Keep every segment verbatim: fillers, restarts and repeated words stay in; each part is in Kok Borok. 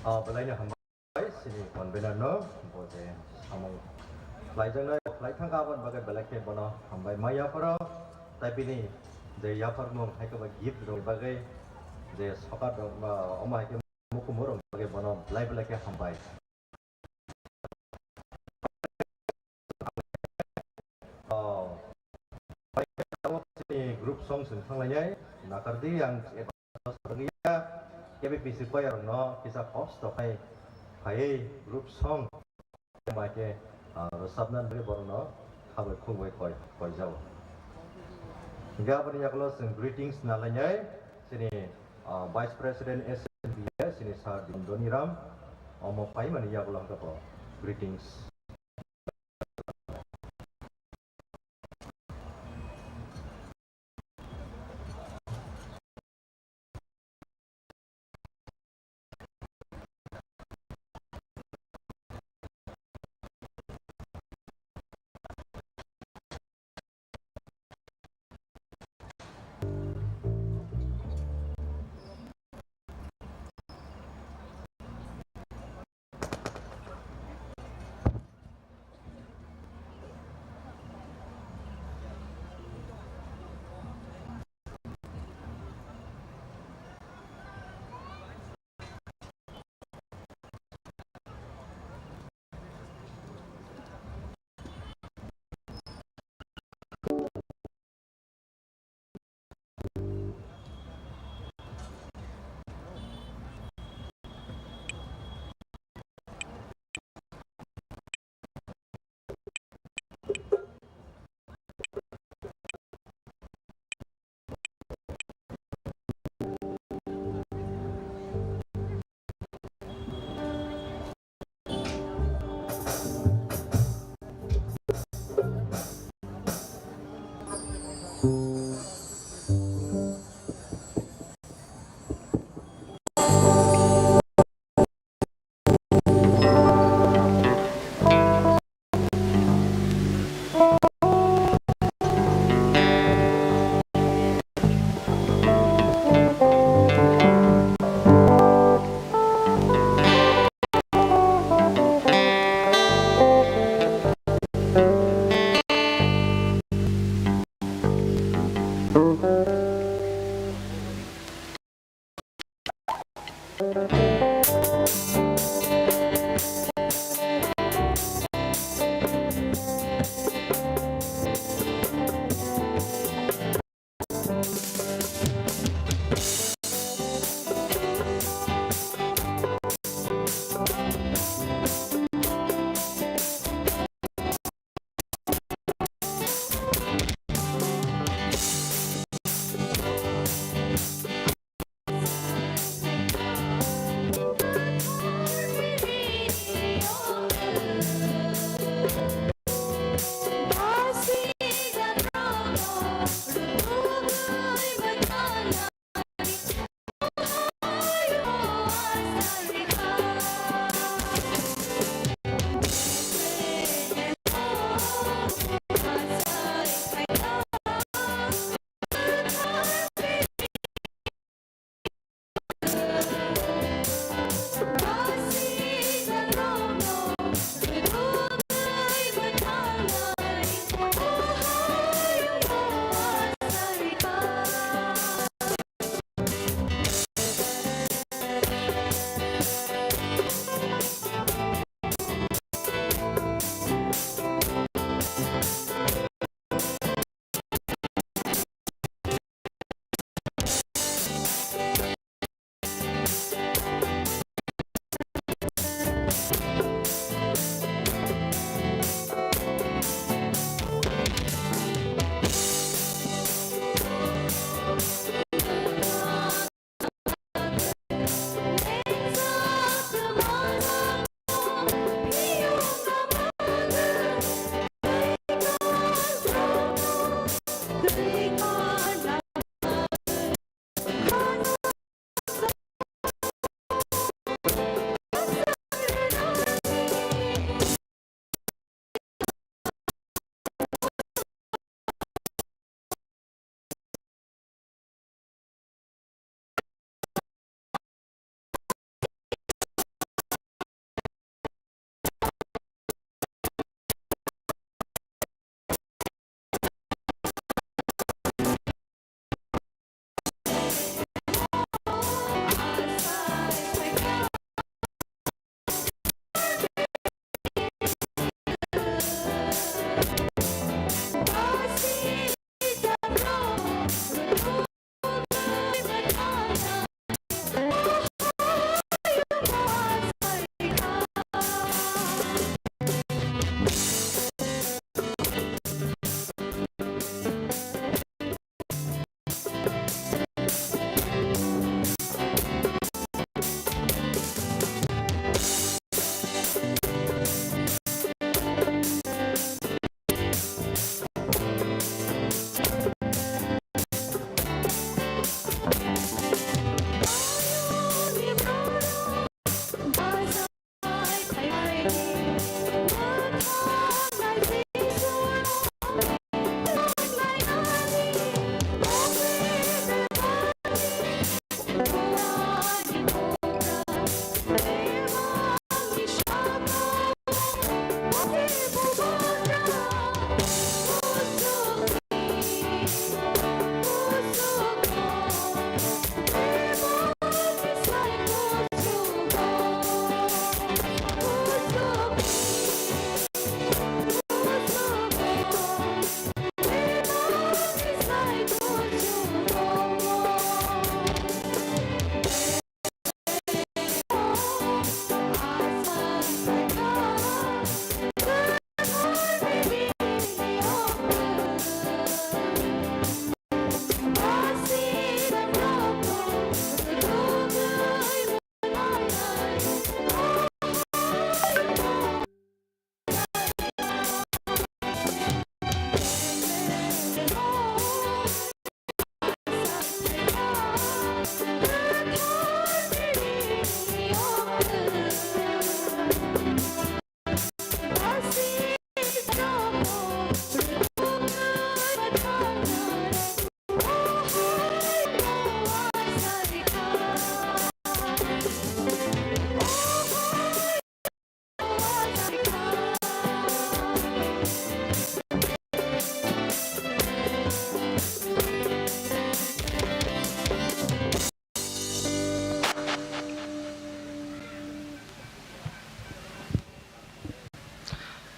Ah, belai no hambai sini convener no, bo je samung khlaijaknai, khlai thangkha, aboni bagwi belai khe bono hambai ma yapharo, tai bini je yapharmung hai khe ba gift rok bagwi je sokat rok ba omo hai khe mukumu rok bagwi bono belai belai khe hambai. Oh. Chini group song song thanglainai, nakardi ang K B P C choir no kisa kosto khai phaiwi group song bai khe, ah, rwchapna bagwi borokno khabai khukbai koi, koijao. Hingkhe aboni yakulo chwng greetings nalainai chini, ah, Vice President S N B A chini Sir Doniram omo paimani yakulo hwnkhe bo greetings.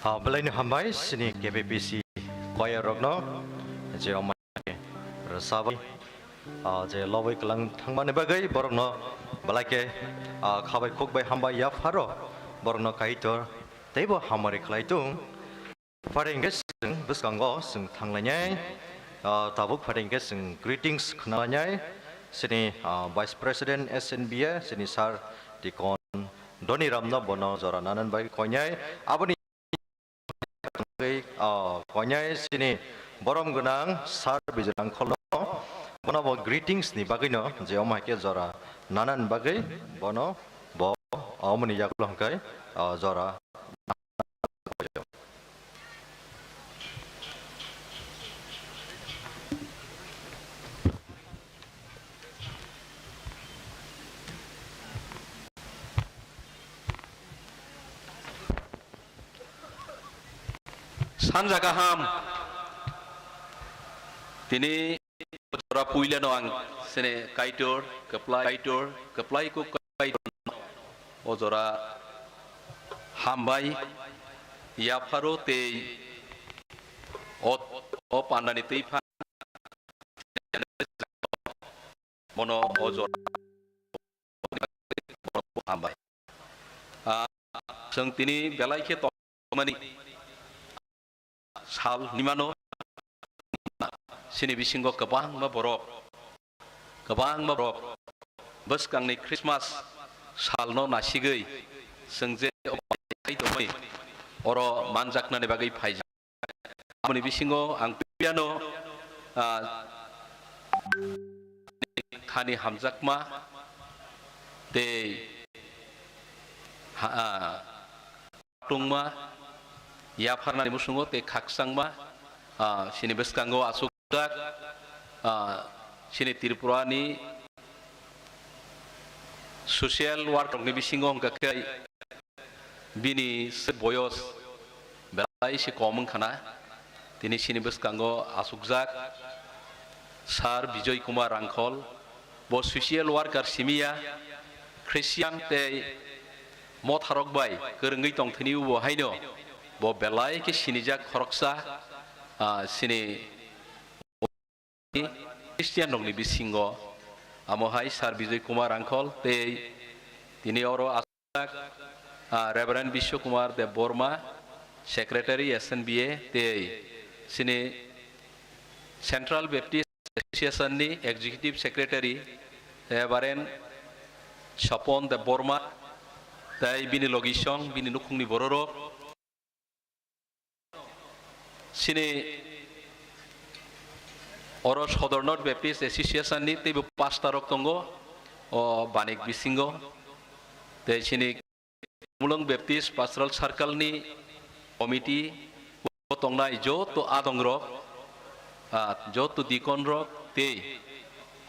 Ah, belai no hambai sini K P P C choir rokno, je omai rwchapwi, ah, je lobwi kwlang thangmani bagwi borokno belai khe, ah, khabai khukbai hambai yapharo borokno Kaitor teibo hamari khlai tung. Pharing khe chwng bwskango chwng thanglainai, ah, tabuk pharing khe chwng greetings khwnalainai sini, ah, Vice President S N B A sini Sir Deacon Doni Ramno bono jora nanan bai koinai. Aboni bagwi, ah, koinai sini borom gwnang Sir Bijay Rangkholno bono bo greetings ni bagwino je omo hai khe jora nanan bagwi bono bo, ah, omoni yagulo hwnkhe, ah, jora Sanja kaham. Tini jora puilano ang sini Kaitor, kwplai Kaitor, kwplai kuk Kaitor. O jora hambai yapharo tei o, o pandani twi phan bono o jora hambai. Ah, chwng tini belai khe tongmani sal hinmano sini bisingo kwbangma borok, kwbangma borok bwskangni Christmas salno nasigwi chwng je tongwi oro manjaknani bagwi phaijak. Aboni bisingo ang phiya no, ah, khani hamjakma tei ha-, ah, tungma yapharnani musungo tei khakchangma, ah, sini bwskango aswk, ah, sini Tripura ni social work rokni bisingo hwnkha khe bini se boyos belai se kom wngkha na, tini sini bwskango asukjak Sir Bijoy Kumar Rangkhol, bo social worker simi ya, Christian tei motharok bai kwrwngwi tongthani bo haino bo belai khe sinijak khoroksa, ah, sini Christian rokni bisingo amo hai Sir Bijoy Kumar Rangkhol tei tini oro aswk, ah, Reverend Biswa Kumar Deb Borma, Secretary S N B A tei sini Central Baptist Association ni Executive Secretary Reverend Sopon Deb Borma tei bini logisong bini nukhungni bororok. Sini oro Sodor North Baptist Association ni teibo pastor rok tongo o Banik bisingo, tei sini Mulong Baptist Pastoral Circle ni committee o tongnai joto adong rok, ah, joto deacon rok tei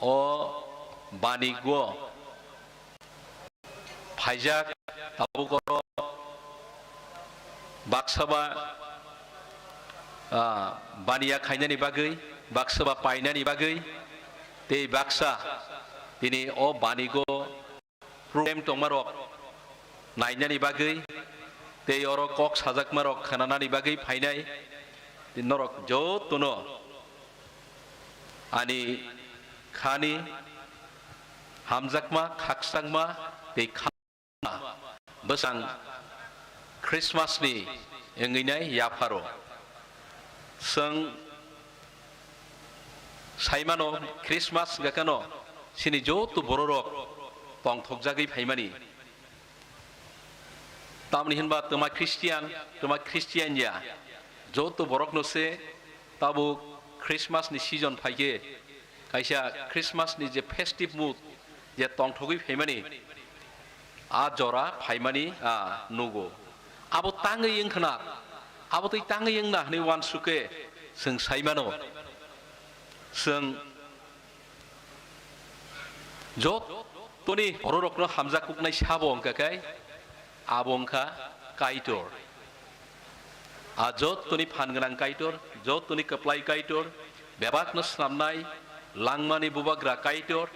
o Banik o phaijak, tabuk oro baksa ba, ah, baniya khainani bagwi, baksa ba painani bagwi, tei baksa tini o Banigo problem tongmarok nainani bagwi, tei oro kok sajakmarok khnanani bagwi phainai, norok jotono ani khani hamjakma, khakchangma tei kha-, bwsang Christmas ni wngwi nai yapharo. Chwng saimano Christmas hwnkha kheno sini joto bororok tongthokjagwi phaimani. Tamni hinba twma Christian, twma Christian ya, joto borokno se tabuk Christmas ni season phaikhe, kaisa Christmas ni je festive mood je tongthogwi phaimani, a jora phaimani, a, nugo. Abo tangwi wngkhna, abo twi tangwi wngna hwnwi uansukhe chwng saimano. Chwng jotoni bororokno hamjakuknai sabo wngkha khe abo wngkha Kaitor. A jotoni phan gwnang Kaitor, jotoni kwplai Kaitor, bebakno snamnai langmani bubagra Kaitor,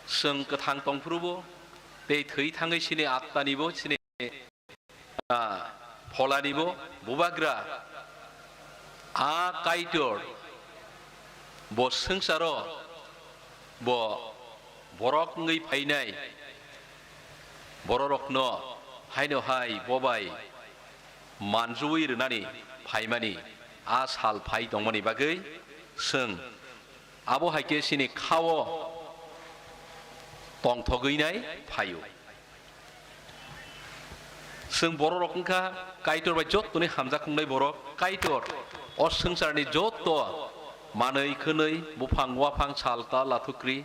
chwng kwthang tongphrubo tei thwi thangwi sini attanibo sini, ah, Pholani bo bubagra, a Kaitor, bo swngcharo, bo borok wngwi phainai, bororokno haino hai bo bai manjui rwnani phaimani a sal phai tongmani bagwi chwng abo hai khe chini khao tongthogwi nai phaio. Chwng bororok wngkha Kaitor bai jottoni hamjak wngnai borok. Kaitor o swngcharni jotto manwi khwnwi, buphang, waphang, sal, ta, lathukri,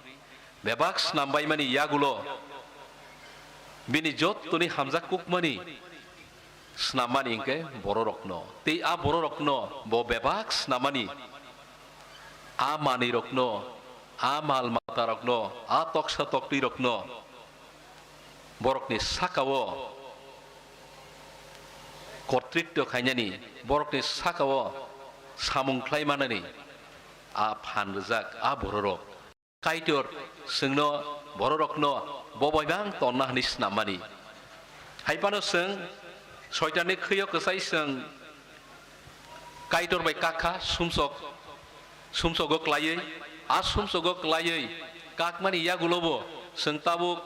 bebak snam baimani yagulo bini jottoni hamjak kukmani snammani hwnkhe bororokno. Tei a bororokno bo bebak snammani, a manwirokno, a mal matarokno, a toksa toktwirokno borokni sakao kortritto khainani, borokni sakao samung khlai manani a phan rwjak a bororok. Kaitor chwngno, bororokno bo bai bang tonna hwnwi snammani. Hai phano chwng Soitanni khwio kwchai chwng Kaitor bai kak kha, sumsok, sumsogo klaiwi, a sumsogo klaiwi kakmani yagulobo chwng tabuk,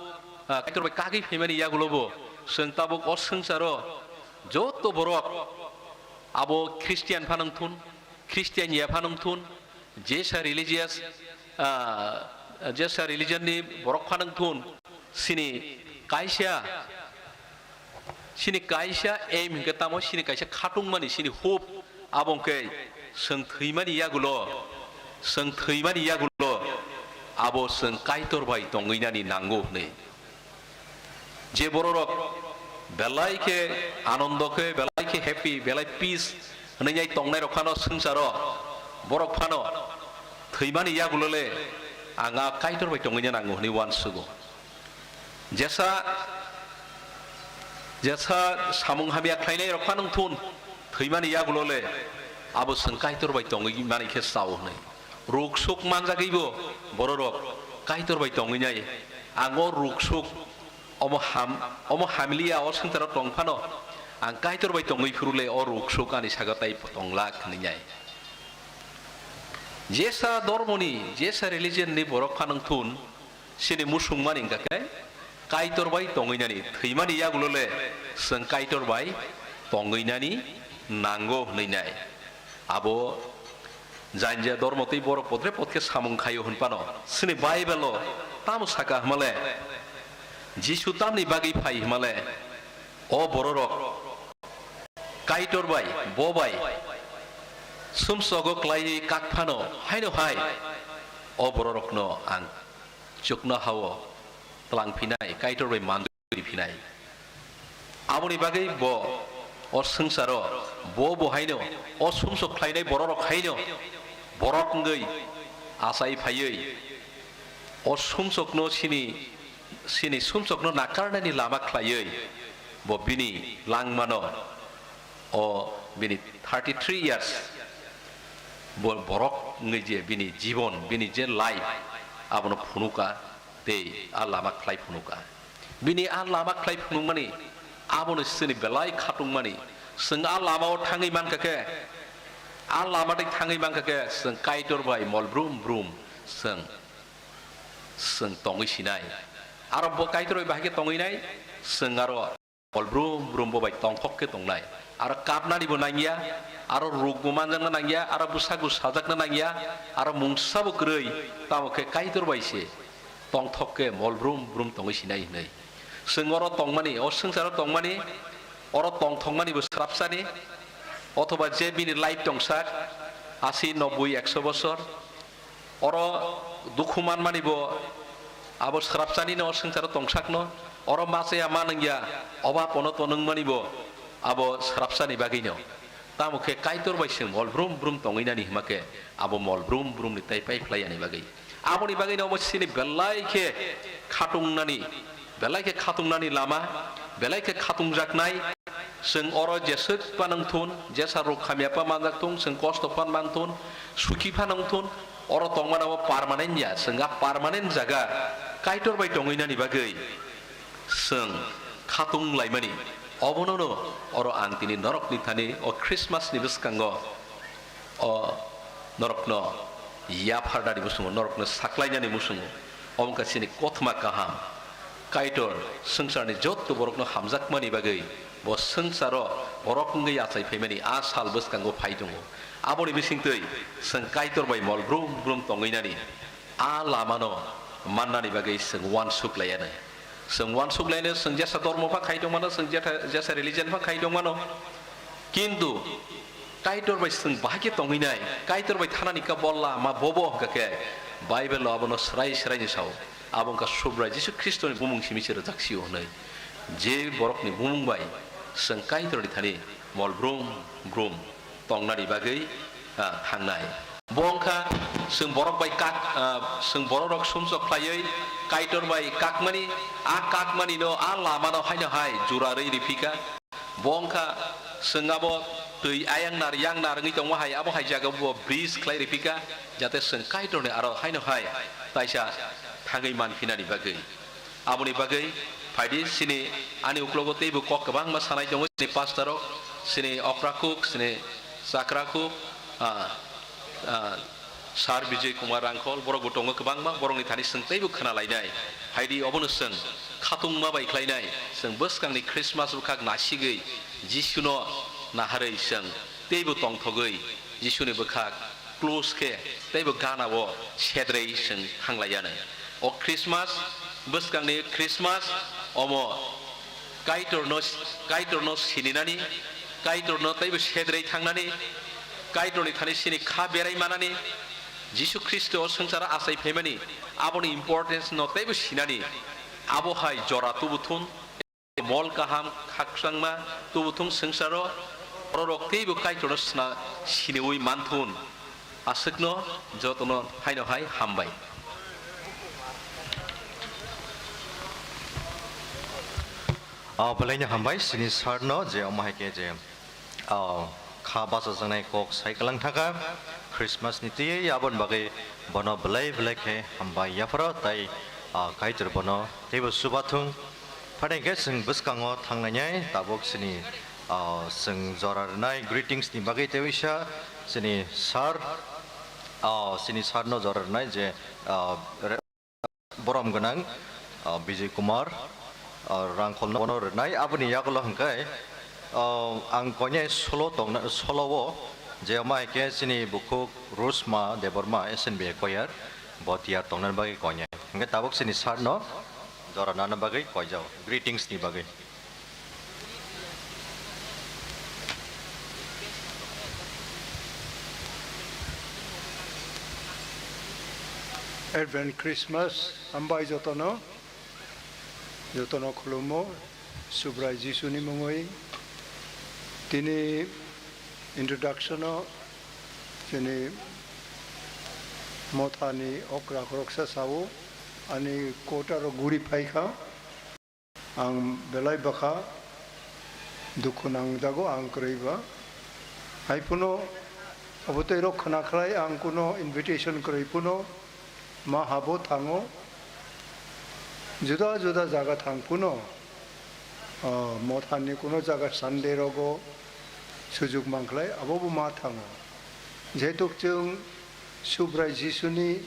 ah, Kaitor bai kagwi phaimani yagulobo chwng tabuk o swngcharo joto borok, abo Christian phano wngthun, Christian ya phano wngthun, jesa religious, ah, jesa religion ni borok phano wngthun, chini kaisa, chini kaisa aim hwnkhe tamo, chini kaisa khatungmani, chini hope, abo hwnkhe chwng thwimani yagulo, chwng thwimani yagulo abo chwng Kaitor bai tongwi nani nango hwnwi. Je bororok belai khe anondo khe, belai khe happy, belai peace hwnwi nai tongnai rok phano swngcharo, borok phano thwimani yagulo le ang a Kaitor bai tongwina nango hwnwi uansugo. Jesa, jesa samung hamya khlainai rok phano wngthun, thwimani yagulo le abo chwng Kaitor bai tongwi mani khe chao hwnwi. Ruk suk manjagwibo bororok Kaitor bai tongwi nai. Ang o ruk suk omo ham, omo hamliya o swngcharo tong phano ang Kaitor bai tongwi phuru le o ruk suk ani sago tai tonglak hwnwi nai. Jesa dormoni, jesa religion ni borok phano wngthun, chini musungmani hwnkha khe Kaitor bai tongwi nani, thwimani yagulo le chwng Kaitor bai tongwi nani nango hwnwi nai. Abo janja dormo tei borok potre pot khe samung khaio hwn phano, chini Bible o tamo saka hwnmale, Jisu tamni bagwi phai hwnmale, o bororok Kaitor bai, bo bai sumsogo klaiwi kak phano, haino hai o bororokno ang chuknoha-o twlang phinai, Kaitor bai manjui phinai. Aboni bagwi bo o swngcharo bo bo haino, o sumsok khlainai bororok haino borok wngwi achai phaiwi o sumsokno chini, chini sumsokno nakarnani lama khlaiwi bo bini langmano, o bini thirty three years bo borok wngwi je bini jibon, bini je life, abono phunuka tei a lama khlai phunuka. Bini a lama khlai phunukmani abono chini belai khatungmani. Chwng a lama-o thangwi mankha khe, a lama tei thangwi mankha khe chwng Kaitor bai mol brum brum chwng, chwng tongwi sinai. Aro bo Kaitor bai bahai khe tongwi nai, chwng aro mol brum brum bo bai tongthok khe tongnai. Aro kapnani bo nangya, aro ruk bo manjakna nangya, aro bwsa bo sajakna nangya, aro mungsa bo kwrwi, tamo khe Kaitor bai se tongthok khe mol brum brum tongwi sinai hwnwi. Chwng oro tongmani, o swngcharo tongmani, oro tongthokmani bo swrapsani, othoba je bini life tongsak, asi, nobboi, ekso bosor, oro dukhu manmani bo abo swrapsani no swngcharo tongsakno, oro ma chaya ma nangya, obab ono tonwngmani bo abo swrapsani bagwino. Tamo khe Kaitor bai chwng mol brum brum tongwi nani hima khe abo mol brum brum ni tai pai phlai yani bagwi. Aboni bagwino omo chini belai khe khatungnani, belai khe khatungnani lama, belai khe khatungjaknai. Chwng oro jeswk phano wngthun, jesa ruk hamya pha manjak thung, chwng kosto phan manthun, suki phano wngthun, oro tongmano bo permanent ya, chwng a permanent jaga Kaitor bai tongwi nani bagwi chwng khatung laimani. Obono no oro ang tini norokni thani o Christmas ni bwskango o norokno yapharnani musungo, norokno saklainani musungo. Omo wngkha chini kothoma kaham. Kaitor swngcharni jotto borokno hamjakmani bagwi bo swngcharo borok wngwi achai phaimani a sal bwskango phai tongo. Aboni bisingtwi chwng Kaitor bai mol brum brum tongwinani a lamano mannani bagwi chwng uansuk laianw. Chwng uansuk laianw, chwng jesa dormo pha khai tongmano, chwng jetha-, jesa religion pha khai tongmano. Kintu Kaitor bai chwng bahai khe tongwinai, Kaitor bai thanani kha bo lama bobo hwnkha khe Bible-o abono swrai swraini sao. Abo wngkha Subrai Jisu Khristoni bumung simi se rwjak sio hwnwi. Je borokni bumung bai chwng Kaitorni thani mol brum brum tongnani bagwi, ah, thangnai. Bo wngkha chwng borok bai kak, ah, chwng bororok sumsok khlaiwi Kaitor bai kakmani, a kakmani no, a lama no haino hai jura rwi riphi kha. Bo wngkha chwng abo twi ayang nar yang nar wngwi tongma hai, abo hai jaga bo bridge khlai riphi kha, jate chwng Kaitor ni aro haino hai taisa thangwi man phinani bagwi. Aboni bagwi phaidi, chini ani uklogo teibo kok kwbangma sanai tongo, chini pastor rok, chini okra kuk, chini chakra kuk, ah, ah, Sir Bijay Kumar Rangkhol, borokbo tongo kwbangma, borokni thani chwng teibo khna lainai. Phaidi, obono chwng khatungma bai khlainai, chwng bwskangni Christmas bwkhak nasigwi Jisuno naharwi chwng teibo tongthogwi Jisuni bwkhak close khe teibo gana o sedrei chwng thanglaianw. O Christmas, bwskangni Christmas, omo Kaitorno, Kaitorno sininani, Kaitorno teibo sedrei thangnani, Kaitorni thani chini kha berai manani, Jisu Khristo o swngcharo achai phaimani, aboni importance no teibo sinani, abo hai jora tubuthun. Mol kaham khakchangma tubuthung swngcharo, bororok teibo Kaitorno sna-, siniwi manthun. Aswkno jotono haino hai hambai. O, belai no hambai chini sir no je omo hai khe je, o, kha bachajaknai kok sai kwlang thaka Christmas ni twiwi, aboni bagwi bono belai belai khe hambai yapharo tei, o, Kaitor bono teibo chubathung. Phaidi hwnkhe chwng bwskango thangnainai tabuk chini, o, chwng jora rwnai greetings ni bagwi tei uisa chini sir, o, chini sir no jora rwnai je, o, re-, borom gwnang, o, Bijay Kumar, o, Rangkhol no bono rwnai. Aboni yagulo hwnkhe, o, ang koinai solo tongna, solo o je omo hai khe chini bukhuk Rosma Debbarma S N B A choir bo tiyar tongnani bagwi koinai. Hwnkhe tabuk chini sir no jora nana bagwi koijao, greetings ni bagwi. Advent Christmas hambai jotono, jotono khulumo, Subrai Jisuni mungwi. Tini introduction o chini mothani okra khoroksa sao, ani quota rok guri phaikha. Ang belai bwkha dukhu nangjago, ang kwrwi ba. Hai phano abo tei rok khna khlai ang kuno invitation kwrwi phano ma habo thango. Juda juda jaga thang phano, ah, mothani kuno jaga Sunday rogo sujuk mankhlai abo bo ma thango. Jehetu chwng Subrai Jisuni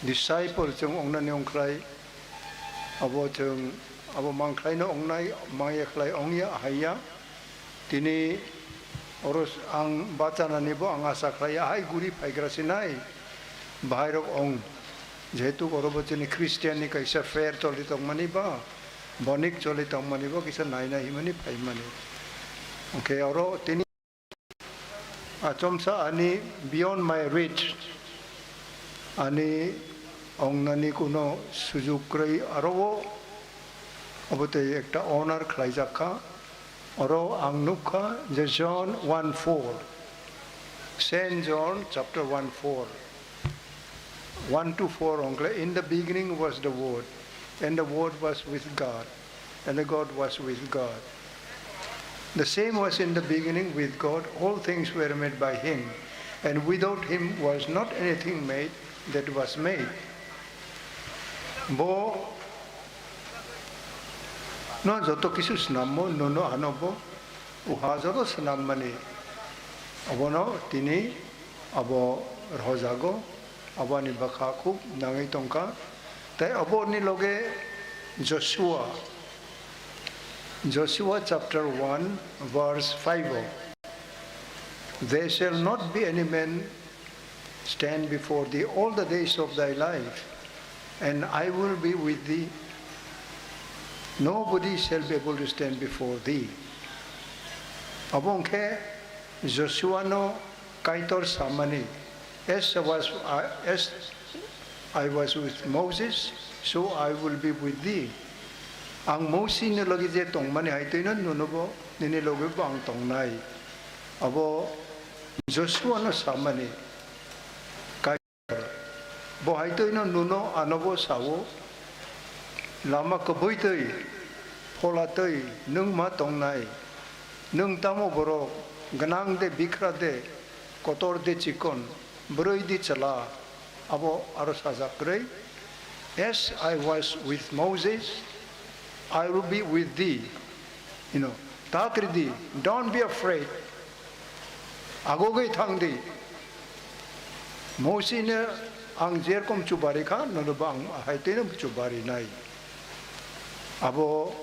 disciple chwng ongnani ongkhlai, abo chwng, abo mankhlaino ongnai, maya khlai ongya, haiya. Tini oro ang bachanani bo ang asa khlaiya, hai guri phaigra sinai, bahairok ong. Jehetu oro bo chini Christian ni kaisa fair choli tongmani ba, bonik choli tongmani bo kisa naina himani phaimani. Hwnkhe oro tini achomsa ani beyond my reach, ani ongnani kuno sujuk kwrwi aro o, obo tei ekta honor khlaijak kha. Oro ang nukha je John one four, Saint John chapter one four, one to four ongkle, "In the beginning was the Word, and the Word was with God, and the God was with God. The same was in the beginning with God. All things were made by him, and without him was not anything made that was made." Bo, no joto kisu swnammo, nono ano bo uha joto swnammani, obono tini abo rhojago, aboni bwkha khub nangwi tongkha. Tai aboni loge Joshua, Joshua chapter one, verse five o, "There shall not be any man stand before thee all the days of thy life, and I will be with thee. Nobody shall be able to stand before thee." Abo hwnkhe Joshua no Kaitor samani, "As I was, uh, as I was with Moses, so I will be with thee." Ang Mosi ni logi je tongmani hai twino nuno bo nini logi bo ang tongnai. Abo Joshua no samani, Bo hai twi no nuno ano bo sao, lama kwbwi twi, phola twi nwng ma tongnai, nwng tamo borok, gwnang de bikra de, kotor de chikon, bwrwi de chwla, abo aro sajak kwrwi, "As I was with Moses, I will be with thee." You know, ta kri di, don't be afraid. Agogwi thang di. Mosi no ang jerkom chubari kha, nono bo ang hai twi no chubari nai. Abo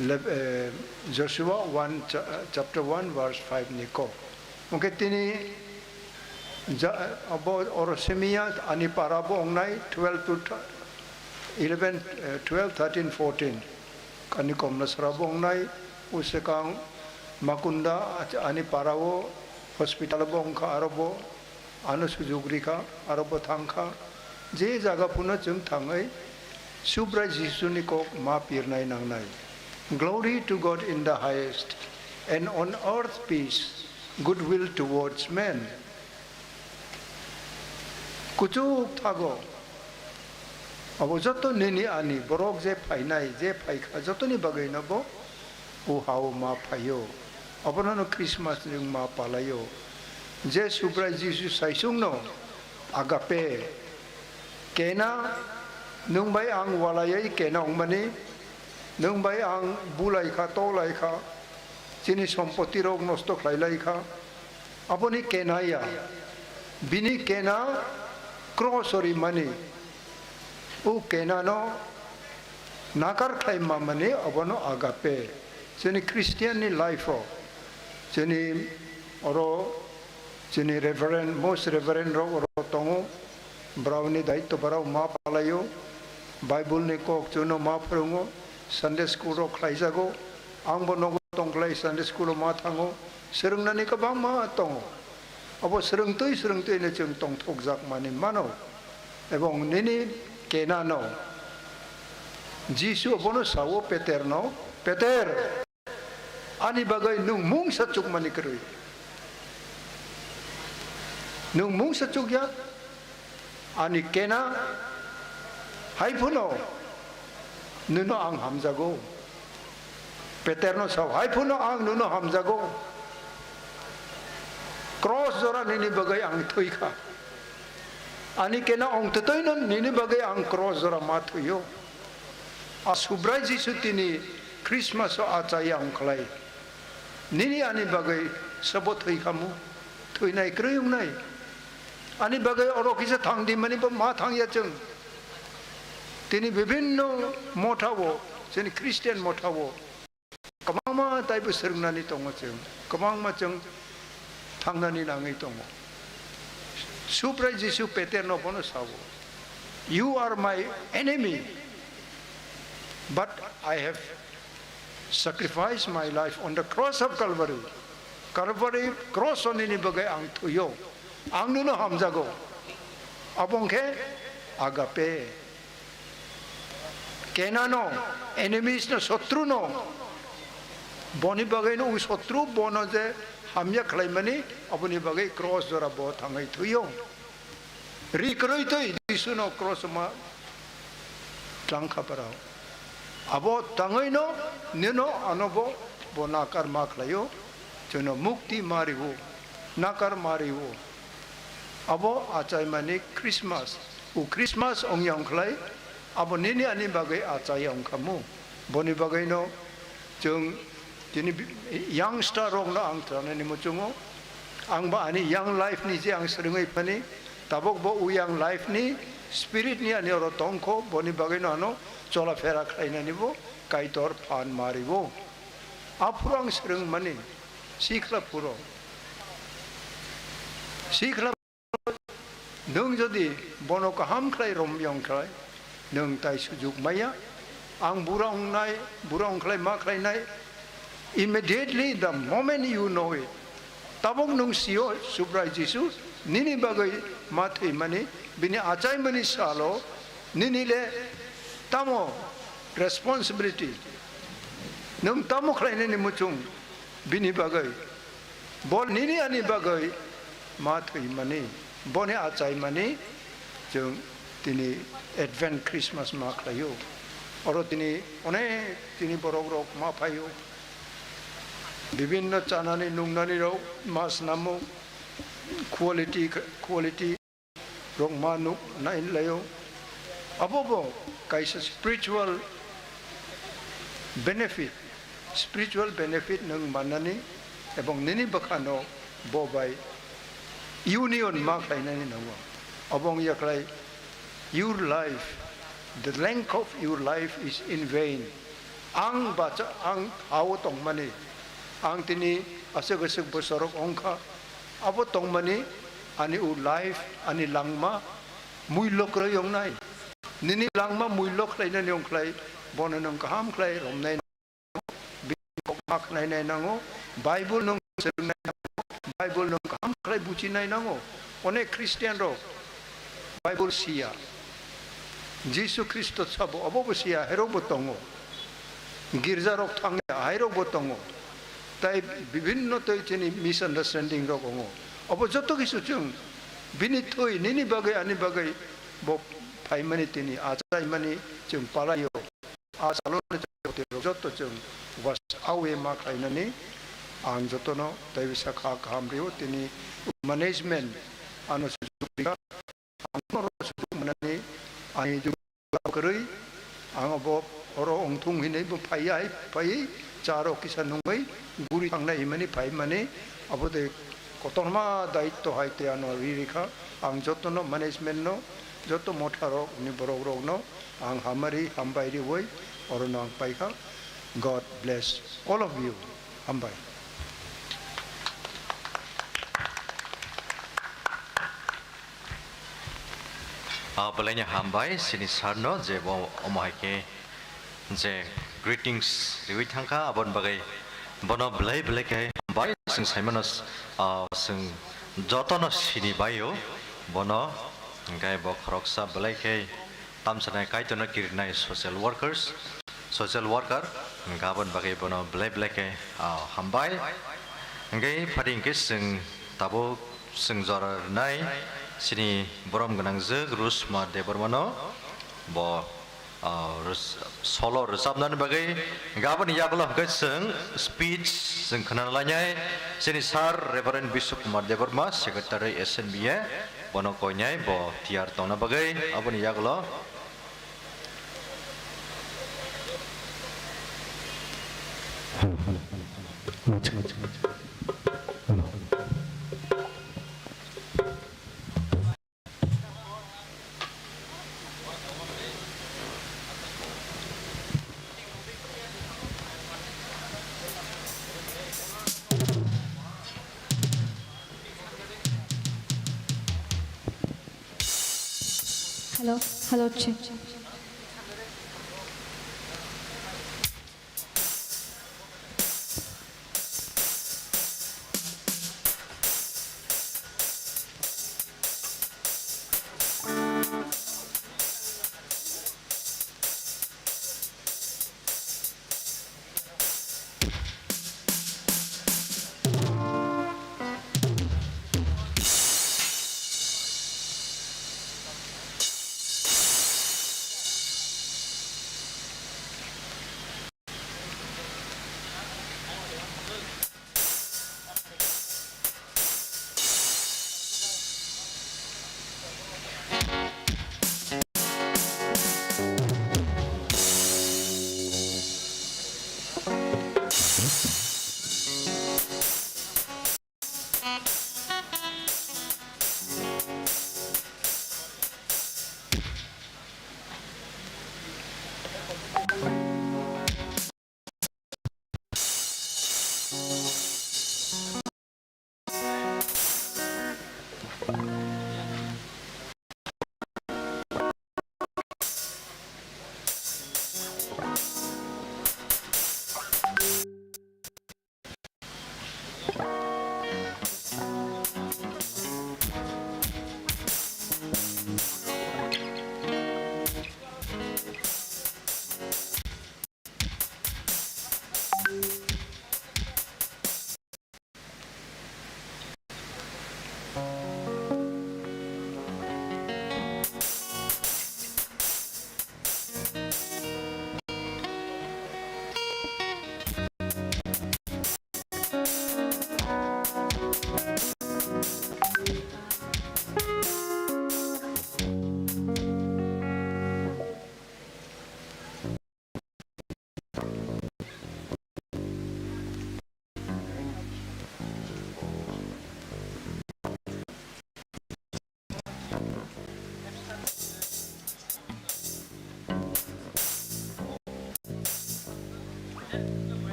Leb-, eh, Joshua one cha-, chapter one verse five ni kok. Hwnkhe tini ja-, abo oro simi ya ani para bo wngnai twelve to th-, eleven, eh, twelve, thirteen, fourteen. Ani komla sra bo wngnai, uswkang Makunda ani para o hospital bo wngkha, aro bo ano sujuk rikha, aro bo thangkha. Je jaga phano chwng thangwi Subrai Jisuni kok ma pirnai nangnai. Glory to God in the highest, and on earth peace, goodwill towards men. Kuchuk thago. Abo joto nini ani borok je phainai, je phaikha, jotoni bagwi no bo o hao ma phaio. Abono no Christmas ni wng ma palaio. Je Subrai Jisu saisung no agape, kena, nwng bai ang walaiwi kena wngmani, nwng bai ang bulai kha, tolai kha, chini sompoti rok nosto khlai lai kha. Aboni kena ya, bini kena cross o rimani, o kena no nakar khlai mamani, abono agape. Chini Christian ni life o, chini oro, chini Reverend, most Reverend rok oro tongo, borokni daityo borok ma palaio, Bible ni kok chuno ma phwrwngo, Sunday school rok khlaijago, ang bo nogo tongkhlai Sunday school o ma thango, swrwngnani kwbangma tongo. Abo swrwngtwi swrwngtwino chwng tongthokjak mani mano. Ebong nini kenano Jisu abono sao Peterno, "Peter, ani bagwi nwng mungsa chukmani kwrwi. Nwng mungsa chukya, ani kena hai phano nwno ang hamjago." Peterno sao, "Hai phano ang nwno hamjago. Cross jora nini bagwi ang thwi kha. Ani kena ongtwtwino nini bagwi ang cross jora ma thwio." A Subrai Jisu tini Christmas o achai ang khlai. Nini ani bagwi sabo thwi khamu, thwinai kwrwi wngnai. Ani bagwi oro kisa thang di mani bo ma thang ya chwng. Tini bibhinno motha o, chini Christian motha o, kwbangma taibo swrwngnani tongo chwng, kwbangma chwng thangnani nangwi tongo. Subrai Jisu Peterno bono sao, "You are my enemy, but I have sacrificed my life on the cross of Calvary." Calvary cross o nini bagwi ang thwio, ang nwno hamjago. Abo wngkhe agape. Kenano, enemies no, sotru no, boni bagwi no, o sotru bono je hamya khlaimani, aboni bagwi cross jora bo thangwi thwio. Ri kwrwi twi Jisuno cross ma tlang kha parao. Abo tangwi no nino ano bo, bo nakar ma khlaio, chwngno mukti ma rio, nakar ma rio. Abo achaimani Christmas, o Christmas ongya ongkhlai, abo nini ani bagwi achai ongkhamu. Boni bagwino chwng tini bi-, youngster rokno ang thwranani muchungo. Ang ba ani young life ni je ang swrwngwi phani, tabok bo o young life ni spirit ni ani oro tongkho, boni bagwino ano chola phera khlainani bo Kaitor phan maribo. Aphuru ang swrwngmani, sikla phuru. Sikla Nwng jodi bono kaham khlai romyong khlai, nwng tai sujuk maya. Ang bura wngnai, bura wngkhlai ma khlainai. Immediately, the moment you know it, tabok nwng sio Subrai Jisu nini bagwi ma thwimani, bini achaimani salo nini le tamo responsibility, nwng tamo khlainani muchung bini bagwi. Bo nini ani bagwi ma thwimani, boni achaimani chwng tini Advent Christmas ma khlaio. Oro tini onek tini borok rok ma phaio. Bibinno chanani nungnani rok ma snamo, quality, quality rok ma nuk nai laio. Abo bo kaisa spiritual benefit, spiritual benefit nwng mannani ebong nini bwkhano bo bai union ma khlainani nango. Obo wngya khlai, your life, the length of your life is in vain. Ang bacha, ang ha-o tongmani, ang tini aswk aswk bosorok wngkha, abo tongmani ani o life, ani langma muilok rwi wngnai. Nini langma muilok khlainani wngkhlai, bono nwng kaham khlai romnai, bini kok ma khnainai nango, Bible nwng swrwngnai nango, Bible nwng kaham khlai buchinai nango. Onek Christian rok Bible siya. Jisu Khristo sabo, obo bo siya, hairok bo tongo. Girja rok thangya, hairok bo tongo. Tai bibhinno toi chini misunderstanding rok ongo. Obo joto kisu chwng bini thwi nini bagwi ani bagwi bo phaimani tini achaimani chwng palaio. A saloni joto chwng was awe ma khlainani ang jotono tei bisa kha kaham rio tini management ano sujuk rika. Ang norok sujuk manani ani jugao kwrwi, ang obo oro ongthung hinwi bo phaiya hai phaiwi cha rok kisa nungwi guri thangnai himani phaimani abo de kotorma daitto hai tei ano ri rikha. Ang jotono management no, joto motha rok ni borok rok no ang hamari hambai riwi oro no ang paikha. God bless all of you. Hambai. Ah, belai ni hambai sini sir no je bo omo hai khe je greetings riwi thangkha, aboni bagwi bono belai belai khe hambai. Chwng saimano, ah, chwng jotono sini baio bono, hwnkhe bo khoroksa belai khe tamsanai Kaitorno kirinai social workers, social worker, hwnkhe aboni bagwi bono belai belai khe, ah, hambai. Hwnkhe phari hwnkhe chwng tabuk chwng jora rwnai chini borom gwnangjwk Rusma Debbarmano, bo, ah, rws-, solo rwchapnani bagwi. Hwnkhe aboni yagulo hwnkhe chwng speech chwng khwnana lainai chini sir Reverend Biswa Kumar Debbarma, Secretary S N B A, bono koinai bo tiyar tongna bagwi. Aboni yagulo. Hello, hello, check.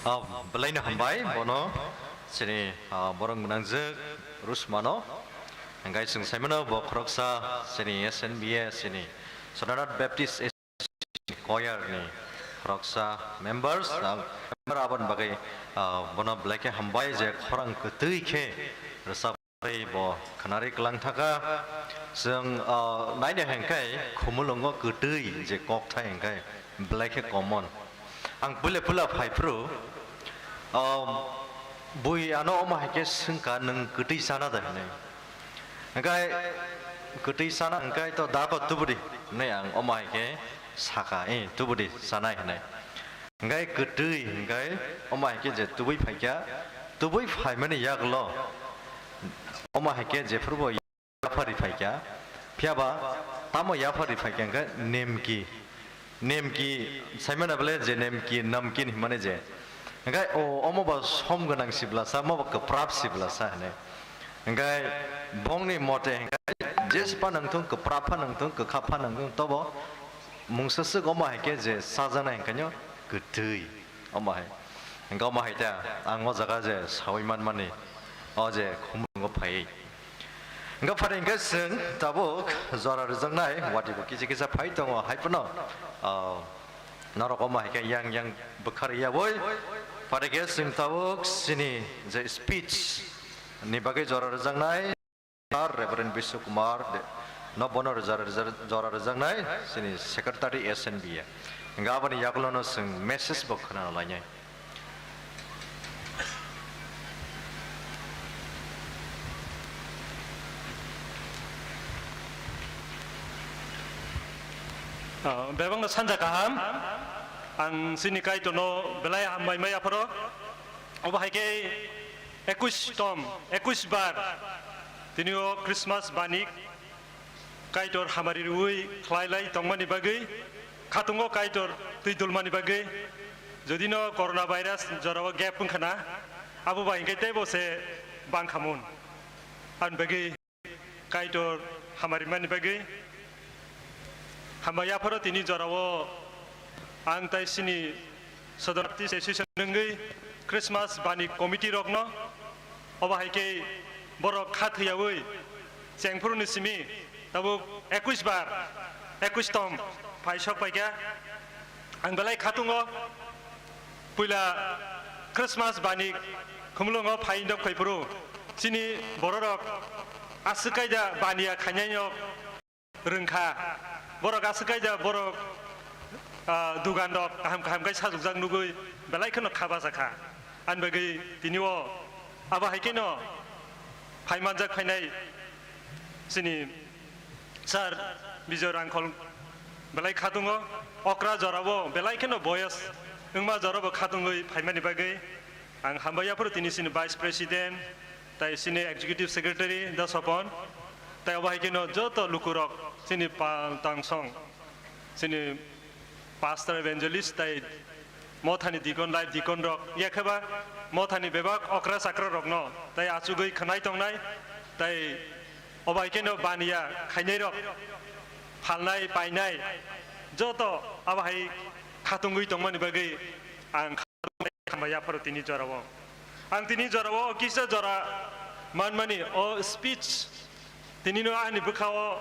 Ah, belaino hambai bono chini, ah, borok gwnangjak Rusmano. Hingkai chwng saimano bo khoroksa chini S N B A chini Sonanath Baptist Choir ni khoroksa members, ang member aboni bagwi, ah, bono belai khe hambai je khorang kwtwi khe rwchap. Tei bo khwnari kwlang thaka. Chwng, ah, naina hingkai khumulwngo kwtwi je kok thai hingkai belai khe common. Ang puila puila phai phuru, ah, bui ano omo hai khe swngkha, "Nwng kwtwi chana da?" hinwi. Hingkai kwtwi chana hingkai to da ko tubudi hinwi ang omo hai khe sakha, "Eh, tubudi chanai," hinwi. Hingkai kwtwi hingkai omo hai khe je tubui phaikha, tubui phaimani yagulo omo hai khe jephuru bo yaphari phaikha, phiyaba tamo yaphari phaikha hingkhe nemki, nemki saimano bole je nemki, namkin hinmani je. Hingkai o omo bo som gwnang siblasa, omo bo kwprap siblasa hinwi. Hingkai bongni mote hingkai jespa nangthung, kwprap pha nangthung, kwkhap pha nangthung, tobo mungsa swk omo hai khe je chajaknai hingkhaino kwtwi omo hai. Hingkhe omo hai ta ang o jaga je saui manmani o je khumulwngo phaiwi. Hingkhe phari hingkhe chwng tabuk jora rwjaknai wadibo kisa kisa phai tongo hai phano, ah, norok omo hai khe yang yang bwkha rwyaui phari khe chwng tabuk chini je speech ni bagwi jora rwjaknai. Reverend Biswa Kumar de, no bono rwja-, rwja-, jora rwjaknai chini secretary S N B A. Hingkhe aboni yagulono chwng message bo khwnana lainai. Ah, bebakno sanja kaham. Ang chini Kaitorno belai hambai mai aphoro. Obo hai khe ekush tom, ekush bar tini o Christmas bani Kaitor hamari rwui khlai lai tongmani bagwi, khatungo Kaitor twi dulmani bagwi, jodi no corona virus jorao gap wngkha na, abo bai hwnkhe teibo se bangkha mun. Aboni bagwi Kaitor hamari mani bagwi hambai yaphoro tini jorao ang tai chini Sodor Baptist Association wngwi Christmas bani committee rokno obo hai khe borok kha thwiyaui chengphuruni simi tabuk ekush bar, ekush tom phai sok paikha. Ang belai khatungo puila Christmas bani khumulwngo phai nok phai phuru chini bororok aswk kaida baniya khainai nok rwngkha. Borok aswk kaida borok, ah, dugan rok kaham kaham khe sajokjak nugwi belai kheno kha bacha kha. Ani bagwi tini o abo hai kheno phai manjak phainai chini Sir Bijoy Rangkhol belai khatungo, okra jorabo belai kheno boyos wngma jorabo khatungwi phaimani bagwi ang hambai yaphuru tini chini Vice President, tai chini Executive Secretary Da Sopon, tai obo hai kheno joto lukurok chini pal tangsong, chini Pastor Evangelist tai mothani deacon, live deacon rok, yakheba mothani bebak okra chakra rokno tai achugwi khwnai tongnai, tai obo hai kheno baniya khainai rok phalnai painai joto abo hai khatungwi tongmani bagwi ang hambai yapharo tini jorao. Ang tini jorao kisa jora manmani o speech Tinino ani bwkhao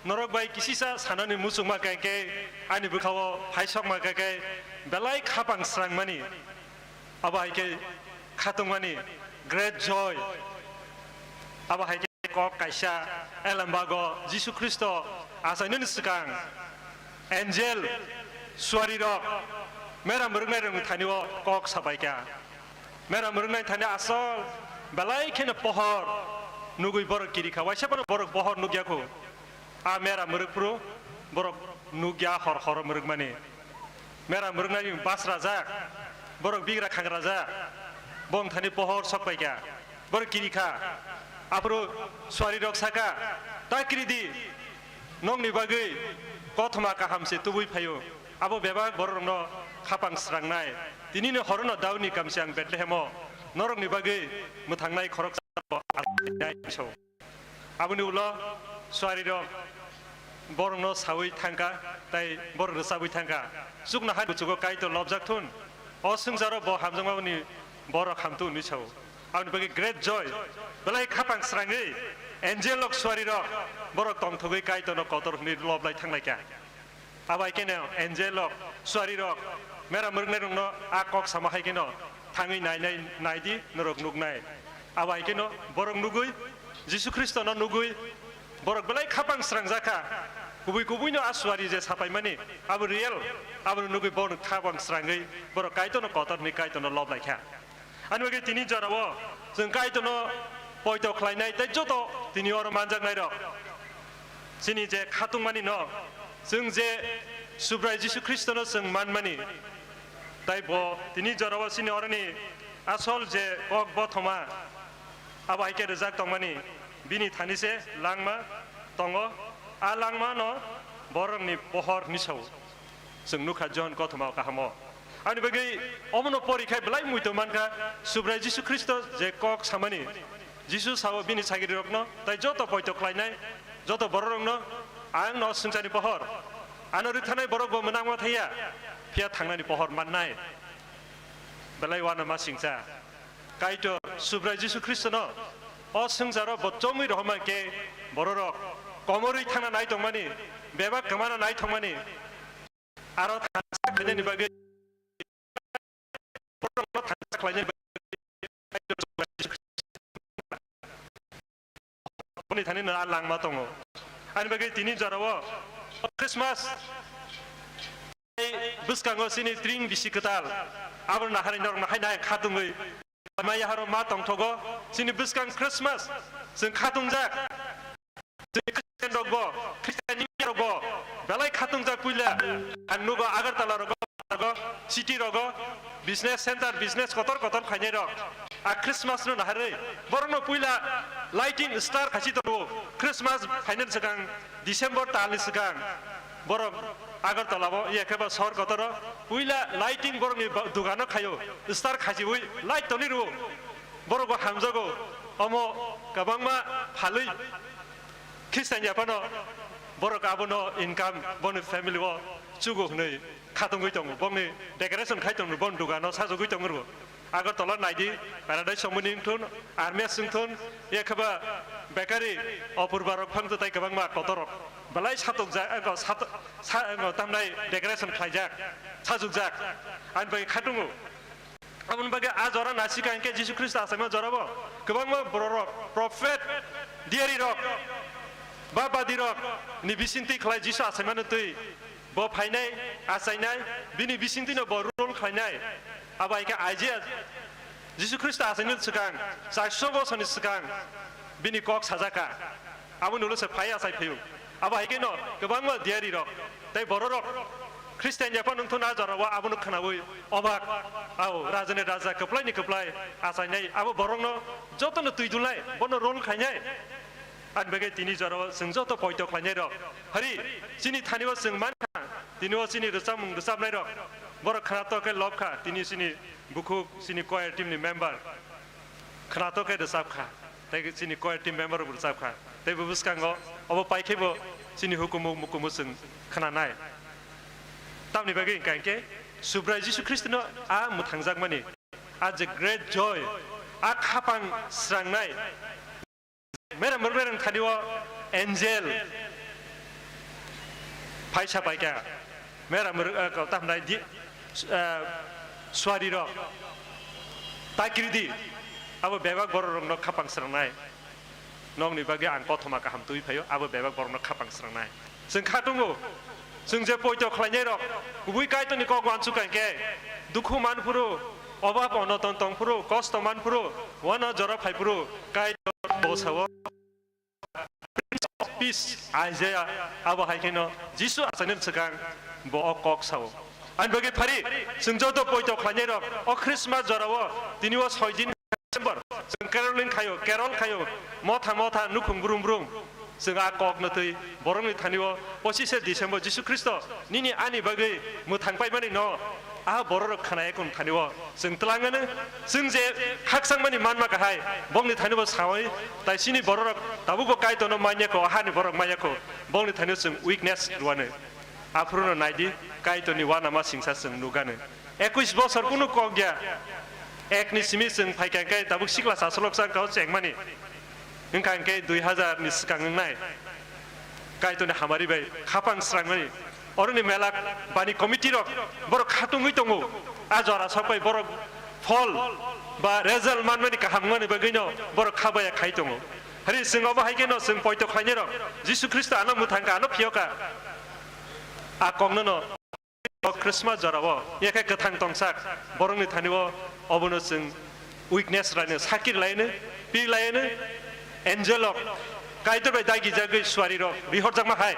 norok bai kisisa sanani muchungma khe, khe ani bwkhao phaisokma khe, khe belai khapang srangmani. Abo hai khe khatungmani great joy. Abo hai khe kok kaisa elembago Jisu Khristo achainani swkang angel suarirok mera mwrwknairokni thanio kok sabaikha. Mera mwrwknai thani asol belai kheno pohor nugwi borok kiri kha. Waisa phano borok pohor nukya khu. A mera mwrwk phuru borok nukya hor horo mwrwkmani. Mera mwrwknai basra jak, borok bigra khangra jak. Bong thani pohor sok paikha. Borok kiri kha. Aphuru suarirok saka, "Ta kiri di." Nokni bagwi kothoma kaham se tubui phaio. Abo bebak bororokno khapang srangnai. Tinini horono Daudni kamchi ang Bethlehemo norokni bagwi mwthangnai khoroksa bo asai so. Aboni ulo suarirok borokno saui thangkha, tai borok rwchabwi thangkha. Chuknoha buchugo Kaitor lobjak thun. O swngcharo bo hamjakmani borok hamtwi hwnwi sao. Aboni bagwi great joy. Belai khapang srangwi Angel rok, suari rok, borok tongthogwi Kaitorno kotor hwnwi lob lai thang lai kha. Abo hai kheno angel rok, suari rok, mera mwrwknai rokno a kok sama hai kheno thangwi nai nai nai di, norok nuknai. Abo hai kheno borok nugwi, Jisu Khristono nugwi, borok belai khapang srangjak kha. Kubui kubui no a suari je sapai mani, abo real, abo nugwi borok khapang srangwi borok Kaitorno kotor hwnwi Kaitorno lob lai kha. Ani bagwi tini jorao chwng Kaitorno poito khlainai tei joto tini oro manjaknai rok. Chini je khatungmani no, chwng je Subrai Jisu Khristono chwng manmani, tai bo tini jorao chini oroni asol je kok bothoma, abo hai khe rijak tongmani, bini thani se langma tongo, a langma no borokni pohor hwnwi sao. Chwng nukha John kothoma o kahamo. Ani bagwi omono porikhai belai muitu mankha, Subrai Jisu Khristo je kok samani. Jisu sao bini sagirokno, tai joto poito khlainai, joto bororokno, "Ang no swngcharni pohor. Ano rwktharnai borok bo mwnangma thangya, phiya thangnani pohor mannai." Belai uanama singcha. Kaitor Subrai Jisu Khristono o swngcharo bo chongwi rohorma khe bororok komorwi thangna nai tongmani, bebak kwmana nai tongmani, aro thansa khlainani bagwi, borokno thansa khlainani bagwi boni thani no a langma tongo. Ani bagwi tini jorao Christmas bwskango chini tring bisi kwtal, abo naharwi norok nahai nahai khatungwi ma yaharo ma tongthogo. Chini bwskang Christmas chwng khatungjak. Chini Christian rokbo, Christian ni rokbo belai khatungjak puila. Ang nugo Agartala rogo, rogo, city rogo, business center, business kotor kotor khainai rok. A Christmas no naharwi borokno puila lighting star khachi tongo. Christmas phainani swkang, December talni swkang borok Agartala bo, iya khe ba sor kotoro puila lighting borokni ba-, dugano khaio, star khachiwi light toni rwo. Borok bo hamjago, omo kwbangma phalwi Christian yaphano borok abono income, boni family o chugo hwnwi khatungwi tongo, bongni decoration khai tongo, boni dugano sajagwi tongo rwo. Agartala naidi, Paradise Somoni wngthun, Armes wngthun, ekheba bakery, Opurba rok phang tai kwbangma kotor rok belai satok ja, eh, sato-, sa-, eh, tamnai decoration khlaijak, sajukjak, ani bai khatungo. Aboni bagwi a jora nasikha hinkhe Jisu Khristo achaima jorabo kwbangma bororok, prophet, diyarirok, ba badirok ni bisingtwi khlai Jisu achaimano twi bo phainai, achainai, bini bisingtwino bo rule khlainai. Abo hai khe Isaiah Jisu Khristo achaini swkang, charso bosorni swkang bini kok sajakha. Aboni ulo se phai achai phaiyo. Abo hai kheno kwbangma diyarirok tei bororok Christian yaphano wngthun a jorao abono khnaui obak, ao, rajani raja, kwplaini kwplai achainai, abo borokno jotono twi dulnai, bono rule khainai. Ani bagwi tini jorao chwng joto poito khlainai rok. Hari, chini thani o chwng mankha, tini o chini rwchapmung rwchapnai rok. Borok khwnatok khe lobkha, tini chini bukhuk, chini choir team ni member. Khwnatok khe rwchapkha, tei chini choir team member rok rwchapkha. Tei bo bwskango, obo pai khe bo chini hukumu mukumu chwng khwnanai. Tamni bagwi hwnkha hinkhe Subrai Jisu Khristono a mwthangjakmani, a je great joy, a khapang srangnai, Mera mera mera thani o angel phaisa paikha. Mera mera, eh, ko tamnai di, eh, suari rok. Takridi abo bebak borok rokno khapang srangnai. Nokni bagwi ang kothoma kaham twi phaio, abo bebak borokno khapang srangnai. Chwng kha tongo, chwng je poito khlainai rok, kubui Kaitorni kok uansuk kha hinkhe, dukhu man phuru, obab onoton tong phuru, kosto man phuru, uano jora phai phuru, Kaitor bo sao, Prince of Peace, Isaiah, abo hai kheno Jisu achaini swkang bo o kok sao. Ani bagwi phari, chwng joto poito khlainai rok, o Christmas jorao, tini o soi din December, chwng caroling khaio, carol khaio, motha motha, nukhung brum brum. Chwng a kok no twi borokni thani o pochise December Jisu Khristo nini ani bagwi mwthang paimani no a borok rok khna ekun thani o chwng twlang ano. Chwng je khakchangmani manma kahai bongni thani o sawi tai chini borok rok tabuk bo Kaitor no manya kho, hani borok manya kho, bongni thani o chwng weakness rwano. Aphuru no naidi, Kaitor ni uanama singsa chwng nugano. Ekwis bosor kunu kok ya. Ek ni simi chwng phaikha khe tabuk sikla sasolok chang kao chengmani. Wngkha hwnkhe dui hazar ni swkang wngnai Kaitorni hamari bai khapang srangmani oroni melak bani committee rok borok khatungwi tongo. A jora sokbai borok phol ba result manmani kaham wngmani bagwino borok khabaya khai tongo. Hari chwng obo hai kheno chwng poito khlainai rok Jisu Khristo ano mwthangkha, ano phiyoka. A koknono o Christmas jorao yakhe kwthang tongsak borokni thani o obono chwng witness raino sakir laino, pi laino, angel rok Kaitor bai dagi jagwi suari rok rihorjakma hai.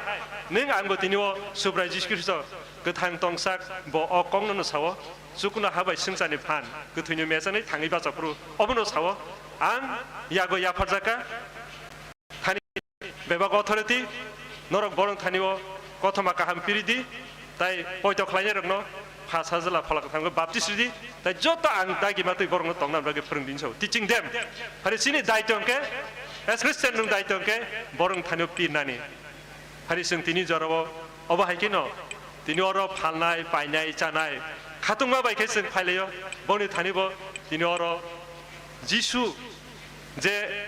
Nwng angbo tini o Subrai Jisu Khristo kwthang tongsak bo o koknono sao, chukno ha bai swngcharni phan kwthwino mechanwi thangwi bachaphuru obono sao. Ang yago yapharjakha. Thani bebak authority, norok borok thani o kothoma kaham piri di, tai poito khlainai rokno pha sajla phola kwthang baptis ridi, tai joto ang dagi matwi borokno tongna bagwi phwrwng di hinwi sao. Teaching them. Hari chini daitong khe, as Christian nwng daitong khe, borok thani o pirnani. Hari chwng tini jorao obo hai kheno, tini oro phalnai, painai, chanai, khatungma bai khe chwng phailaio, boni thani bo tini oro Jisu je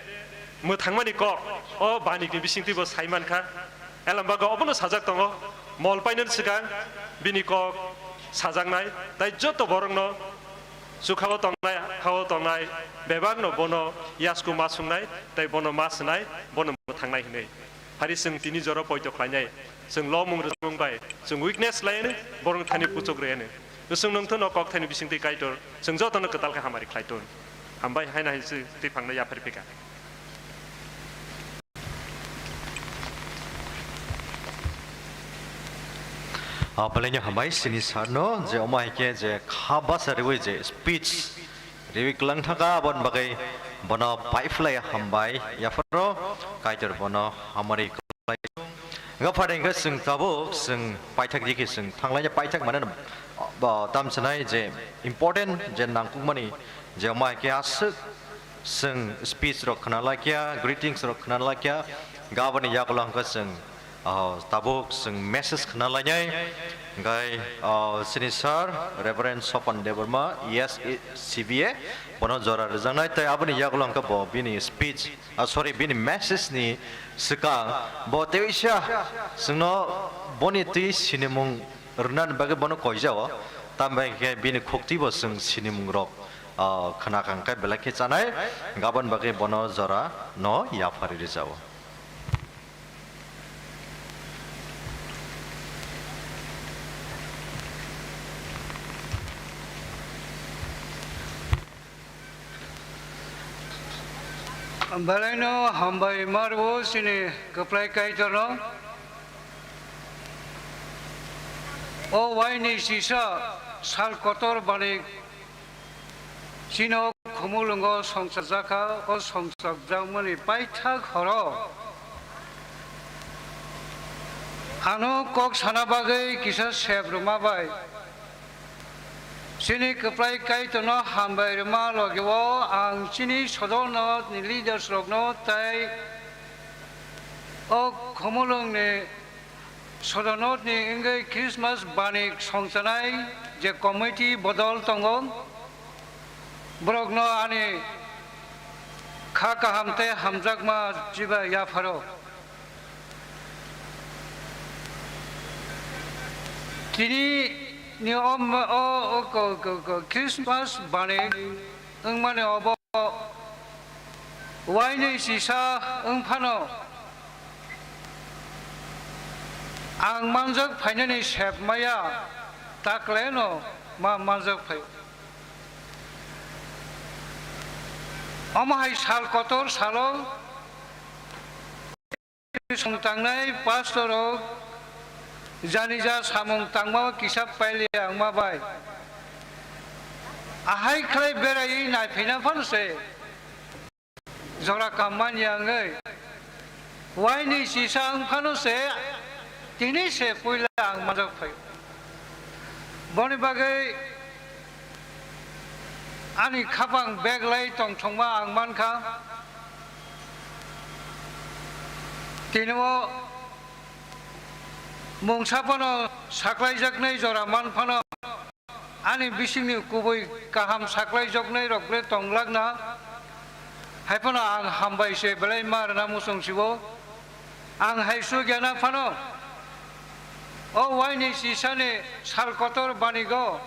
mwthangmani kok, o banikni bisingtwi bo sai mankha. Elambagao obono sajak tongo, mol painani swkang bini kok sajaknai, tai joto borokno chukhao tongnai, hakhao tongnai, bebakno bono yasku ma sungnai, tai bono ma swnai, bono mwthangnai hwnwi. Hari chwng tini jora poito khlainai, chwng lomung rwchapmung bai, chwng weakness lainai, borokni thani puchuk rwyanai. Chwng nongthorno kokthani bisingtwi Kaitor, chwng jotono kwtal khe hamari khlai tong. Hambai haino hai se twi phangno yaphar phika. Ah, belai no hambai sini sir no, je omo hai khe je kha basa riwi je speech riwi kwlang thaka, aboni bagwi bono paiphlai hambai yapharo, Kaitor bono hamari. Hwnkha phade hwnkhe chwng tabuk chwng paithak dikhe chwng thanglai paithak mane, bo tamchinai je important je nangkukmani je omo hai khe aswk chwng speech rok khna laikya, greetings rok khna laikya, gaboni yagulo hwnkhe chwng, ah, tabuk chwng message khna lainai. Hwnkhe, ah, chini sir Reverend Sopan Debbarma, E S C B A, bono jora rwjaknai, tei aboni yagulo hwnkhe bo bini speech, ah, sorry, bini message ni swkang bo teisa chwngno boni twi sinimung rwnani bagwi bono koijao, tambai khe bini khukti bo chwng sinimung rok, ah, khna kha hwnkhe belai khe chanai, gabon bagwi bono jora no yaphari rwjao. Belaino hambai marwo chini kwplai Kaitorno. O waini sisa sal kotor bani chino khumulwngo songchakjakha, o songchakjakmani paithak horo ano kok sana bagwi kisa sep rwma bai. Chini kwplai Kaitorno hambai rwma logio ang chini sodorno ni leaders rokno tai o khumulwngni sodorno ni wngwi Christmas bani songchanai je committee bodol tongo, borokno ani kha kaham tei hamjakma chiba yapharo. Tini ni o, o, o, ko, ko, ko, Christmas bani wngmani obo waini sisa wngphano ang manjak phainani sep maya takleno ma manjak phai. Omo hai sal kotor salo Song tangnai pastor rok jani ja samung tangma kisa paili ang ma bai. Ahai khlai berai nai phina phano se jora kammani angwi waini sisa ang phano se tini se puila ang majak phai. Boni bagwi ani khapang beglai tongthokma ang mankha. Tini o mungsa phano saklaijaknai jora man phano ani bisingni kubui kaham saklaijoknai rok bre tonglakna. Hai phano ang hambai se belai ma rwna muchung sibo. Ang hai sugya na phano o waini sisani sal kotor banigo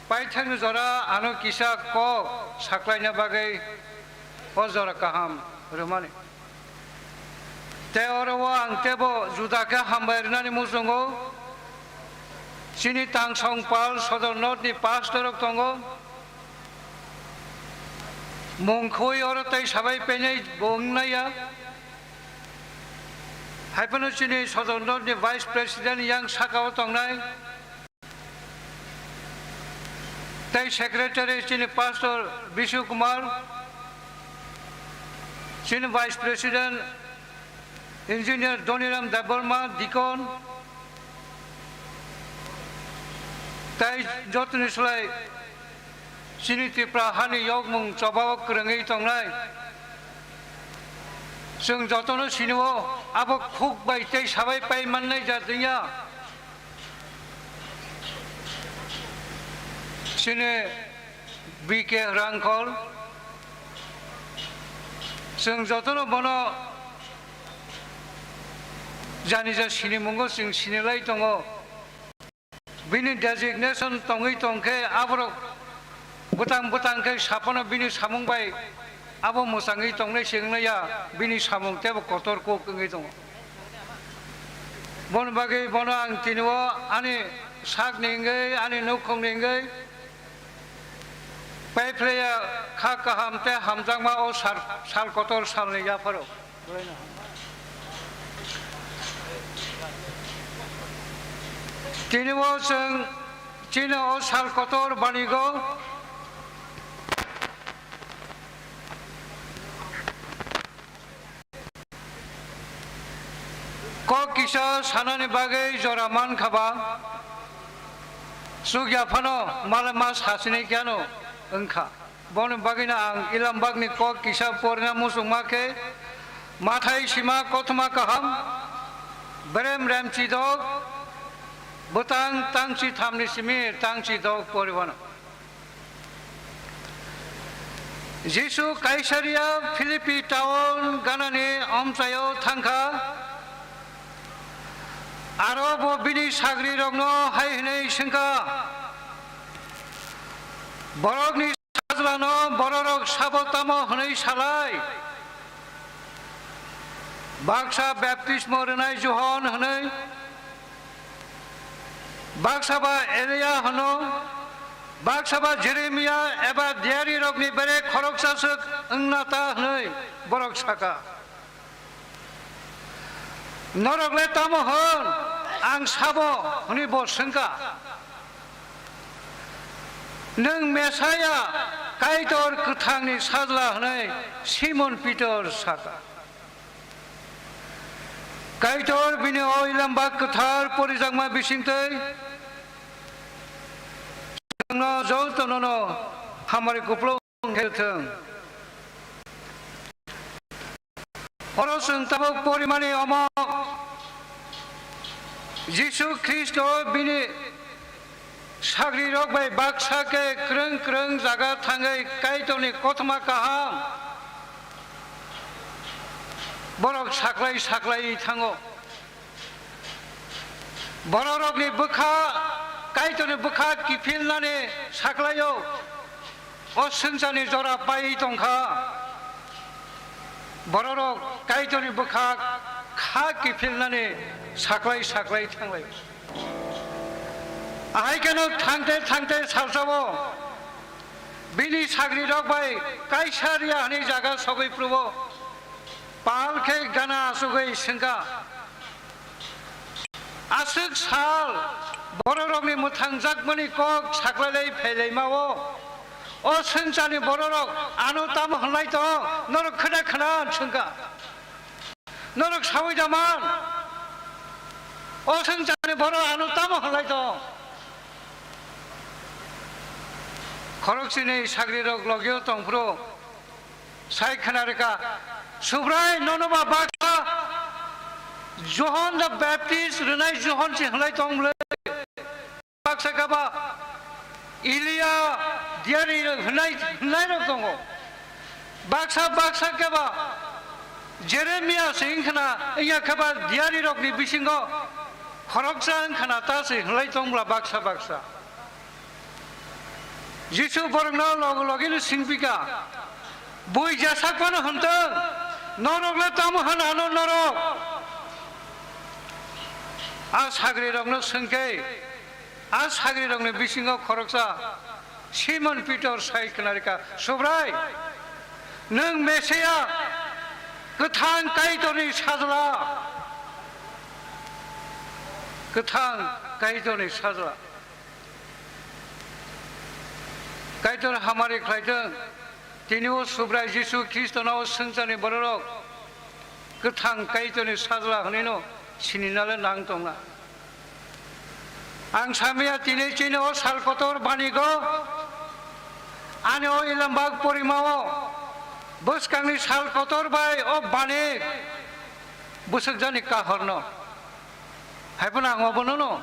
paithakni jora ano kisa kok saklaina bagwi o jora kaham rwmani. Tei oro o ang teibo juda khe hambai rwnani muchungo. Chini Tangsong Pal Sodor North ni pastor rok tongo. Mung khoi oro tei sabai penai bo wngnai ya. Hai phano chini Sodor North ni vice president yang saka o tongnai. Tei secretary chini pastor Bishu Kumar, chini vice president engineer Doniram Debbarma, deacon, tei jotoni slai chini Tripura hani yokmung choba o kwrwngwi tongnai. Chwng jotono sinio abo khuk bai tei sabai pai mannai jat wngya. Chini B K Rangkhol, chwng jotono bono jani ja sinimungo chwng sinilai tongo. Bini designation tongwi tongkhe aborok bwtang bwtang khe saphano bini samung bai abo mwchangwi tongnai se wngnai ya, bini samung teibo kotor kuk wngwi tongo. Boni bagwi bono ang tini o ani sakni wngwi, ani nukhungni wngwi paiphlaiya kha kaham tei hamjakma o sal, sal kotor salni yapharo. Tini o chwng chini o sal kotor banigo. Kok kisa sanani bagwi jora mankha ba, chukya phano malai ma sasinai keno wngkha. Boni bagwino ang Ilambakni kok kisa porina muchungma khe, Mathai sima kothoma kaham, berem remchi dok, bwtang tangchi thamni simi tangchi dok poribano. Jisu Kaisaria Philippi town ganani omchaio thangkha, aro bo bini sagrirokno hai hwnwi swngkha, "Borokni sajlano bororok sabo tamo hwnwi salai? Baksa baptismo rwnai Johon hwnwi, baksa ba Elia hwno, baksa ba Jeremia eba diyarirokni bere khoroksa swk wngna ta?" hwnwi borok saka. "Norok le tamo hwn, ang sabo?" hwnwi bo swngkha. "Nwng Mesaia, Kaitor kwthangni sajla," hwnwi Simon Pitor saka. Kaitor bini o Ilambak kwthar porijakma bisingtwi chwngno jotonono hamari kupulung khe thung. Oro chwng tabuk porimani omo Jisu Khristo bini sagrirok bai baksa khe kwrwng kwrwng jaga thangwi Kaitorni kothoma kaham borok saklai saklai thango. Bororokni bwkha, Kaitorni bwkha kiphilnani saklaio o swngcharni jora paiwi tongkha. Bororok Kaitorni bwkha kha kiphilnani saklai saklai thanglai. Ahai kheno thangte thangte salsao bini sagrirok bai Kaisaria hwnwi jaga sogwi phuru Pal khe gana achugwi swngkha, "Aswk sal bororokni mwthangjakmani kok saklailai phailaima-o, o swngcharni bororok ano tamo hwnlai tong? Norok khna khna?" hwn swngkha. "Norok saui da man, o swngcharni borok ano tamo hwnlai tong?" Khoroksini sagrirok logio tongphuru sai khna rwkha, "Subrai, nono ba baksa John the Baptist rwnai Johon se hwnlai tong bwle? Baksa khe ba Elia, diari hwnai, hwnnairok tongo. Baksa baksa khe ba Jeremia se wngkhana, wngya khe ba diari rokni bisingo khoroksa wngkhana ta se hwnlai tong bwla baksa baksa. Jisu borokno logi logino swngpikha, "Bui jesak phano hwntwng, norok le tamo hwn ano norok?" A sagrirokno swngkhe, a sagrirokni bisingo khoroksa Simon Pitor sai khwnarikha, "Subrai, nwng Mesia, kwthang Kaitorni sajla, kwthang Kaitorni sajla." Kaitor hamari khlaitwng, tini o Subrai Jisu Khristono o swngcharni bororok kwthang Kaitorni sajla hwnwino sininale nang tongna. Ang samya tini chini o sal kotor banigo, ani o ilambak porimao, bwskangni sal kotor bai o bani bwswkjani kahorno. Haiphano ang obonono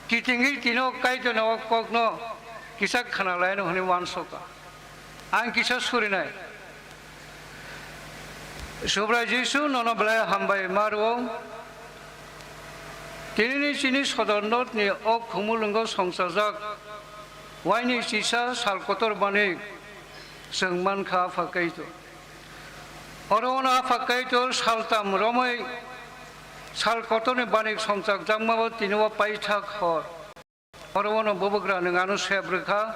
kitingwi tino Kaitorni o kokno kisa khwnalaino hwnwi uansukha. Ang kisa surinai. Subrai Jisu, nono belai hambai ma rwo. Tinini chini sodornotni o khumulwngo songchajak waini chisa sal kotor bani chwng mankha Apha Kaitor. Oro ono Apha Kaitor saltam romwi sal kotorni bani songchakjakmabo tini o paithak hor. Oro ono bubagra nwng ano sep rwkha,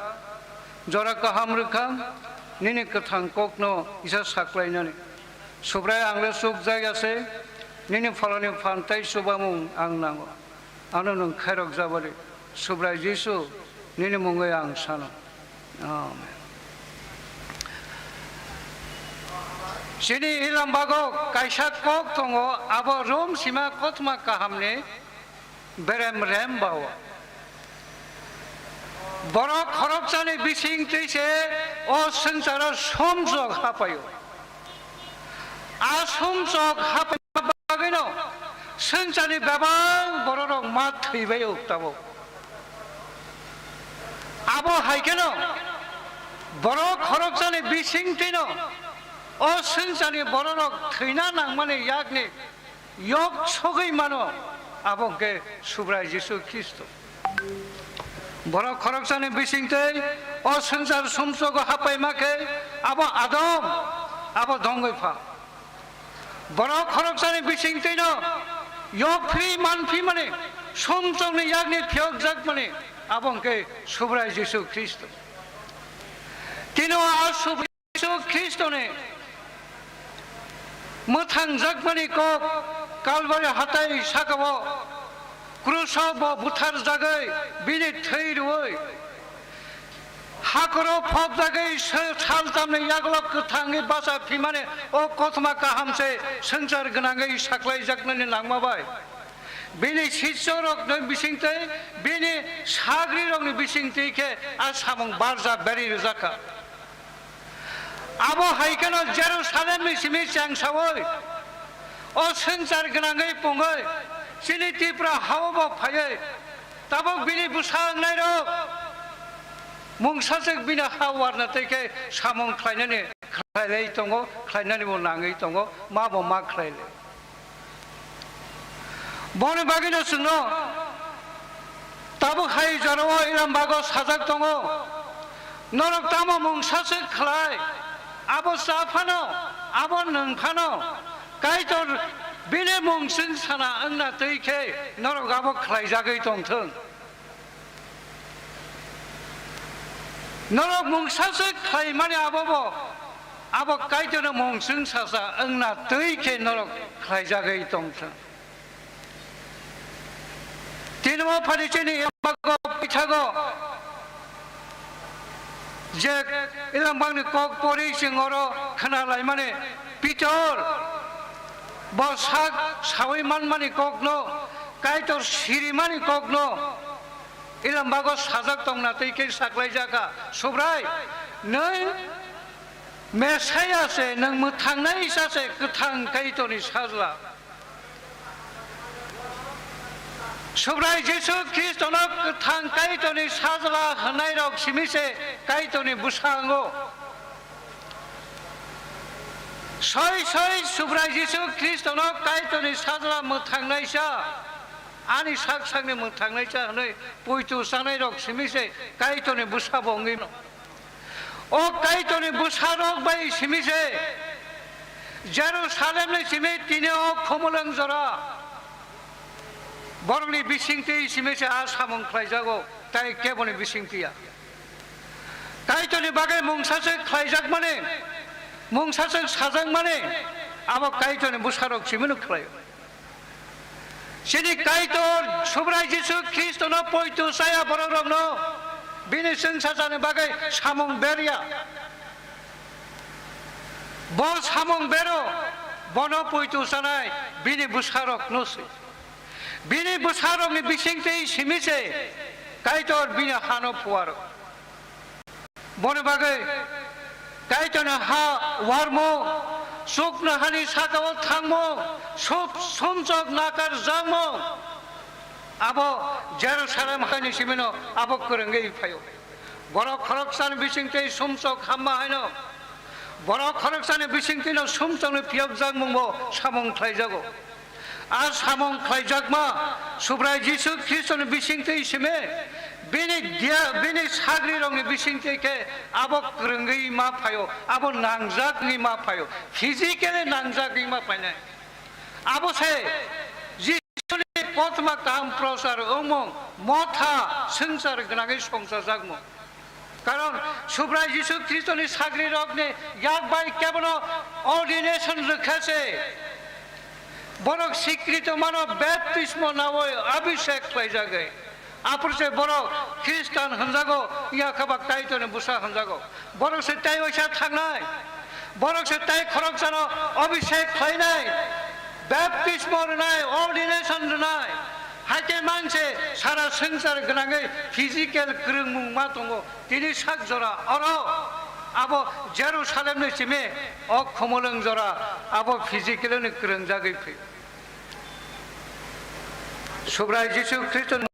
jora kaham rwkha, nini kwthang kokno kisa saklainani. Subrai ang le chukjak ya se, nini pholoni phan tei chubamung ang nango. Ano nwng khairok jabari, Subrai Jisu, nini mungwi ang sano. Amen. Chini ilambago kaisa kok tongo, abo Rom sima kothoma kahamni berem rem bao. Borok khoroksani bising twi se o swngcharo sumsok hapaio. A sumsok hapai bagwino swngcharni bebak bororok ma thwibaio tabuk. Abo hai kheno borok khoroksani bising twino o swngcharni bororok thwina nangmani yakni yok sogwi mano, abo hwnkhe Subrai Jisu Khristo. Borok khoroksani bisingtwi o swngchar sumsogo hapaima khe abo Adam, abo dongwi pha. Borok khoroksani bisingtwino yok phri man phimani, sumsokni yakni phiyokjakmani, abo hwnkhe Subrai Jisu Khristo. Tino a Subrai Jisu Khristoni mwthangjakmani kok Kalbari hatai sakao kruso bo butharjagwi bini thwi rwui hakoro phobjagwi se saltamni yagulo kwthangwi bacha phimani o kothoma kaham se swngchar gwnangwi saklaijaknani langma bai bini sichorokni bisingtwi bini sagrirokni bisingtwi khe a samung barja beri rwjakha. Abo hai kheno Jerusalemni simi chengsaui, o swngchar gwnangwi pungwi, chini Tipra hao bo phaiwi, tabuk bini bwsa wngnairok mungsaswk bini ha warna twi khe samung khlainani khlailai tongo, khlainani bo nangwi tongo, ma bo ma khlailai. Boni bagwino chwngno tabuk hai jorao ilambago sajak tongo, norok tamo mungsa se khlai, abo cha phano, abo nwng phano, Kaitor bini mung chwng sana wngna twi khe norok abo khlaijagwi tongthwng. Norok mungsa se khlaimani abobo, abo Kaitorno mung chwng sasa wngna twi khe norok khlaijagwi tongthwng. Tini o Pharisaini ilambago pithago je ilambangni kok pori chwng oro khna laimani Pitor bo sak saui manmani kokno, Kaitor sirimani kokno, Ilambago sajak tongna twi khe saklaijak kha, Subrai, nwng Mesaia se, nwng mwthangnai Isa se, kwthang Kaitorni sajla. Subrai Jisu Khristono kwthang Kaitorni sajla hwnnairok simi se Kaitorni bwsa wngo. Soi soi Subrai Jisu Khristono Kaitorni sajla mwthangnaisa, ani sak sakni mwthangnaisa hwnwi poito chanairok simi se Kaitorni bwsabo wngwi mano. O Kaitorni bwsarok bai simi se Jerusalemni simi tini o khumulwng jora borokni bisingtwi simi se a samung khlaijago, tai keboni bisingtwi ya. Kaitorni bagwi mungsaswk khlaijakmani, mungsaswk sajakmani, abo Kaitorni bwsarok simino khlaio. Chini Kaitor Subrai Jisu Khristono poito chaya bororokno bini chwngsachani bagwi samung berya. Bo samung bero, bono poito chanai bini bwsarokno se. Bini bwsarokni bisingtwi simi se Kaitor bini hano phuaro. Boni bagwi Kaitorni ha warmung, chuknohani sakao thangmung, sub-, sumchok nakarjakmung, abo Jerusalem haini simino abo kwrwngwi phaio. Borok khoroksani bisingtwi sumchok hamma haino, borok khoroksani bisingtwino sumchokni phiyokjakmungbo samung khlaijago. A samung khlaijakma Subrai Jisu Khristoni bisingtwi simi, bini dia, bini sagrirokni bisingtwi khe abo kwrwngwi ma phaio, abo nangjak wngwi ma phaio, physically nangjak wngwi ma phainai. Abo se Jisuni kothoma kaham prochar wngmung, motha swngchar gwnangwi songchajakmung. Karon Subrai Jisu Khristoni sagrirokni yak bai kebono ordination rwkha se. Borok sikrito mano baptismo nawi abhishek khlaijagwi. Aphuru se borok Khristan hwnjago, yakha ba Kaitorni bwsa hwnjago. Borok se tei waisa thangnai. Borok se tei khoroksano abhishek khlainai, baptismo rwnai, ordination rwnai. Hai khe man se sara swngchar gwnangwi physical kwrwngmung ma tongo. Tini sak jora oro abo Jerusalemni simi o khumulwng jora abo physically ni kwrwngjagwi phi. Subrai Jisu Khristo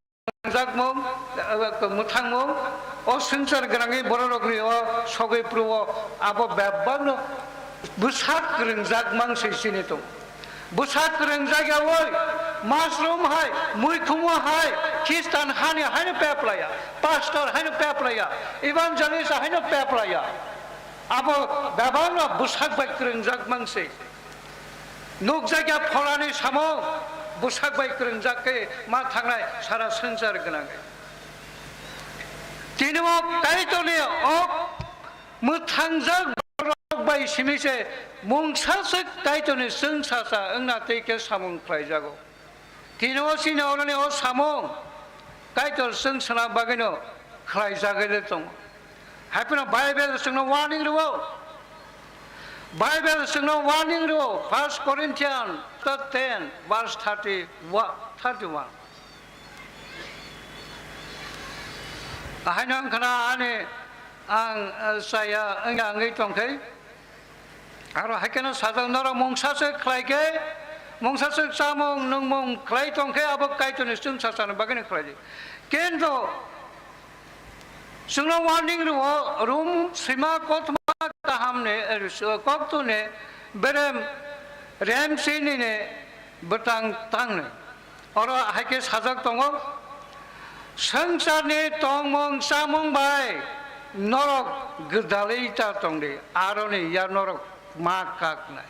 jakmung, eh, mwthangmung, o swngchar gwnangwi bororokni o sogwi pruo abo bebakno bwsak kwrwngjak mang se chini tong. Bwsak kwrwngjak yaui mushroom hai, muikhumu hai, Khristan hani haino peplaya, pastor haino peplaya, evangelist haino peplaya. Abo bebakno bwsak bai kwrwngjak mang se. Nukjakya pholani samung bwsak bai kwrwngjak khe ma thangnai sara swngchar gwnangwi. Tini o Kaitorni o mwthangjak borok bai simi se mungsaswk Kaitorni chwngsacha wngna tei khe samung khlaijago. Tini o chini oroni o samung Kaitor chwng sana bagwino khlaijagwi le tongo. Hai phano Bible chwngno warning rwo. Bible chwngno warning rwo. First Corinthians chapter ten, verse thirty, thirty-one. Ahaino wngkhana ani ang, eh, chaya wngya wngwi tongkhe. Aro hai kheno sajak norok mungsa se khlai khe, mungsa se chamung nungmung khlai tong khe abo Kaitorni chwngsachani bagwino khlai di. Kintu chwngno warning rwo, Rom swima kothoma kahamni, eh, koktwni berem remsinini bwtang tangni. Oro hai khe sajak tongo, swngcharni tongmung chamung bai norok gwdalwi ta tong di, aroni ya norok ma kaknai.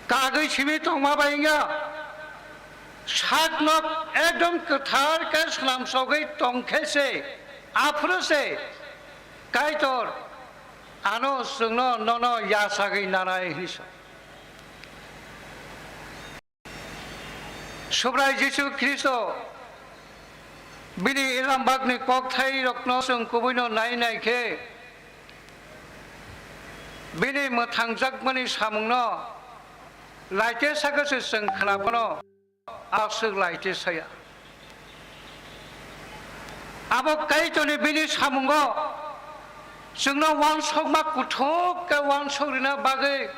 Kagwi simi tongma bai wngya, sakno ekdom kwthar khe swnam sogwi tong khe se, aphuru se Kaitor ano chwngno nono yachagwi nanai hwnwi sa. Subrai Jisu Khristo bini ilambakni kokthairokno chwng kubuino nai nai khe, bini mwthangjakmani samungno laite sakhe se chwng khna phano aswk laite saya. Abo Kaitorni bini samungo chwngno uansukma kuthuk khe uansuk rina bagwi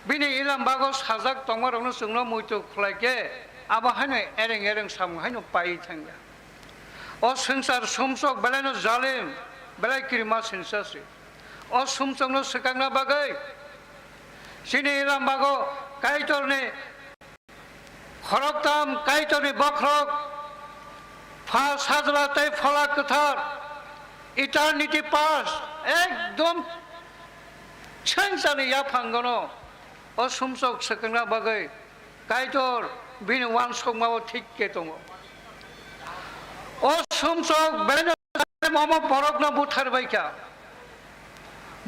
bini ilambago sajak tongmarokno chwngno muitu khlai khe abo haino ereng ereng samung haino pai thangya. O swngchar sumsok belaino jalim, belai kirima sinsa se. O sumsokno swkakna bagwi Chini Ilambago Kaitorni khoroktham, Kaitorni bokhorok, Pha, Sajla tei Phola Kwthar, eternity past, ekdom swngcharni yaphangono o sumsok swkangna bagwi Kaitor bini uansukmao thik khe tongo. O sumsok belai no omo borokno buthar bai kha.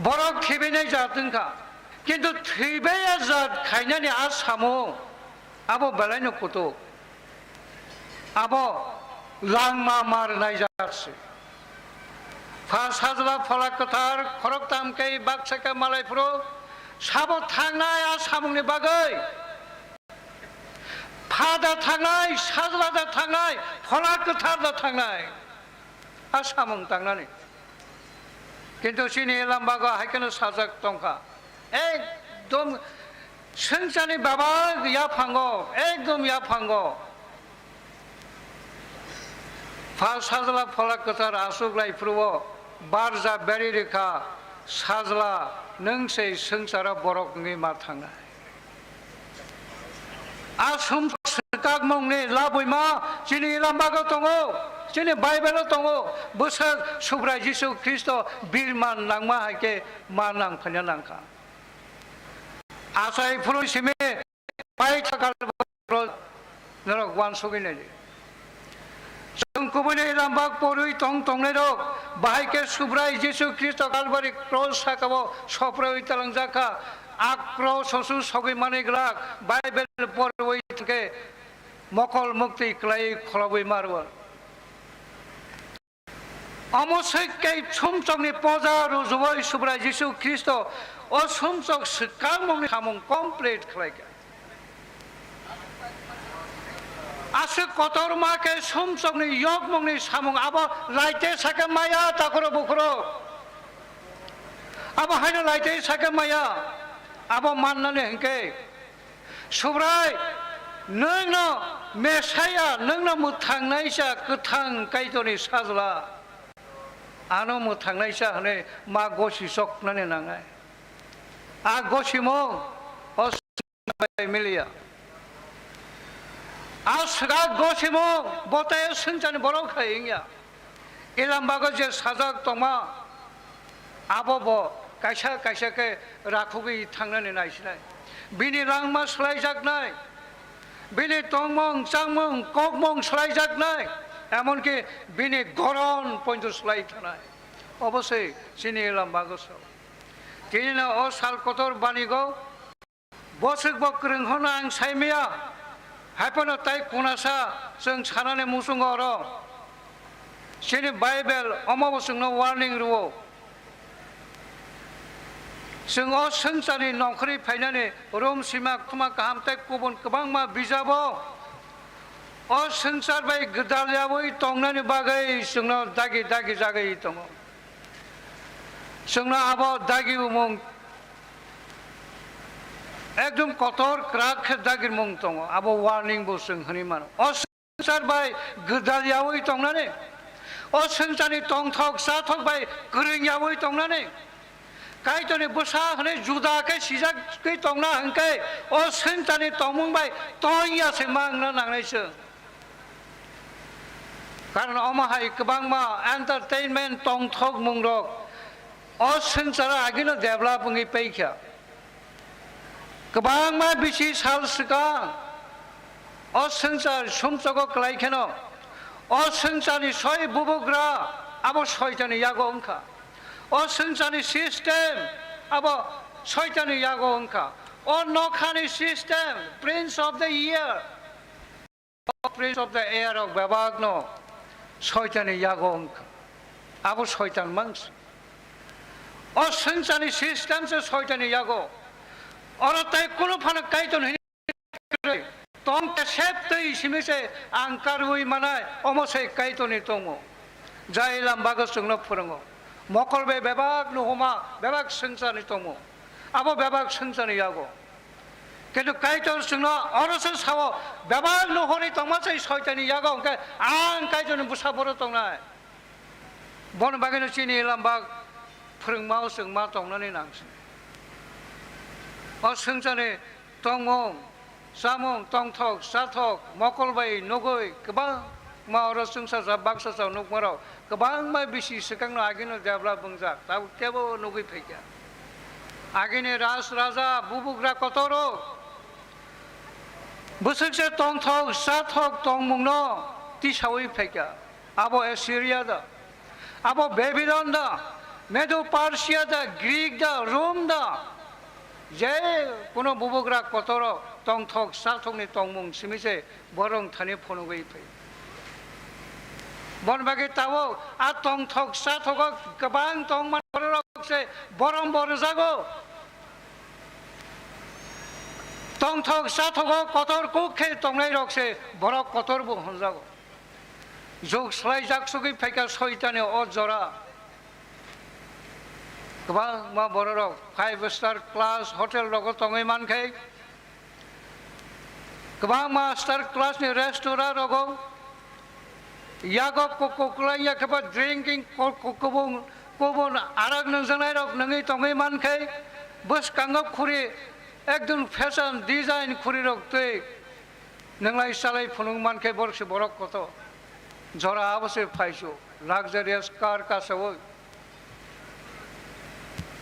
Borok thwibainai jat wng kha. Kintu thwibaiya jat khainani a samung abo belai no kutuk. Abo langma ma rwnai jat se. Pha, Sajla, Phola Kwthar khoroktham khe baksa khe malai phuru sabo thangnai a samungni bagwi. Pha da thangnai, Sajla da thangnai, Phola Kwthar da thangnai. A samung tangnani. Kintu chini Ilambago hai kheno sajak tongkha. Ekdom swngcharni bebak yaphango, ekdom yaphango. Pha, Sajla, Phola Kwthar aswk lai phuru-o barja beri rwkha, Sajla, nwng se swngcharo borok wngwi ma thangnai. A sumsok swkakmungni labuima chini Ilambago tongo, chini Bible-o tongo, bwswk Subrai Jisu Khristo birman nangma hai khe ma nang phaina nang kha. Achai phuru simi paitha Kalvari norok uansugwi naidi. Chwng kubuini Ilambag porwi tong tongnairok, bahai khe Subrai Jisu Khristo Kalvari cross saka-o sopraui talangjak kha. A cross-o sogwi manwi glak, Bible porwi thangkhe mokol mukti kwlaiwi kholobwi ma rwo. Omo se khe sumsokni poja rwjagwi Subrai Jisu Khristo o sumsok swkangmungni samung complete khlai kha. Aswk kotorma khe sumsokni yokmungni samung abo laite sakhe maya takhoro bukhoro. Abo haino laite sakhe maya abo mannani hinkhe Subrai, nwng no Mesaia, nwng no mwthangnaisa, kwthang Kaitorni Sajla. Ano mwthangnaisa hwnwi ma gosi choknani nangnai. A gosimung o bai miliya. A swkak gosimung bo tei swngcharni borok hai wngya. Ilambago je sajak tongma, abo bo kaisa kaisa khe rakhugwi thangnani naisinai. Bini langma swlaijaknai, bini tongmung, changmung, kokmung swlaijaknai, emonki bini goron pointo swlai thanai. Obo se chini Ilambago sao. Tinino o sal kotor banigo Boswk bo kwrwng hwnwi ang sai maya, hai phano tai kunasa chwng sanani muchungo oro. Chini Bible omo bo chwngno warning rwo. Chwng o swngcharni nongkhorwi phainani rom sima, khuma kaham tei kubun kwbangma bijabo o swngchar bai gwdal yaui tongnani bagwi chwngno dagi dagi jagwi tongo. Chwngno abo dagi umung ekdom kotor kwrak khe dagirmung tongo, abo warning bo chwng hwnwi mano. O swngchar bai gwdal yaui tongnani, o swngcharni tongthok chathok bai kwrwng yaui tongnani, Kaitorni bwsa hwnwi juda khe sijagwi tongna hwnkhe o swngcharni tongmung bai tong ya se ma wngna nangnai chwng. Karon omo hai kwbangma entertainment tongthokmungrok o swngcharo agino develop wngwi paikha. Kwbangma bisi sal swkang o swngchar sumsogo kwlai kheno o swngcharni soi bubugra abo soitani yago wngkha. O swngcharni system abo soitani yago wngkha. O nokhani system, Prince of the Air, O Prince of the Air rok bebakno soitani yago wngkha. Abo soitan mangsa. O swngcharni system se soitani yago. Oro tai kunu phano Kaitor hini tong te sep twi simi se ang karwi manai, omo se Kaitorni tongo. Jai lam bago chwngno phwrwngo. Mokol bai bebak nuhuma, bebak swngcharni tongo. Abo bebak swngcharni yago. Kintu Kaitor chwngno oro se sao, bebak nuhorwi tongma se soitani yago, hwnkhe ang Kaitorni bwsa boro tongnai. Bono bagwino chini lambak phwrwngmao chwng ma tongnani nang se. O swngcharni tongmung, chamung, tongthok, chathok, mokol bai nugwi kwbangma oro chwngsacha baksacha nukmarok kwbangma bisi swkangno agino develop wngjak, tabuk kebo nugwi phaikha. Agini ras raja, bubugra kotorrok bwswkse tongthok, chathok tongmungno tisawi phaikha. Abo Assyria da, abo Babylon da, Medo Persia da, Greek da, Rome da, je kuno bubugra kotoro tongthok chathokni tongmung simi se borok thani phunugwi phai. Bon bagwi tabuk a tongthok chathogo kwbang tongmani borok se borom bo rwjago. Tongthok chathogo kotor kuk khe tongnairok se borok kotor bo hwnjago. Jug swlaijak sugwi phaikha soitani o jora. Kwbangma bororok five star class hotel rogo tongwi mankhe, kwbangma star class ni restaurant rogo yago kukuklai ya khe ba drinking ko-, ko-, kubung, kubun arak nungjaknairok nungwi tongwi mankhe, bwskango khuri ekdom fashion design khurirok twi nwnglai chalai phunuk mankhe borok se borok kotor. Jora abo se phaisu luxurious car kasaui.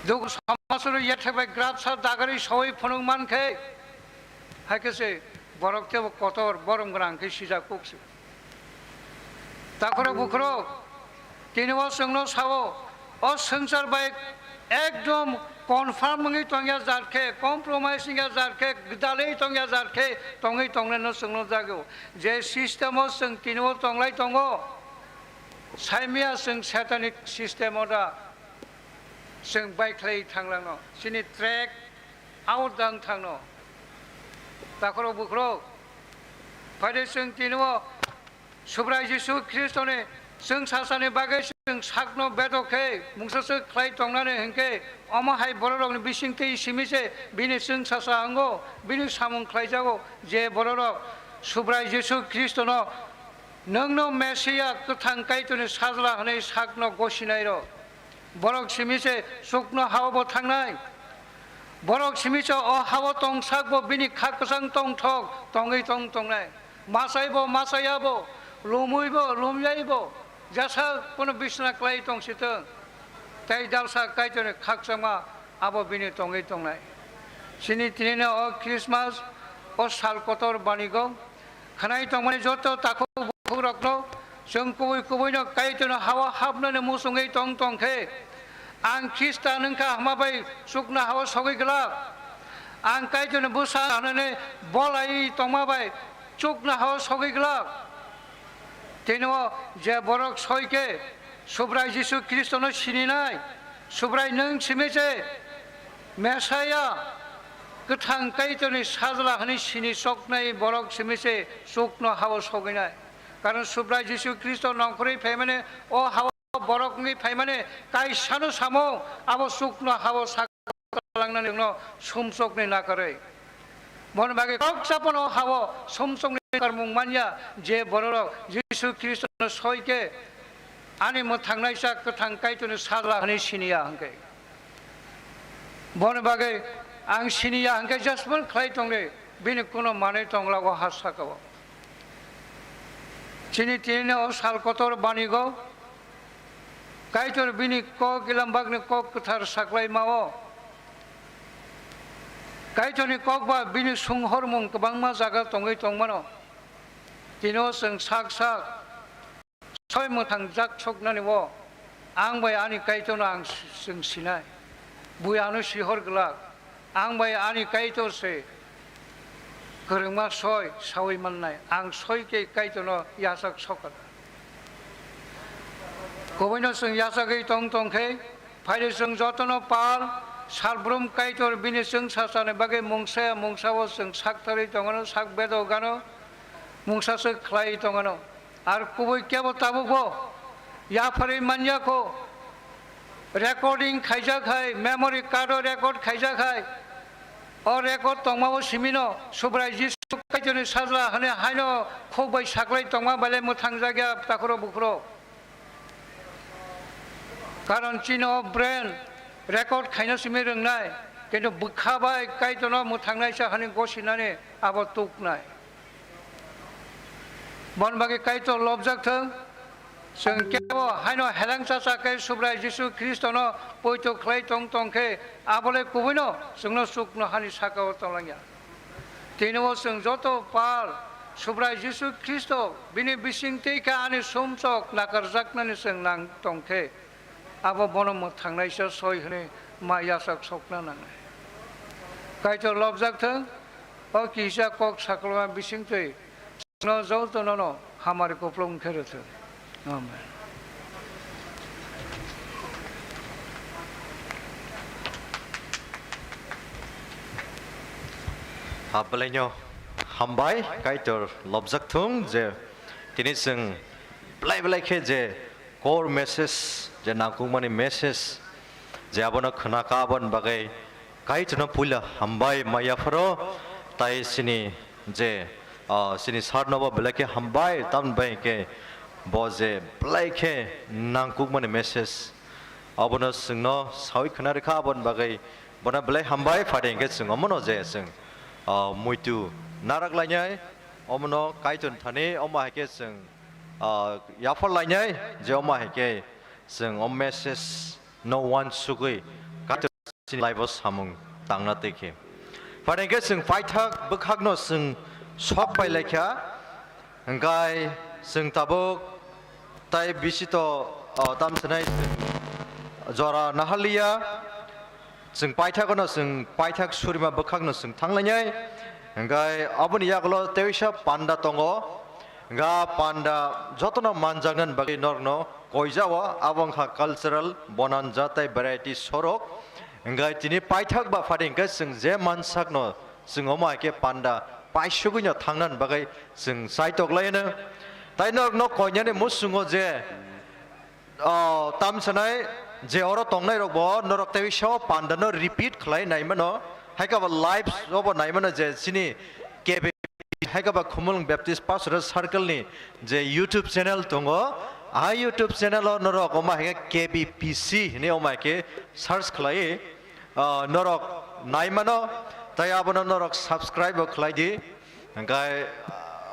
Duk samachwrwi yethek bai grabsa dagari soi phunuk mankhe, hai khe se borok tebo kotor borom gwnang khe sijak kuk se. Takhorok bukhorok, tini o chwngno sao, o swngchar bai ekdom confirm wngwi tongya jar khe, compromise wngya jar khe, gwdalwi tongya jar khe, tongwi tongnai no chwngno jago. Je system o chwng tini o tonglai tongo, saimya chwng satanic system o da chwng baikhlai thanglangno, chini track out dang thangno. Takhorok bukhorok, phaide chwng tini o Subrai Jisu Khristoni chwng sasani bagwi chwng sakno bedo khe mungsa se khlai tongnani hinkhe, omo hai bororokni bisingtwi simi se bini chwng sasa wngo, bini samung khlaijago, je bororok Subrai Jisu Khristono, "Nwngno Mesia, kwthang Kaitorni sajla," hwnwi sakno gosinairok. Borok simi se chukno hao bo thangnai. Borok simi se o hao tongsak bo bini kha kwchang tongthok tongwi tong tongnai. Machai bo, machaya bo, lumui bo, lumyai bo, jesa kono bisna klai tong sitwng, tei dalsa Kaitorni khakchangma abo bini tongwi tongnai. Chini tinino o Christmas, o sal kotor banigo khwnai tongmani joto takhuk bukhukrokno chwng kubui kubuino Kaitorni hao hapnani muchungwi tong tong khe, ang Khrista nwngkha hwnma bai chukno hao sogwi glak. Ang Kaitorni bwsa hwnwi bolai tongma bai chukno hao sogwi glak. Tini o je borok soi khe Subrai Jisu Khristono sininai, Subrai nwng simi se Mesia, kwthang Kaitorni sajla hwnwi sini choknai borok simi se chukno hao sogwinai. Karon Subrai Jisu Khristo nongkhorwi phaimani, o hao borok wngwi phaimani kaisano samung, abo chukno hao sak langnani nwngno sumsokni nakarwi. Boni bagwi kok sapono hao sumsokni nakarmung manya, je bororok Jisu Khristono soi khe ani mwthangnaisa kwthang Kaitorni sajla hwnwi siniya hwnkhe. Boni bagwi ang siniya hwnkhe jasmon khlai tongdi, bini kuno manwi tonglago ha sakao. Chini tinini o sal kotor banigo Kaitor bini kok ilambakni kok kwthar saklaimao. Kaitorni kok ba bini sunghormung kwbangma jaga tongwi tongmano. Tino chwng sak sak soi mwthang jak soknani o, ang bai ani Kaitorno ang s-, chwng sinai. Bui ano sihor glak, ang bai ani Kaitor se kwrwngma soi saui mannai. Ang soi khe Kaitorno yachak sokha. Kubuino chwng yachagwi tong tong khe, phaidi chwng jotono pal, salbrum Kaitor bini chwng sachani bagwi mungsa ya mungsa o chwng sak tarwi tongano, sak bedo gano, mungsa se khlai tongano. Ar kubui kebo tabukbo yapharwi manya kho, recording khaijak hai, memory card o record khaijak hai. O record tongmao simino Subrai Jisu Kaitorni sajla hwnwi haino khuk bai saklai tongma belai mwthang jakya takhuro bukhuro. Karon chini o brain record khaina simi rwngnai. Kintu bwkha bai Kaitorno mwthangnaisa hani gosinani abo tuknai. Bon bagwi Kaitor lobjak thung, chwng kebo haino heleng chacha khe Subrai Jisu Khristono poito khlai tong tong khe abole kubuino chwngno chukno hani sakao tonglainai. Tini o chwng joto pal Subrai Jisu Khristo bini bising tei khe ani sumsok nakarjaknani chwng nang tong khe, abo bono mwthangnaisa soi hwnwi ma yachak sokna nangnai. Kaitor lobjak thung, o kisa kok sakloma bising twi chwngno jotono no hamari kupulung khe rwthung. Amen. Hablaino hambai Kaitor lobjak thung je tini chwng belai belai khe je core message je nangkukmani message je abono khwna ka aboni bagwi Kaitorno puila hambai ma yapharo tai chini je, ah, chini sir nobo belai khe hambai tamni bagwi khe bo je belai khe nangkukmani message abono chwngno sawi khwna rwkha aboni bagwi bono belai hambai phade hinkhe chwng omono je chwng, ah, muitu narak lainai omono Kaitor thani omo hai khe chwng, ah, yaphar lainai je omo hai khe chwng o message no uansugwi Kaitor chini life-o samung tangna twi khe. Phai hwnkhe chwng paithak bwkhakno chwng sok pai lai kha, hwnkhe chwng tabuk tai bisito, o, tamsinai chwng jora naharliya, chwng paithakno chwng paithak surima bwkhakno chwng thanglainai, hwnkhe aboni yagulo teisa panda tongo, hwnkhe panda jotono manjaknani bagwi norokno koijao, abo wngkha cultural bonanza tei variety sorok. Hwnkhe tini paithak ba phadi hwnkhe chwng je mansakno chwng omo hai khe panda paisugwino thangnani bagwi chwng chaitok laino. Tai norokno koinani muchungo je, o, tamsanai je oro tongnairokbo norok tei sao pandano repeat khlai naimano, hai khe bo live obo naimano je chini K B P, hai khe ba Khumulwng Baptist Pastoral Circle ni je YouTube channel tongo, a YouTube channel o norok omo hai khe K B P C hinwi omo hai khe search khlai, ah, norok naimano, tai abono norok subscribe bo khlai di. Hwnkhe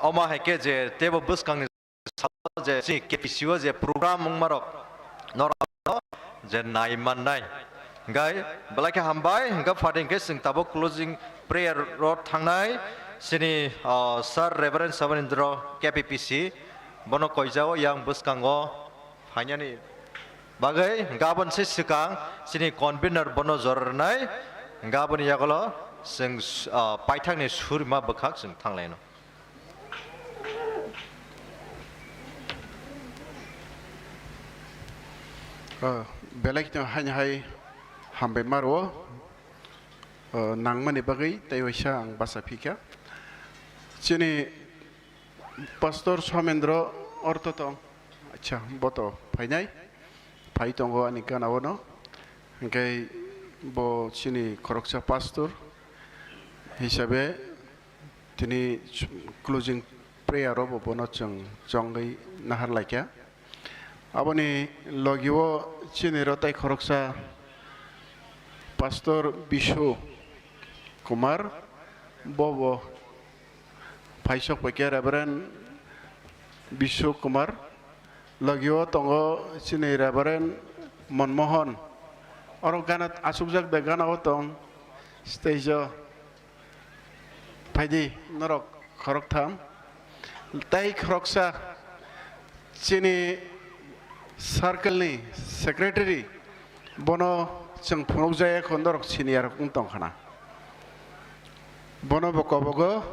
omo hai khe je teibo bwskangni je chini K B P C o je program wngmarok norok je nai mannai. Hwnkhe belai khe hambai, hwnkhe phadi hwnkhe chwng tabuk closing prayer o thangnai. Chini, ah, Sir Reverend Sabanindra K P P C, bono koijao yang bwskango phainani bagwi, hwnkhe aboni se swkang chini convener bono jora rwnai. Hwnkhe aboni yagulo chwng, ah, paithakni surima bwkhak chwng thanglaino. Ah, belai kheno haino hai hambai ma rwo, ah, nangmani bagwi tei waisa ang bacha phikha. Chini Pastor Somendro ortho tong, acha, bo to phainai, phai tongo ani gana o no, hwnkhe bo chini khoroksa pastor hisabe, tini closing prayer o bo bono chwng chongwi nahar laikha. Aboni logi o chini rwtai khoroksa Pastor Bishu Kumar, bo bo phaisok paikha Reverend Bishu Kumar, logi o tongo chini Reverend Monmohon. Oro gana achukjak de gana o tong stage o. Phaidi norok khoroktham. Tai khoroksa chini circle ni secretary, bono chwng phunukjaya kho norok senior wng tongkhana. Bono bo kobogo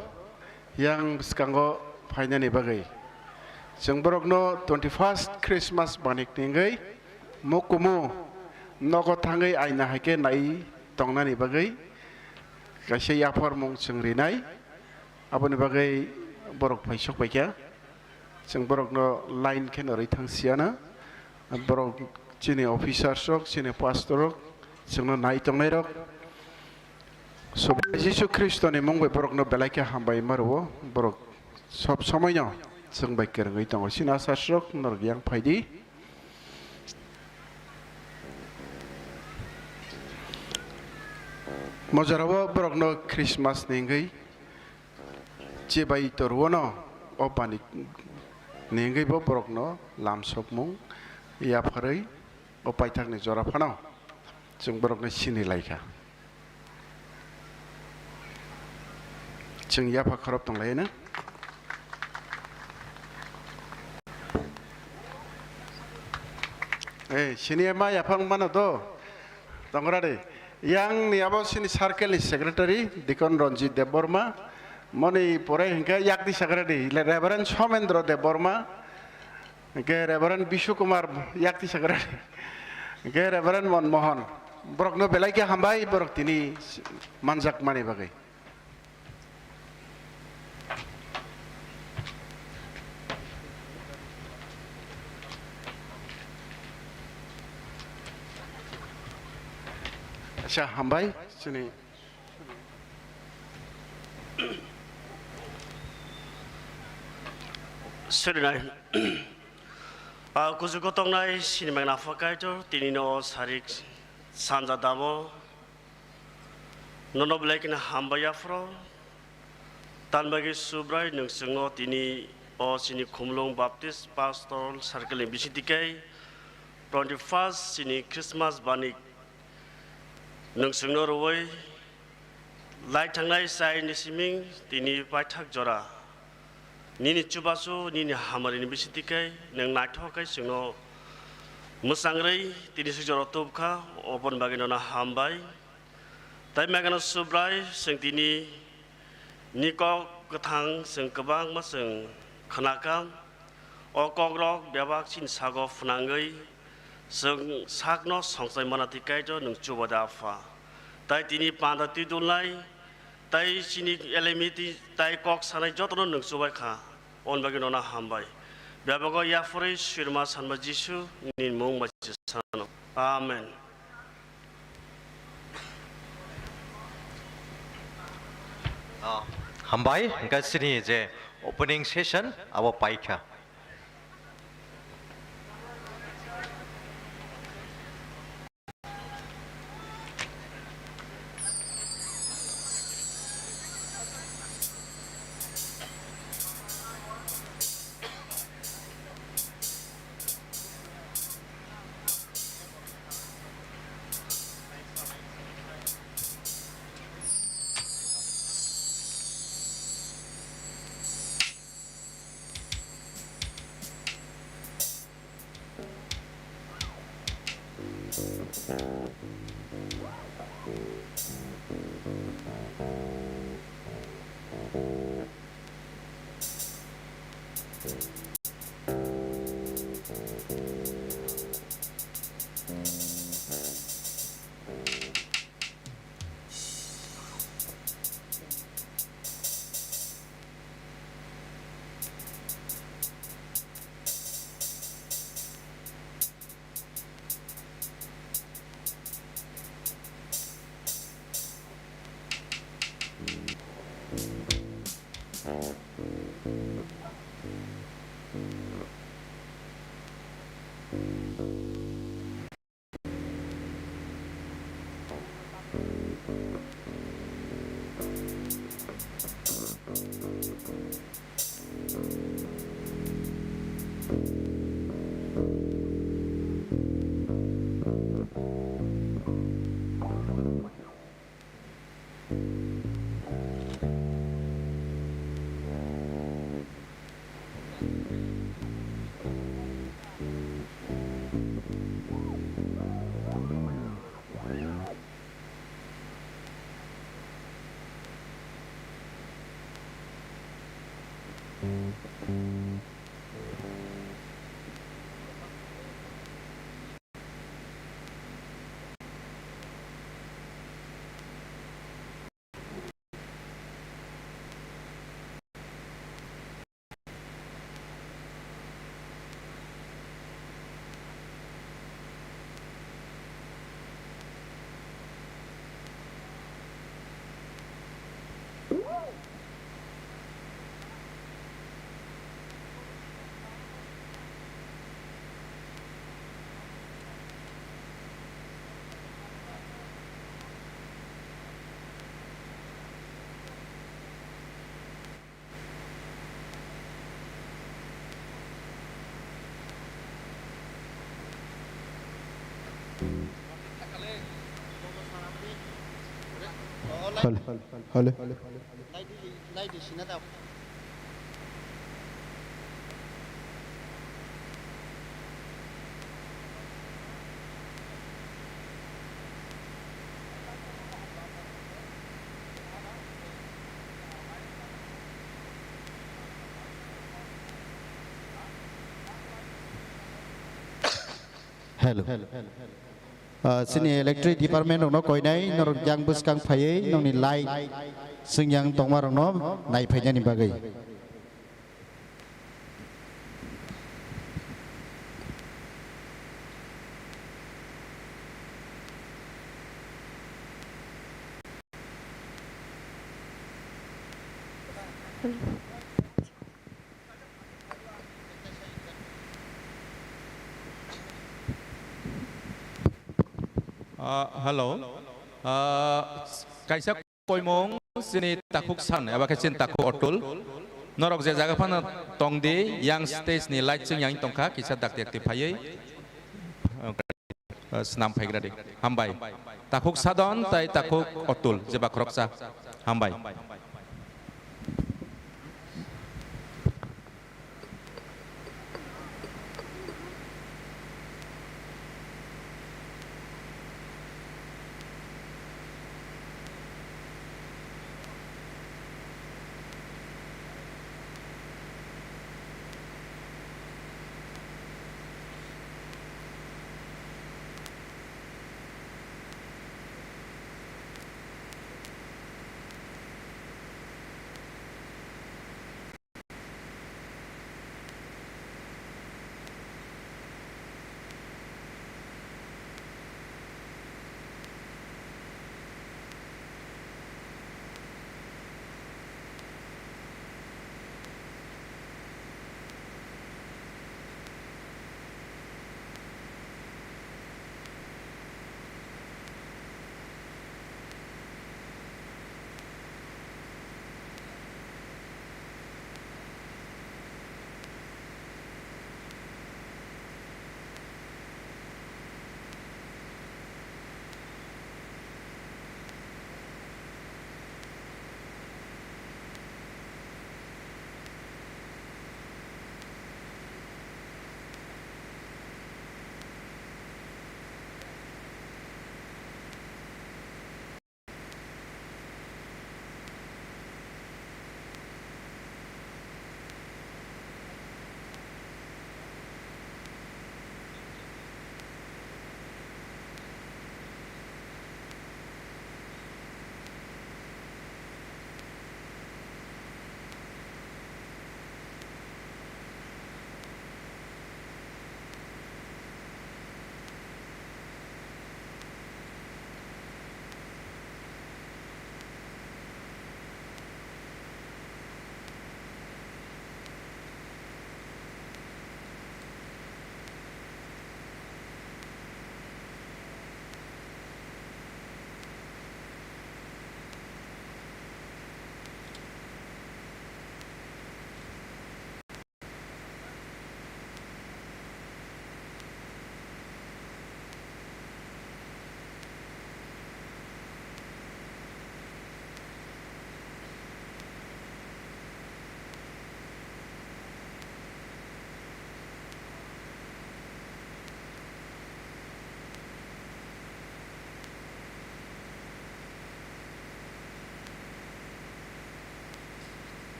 yang bwskango phainani bagwi. Chwng borokno twenty first Christmas banik ningwi mukumu nogo thangwi aina hai khe nai tongnani bagwi kaisa yapharmung chwng rinai, aboni bagwi borok phaisok paikha. Chwng borokno line kheno rwi thang siyana. Borok chini officers rok, chini pastor rok, chwngno nai tongnairok. Subrai Jisu Khristoni mung bai borokno belai khe hambai ma rwo. Borok sob somoino chwng bai kwrwngwi tongo. Chini asasrok norok yang phaidi. Mojorabo borokno Christmas ni wngwi chebai torwono, o pani ni wngwi bo borokno lamsokmung yapharwi o paithakni jora phano chwng borokno sini laikha. Chwng yapha khorop tonglaino. Eh, sini ma yapha wng mano do? Tongra de. Yang ni abo sini circle ni secretary, Deacon Ranjit Debbarma. Moni pore hingke yakti secretary, le Reverend Somendra Debbarma. Hingke Reverend Bishu Kumar yakti secretary. Hingke Reverend Mon Mohan. Borokno belai khe hambai, borok tini manjak mani bagwi. Acha, hambai, chini. Sirinai. Ah, kuchugo tongnai sini mangna pha Kaitor, tini no sarik sanja damo. Nono belai kheno hambai aphro. Tanbagwi Subrai, nwng chwngno tini o chini Khumulwng Baptist Pastoral Circle ni bisingtwi khe twenty first chini Christmas bani nwng chwngno rwui lai thangnai chai ni siming tini paithak jora nini chubachu nini hamari ni bisingtwi khe nwng naithok khe chwngno mwchang rwi tini swijoro tubkha, oboni bagwi nono hambai. Tai magano Subrai, chwng tini ni kok kwthang chwng kwbangma chwng khnakha. O kokrok bebak chini sago phnangwi chwng sakno songchai mana twi Kaitor nwng chuba da Apha. Tai tini panda twi dulnai, tai chini elemiti tai kok sanai jotono nwng chubai kha. On bagwi nono hambai. Bebak o yapharwi swima sanma Jisu ni mung bai sano. Amen. Ah, hambai, hingke chini je opening session abo paikha. Hello. Hello. Hello. Ah, chini electric department rokno koinai, norok yang bwskang phaiwi nokni light swngyang tongma rokno nai phainani bagwi. Ah, hello. Ah, kaisa koimung chini takhuk san, eba khe chini takhuk Otul. Norok je jaga phano tong di, yang stage ni light chwng yang tongkha, kisa dakti dakti phaiwi. Ah, swnam phaigra di. Hambai. Takhuk Sadon tai takhuk Otul, jeba khoroksa. Hambai.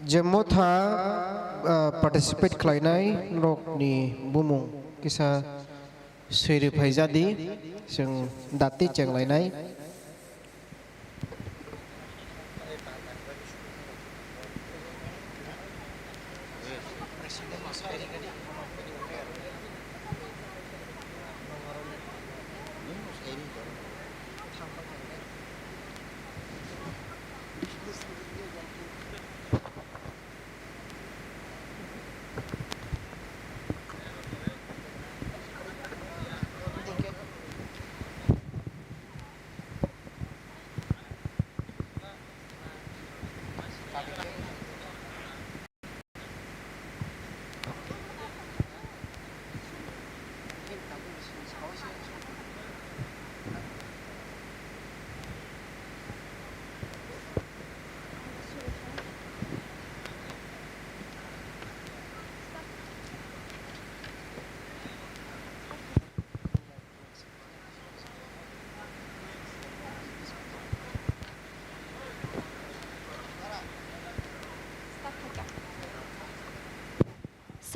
Je motha, ah, participate khlainai rokni bumung kisa swi rwphai jadi, chwng dati chenglainai.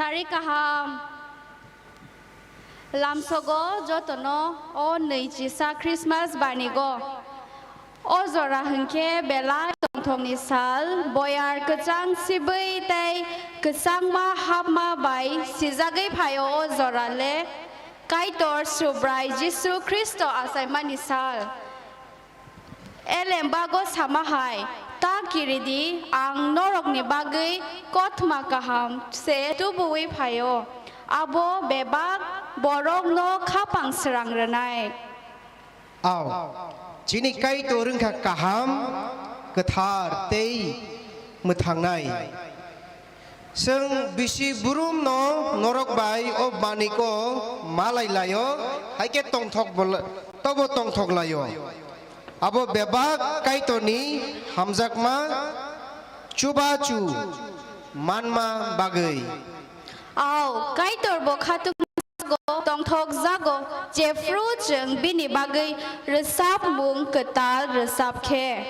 Tari kaham. Lamsogo jotono o nwichisa Christmas banigo. O jora hwnkhe belai tongthokni sal, boyar kwchang sibwi tei kwchangma hapma bai sijagwi phaio o jora le Kaitor Subrai Jisu Khristo achaimani sal. Elembago sama hai, ta kiridi, ang norokni bagwi kothoma kaham se tubuwi phaio, abo bebak borokno khapang srang rwnai. Ao, chini Kaitor wngkha kaham, kwthar tei mwthangnai. Chwng bisi burumno norok bai o baniko malai laio, hai khe tongthok bo la-, tobo tongthok laio. Abo bebak Kaitorni hamjakma chubachu manma bagwi. Ao, Kaitor bo khatung jago, tongthok jago, jephru chwng bini bagwi rwchapmung kwtal rwchap khe.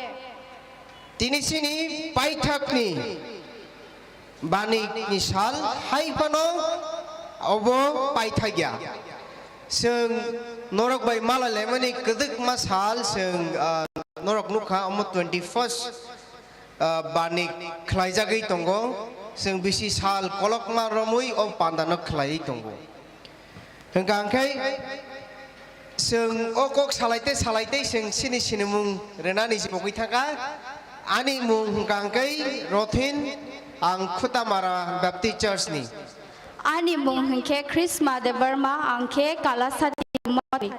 Tini chini paithakni banikni sal hai phano obo paithak ya. Chwng norok bai malai laimani kwdwkma sal chwng, ah, norok nukha omo twenty first, ah, banik khlaijagwi tongo. Chwng bisi sal kolokma romwi o pandano khlaiwi tongo. Hwnkha hwnkhe chwng o kok salai tei salai tei chwng chini sinimung rwnani se pogwi thangkha. Ani mung hwnkha hwnkhe Rothin, ang Khutamara Baptist Church ni. Ani mung hwnkhe Krishma Debbarma, ang khe Kalasati moni.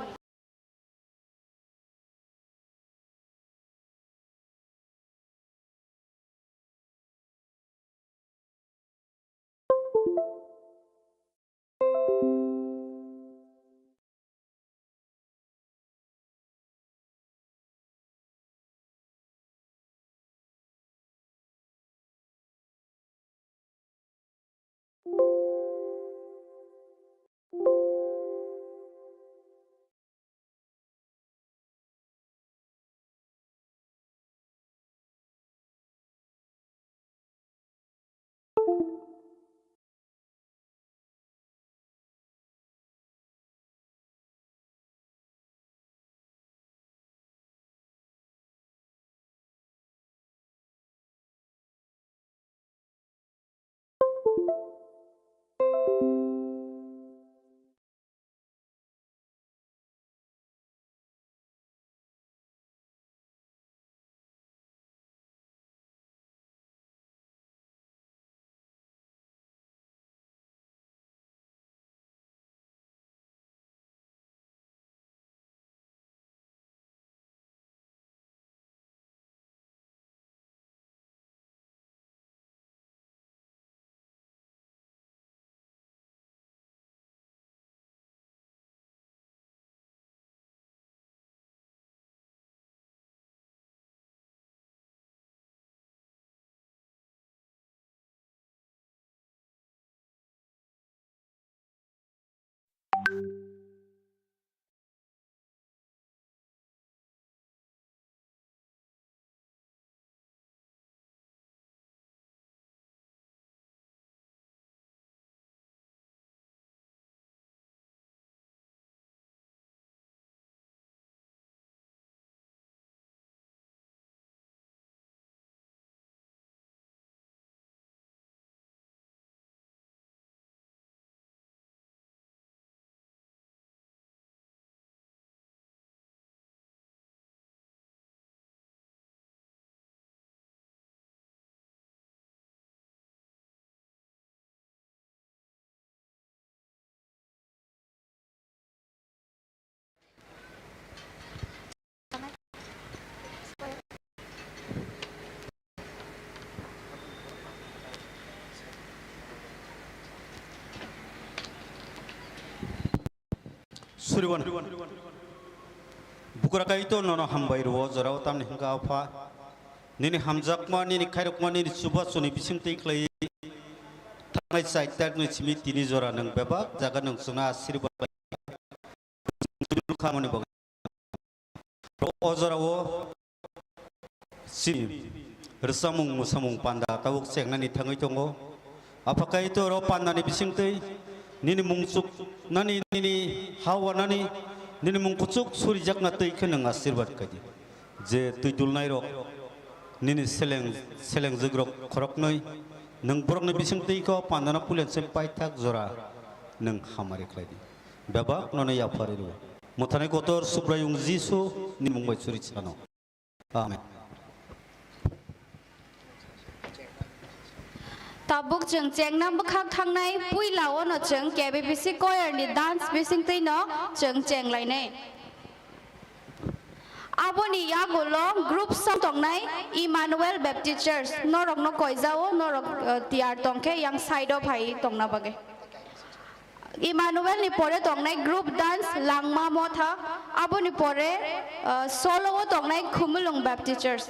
Suriwan. Bukra Kaitor nono hambai rwo, jorao tamni hwnkha Apha. Nini hamjakma, nini khairokma, nini chubachu ni bisingtwi khlai thangnai chaitakni simi tini jora nwng bebak jaga nwng chwngno asirwad khamani bagwi. O jorao chini rwchapmung mwsamung panda tabuk chengnani thangwi tongo. Apha Kaitor, o pandani bisingtwi nini mung chuknani, nini ha wanani, nini mung kuchuk surijakna twi khe nwng asirwad khaidi. Je twi dulnairok nini seleng, selengjukrok khoroknwi, nwng borokni bisingtwi khe o pandano puilensem paithak jora nwng hamari khlaidi. Bebak nono yapharwi rw. Mwthangwi kotor Subraiyung Jisu ni mung bai churi sano. Amen. Tabuk chwng chengna bwkhak thangnai puila ono chwng K B B C choir ni dance bisingtwi no chwng chenglainai. Aboni yagulo group song tongnai Emmanuel Baptist Church, norok no koijao, norok, eh, tiyar tongkhe yang side o phai tongna bagwi. Emmanuel ni pore tongnai group dance Langma Motha, aboni pore, ah, solo o tongnai Khumulwng Baptist Church.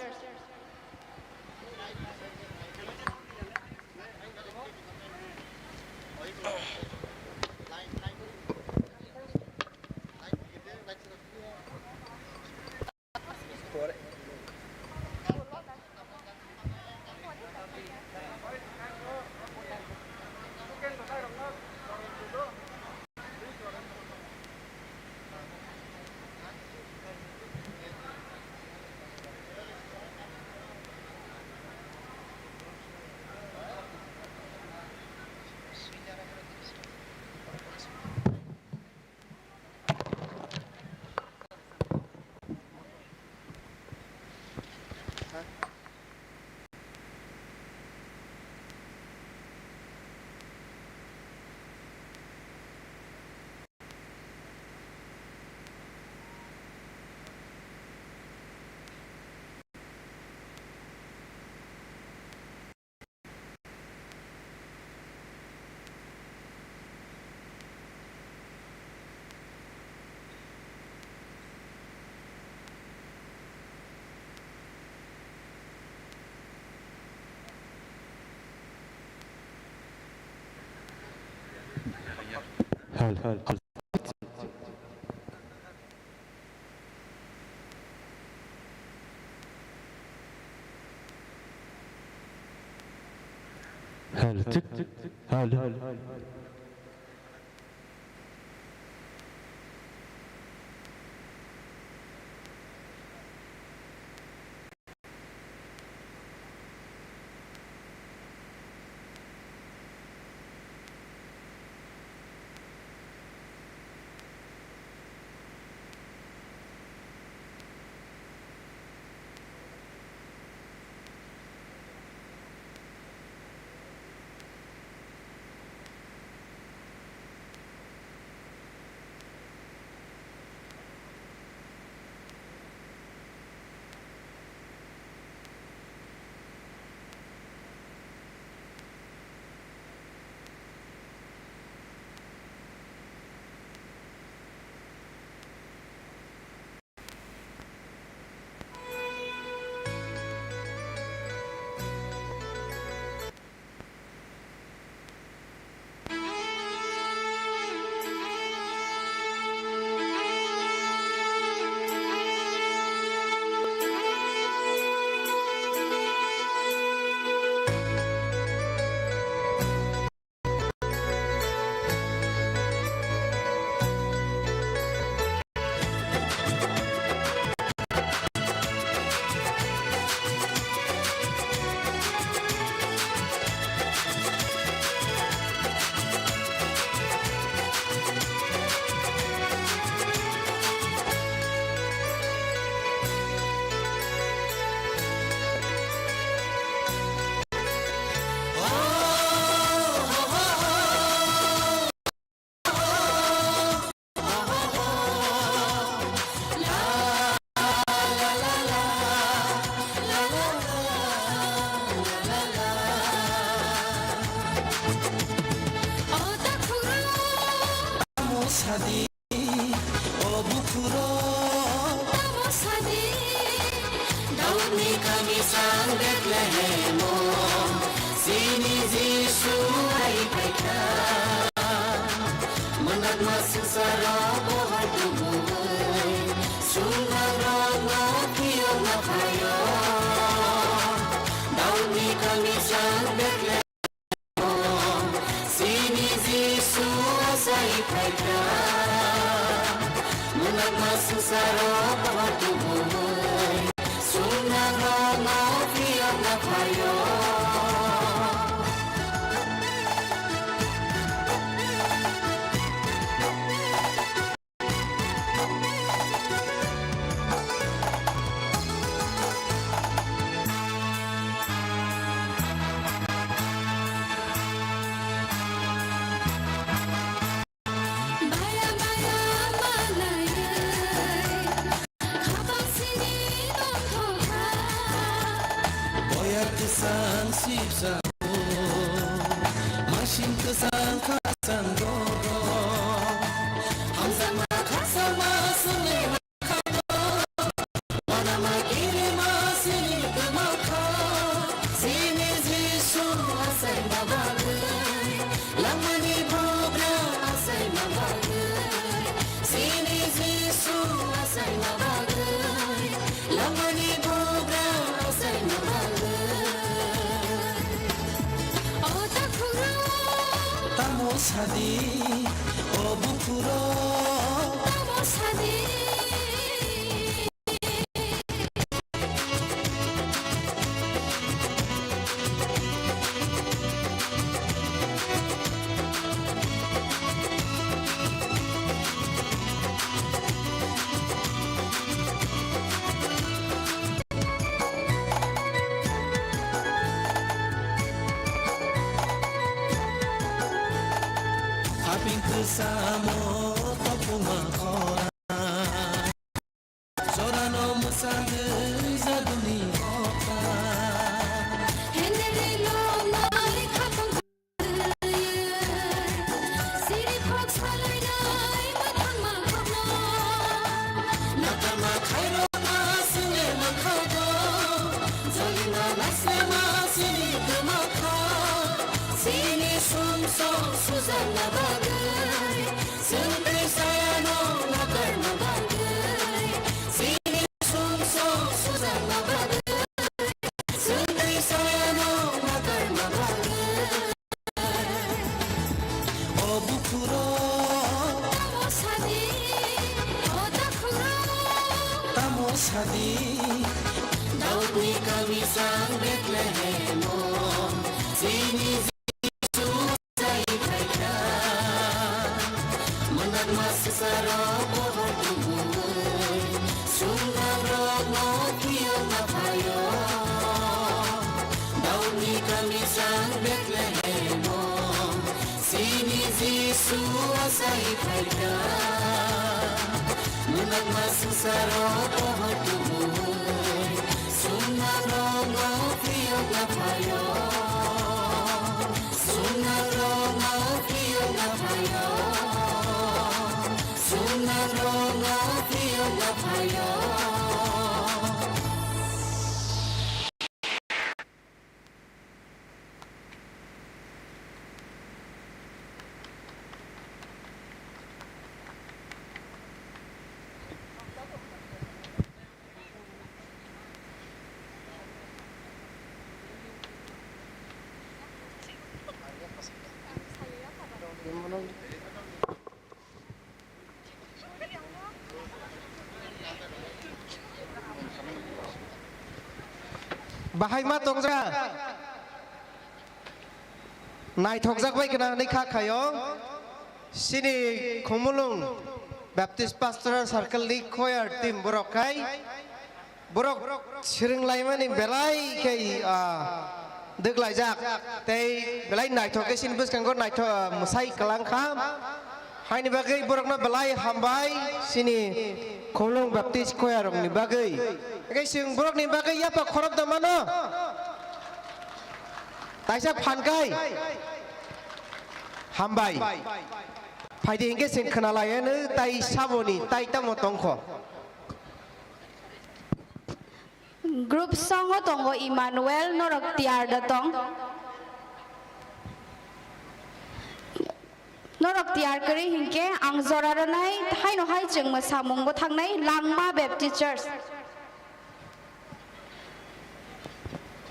Hal, hal, hal. Hal, tik, tik, hal, hal. Sadi, o bukhurok. Tamo sadi, Daudni kami sang Bethlehemo, sini Jisu ai paikha. Manakma swngcharo bohai tubui, sumbangrokno phiyokna phaio. Daudni kami sang Bethlehemo, Munakma swngcharo pohotu bumui, sumnang rokno phiyokna phaio. Baya baya manayai, khapang sini tongthokha. Boyar kwchang sipsa o, masing kwchang khasang dogo. Hamjakma khasangma swnglai Wanama kirima sini kwmakha, sini Jisu achaima bagwi, langmani bugra achaima bagwi, sini Jisu achaima bagwi, langmani bugra achaima bagwi. O takhukro. Tamo sadi, o bukhuro. Tamo sadi. Haping kwchamo topungma khorang. Jorano mwsangwi jaduni hota. Henry no nai khapang. Siri khok salainai mwthangma khokno. Nakarma khairokma swngle mankhogo. Jolima naslema sini kwmakha. Sini sumsok sujakna bagwi. Chwng twi sayano nakarna bagwi. Sini sumsok sujakna bagwi. Chwng twi sayano nakarna bagwi. O bukhuro. Tamo sadi, o takhukro. Tamo sadi. Daudni kami sang Bethlehemo. Sini Jisu sai phaikha. Manakma swngcharo pohor tubui. Sumnang rokno phiyokna phaio. Daudni kami sang Bethlehemo. Sini Jisu asai phaikha. Munakma swngcharo pohor tubui. Sumnang rokno phiyokna phaio. Sumnang rokno phiyokna phaio. Sumnang rokno phiyokna phaio. Bahai ma tongjak. Naithokjak bai khna hwnwi kha khaio. Chini Khumulwng Baptist Pastoral Circle ni choir team borok khai. Borok swrwnglaimani belai khe, ah, dwglaijak. Tei belai naithok khe chini bwskango naithok, ah, mwsai kwlang kha. Haini bagwi borokno belai hambai chini Khumulwng Baptist choir rokni bagwi. Hwnkhe chwng borokni bagwi yapha khorok da mano. Taisa phan kai. Hambai. Phaidi hinkhe chwng khwnalaianw tai saboni tai tamo tongkho. Group song o tongo Emmanuel, norok tiyar da tong? Norok tiyar kwrwi hinkhe ang jora rwnai, haino hai chwng mwsamung bwthangnai Langma Baptist Church.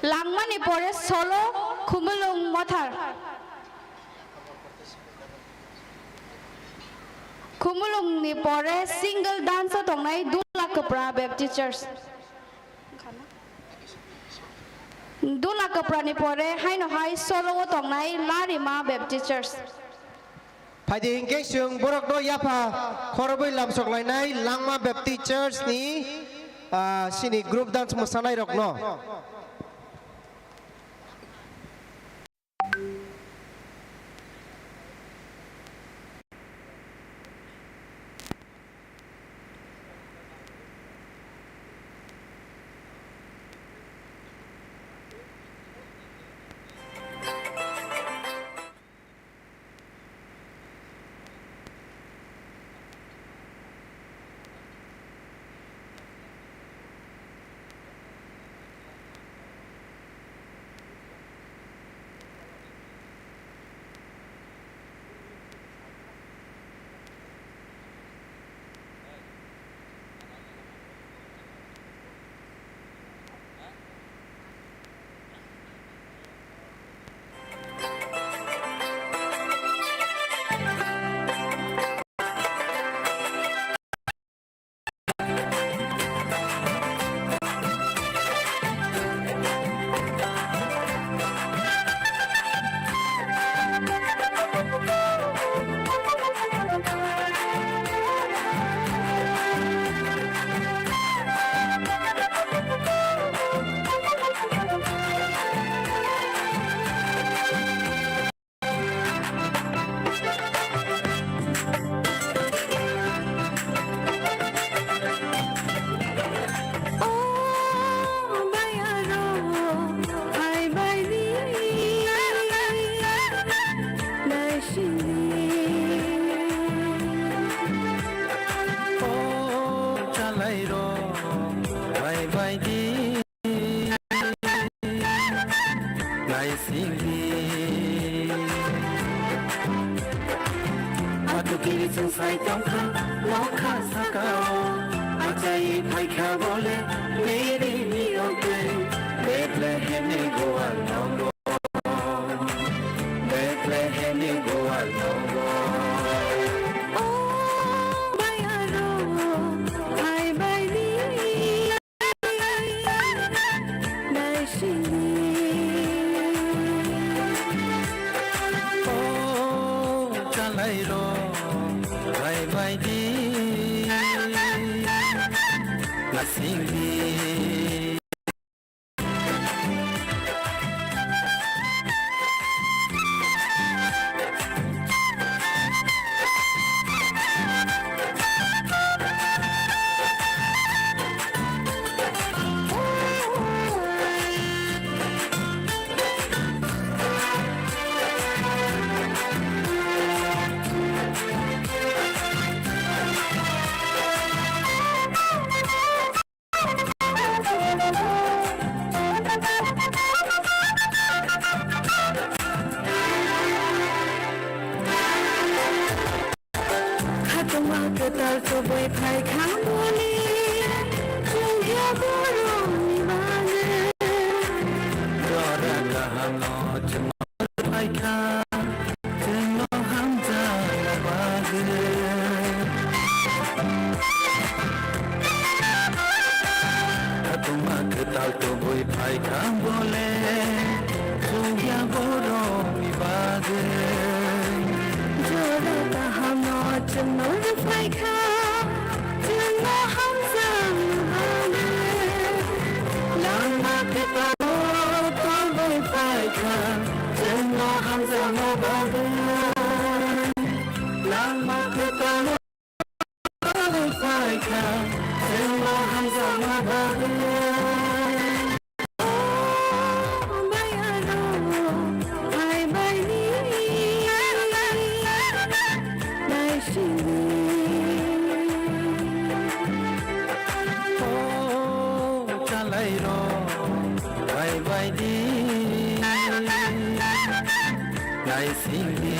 Langmani pore solo Khumulwng Mothar. Khumulwng ni pore single dance o tongnai Dula Kwpra Baptist Church. Dula Kwpra ni pore haino hai solo o tongnai Larima Baptist Church. Phaidi hinkhe chwng borokno yapha khorobwi lamsoklainai Langma Baptist Church ni, ah, chini group dance mwsanairokno. Chalai ro, bye bye di. Naisingdi. Atukiri chwng sai tongkha, nokha sakao. Achai phaikha bole, Mary ni okai, Bethlehem ni goal nongo. Bethlehem ni goal nongo. O bai aro, hai bai ni. O chalai ro, bye bye di, nasing di. Khatungma kwtal tubui phai kha muni, chwngya borokni bagwi. Jora kaham no chwngno phai kha, chwngno hamjakna bagwi. Khatungma kwtal tubui phai kha bole, chwngya borokni bagwi. Jora kaham no chwngno phai kha, chwngno hamjakna bagwi. Langma kwtal tubui phai kha, chwngno hamjakna bagwi. Langma kwtal phai kha, chwngno hamjakna bagwi. O bai aro, hai bai ni, naisingdi. O chalai ro, hai bai di, naisingdi.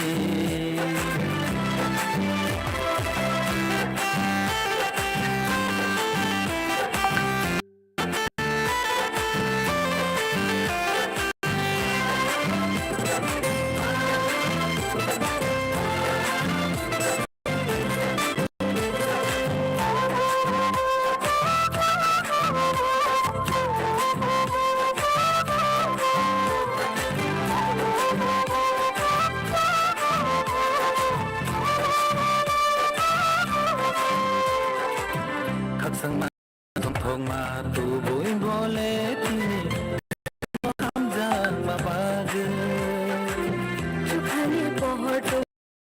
Khakchangma tongthokma tubui bole tini hamjakma bagwi. Chukhani pohor tubui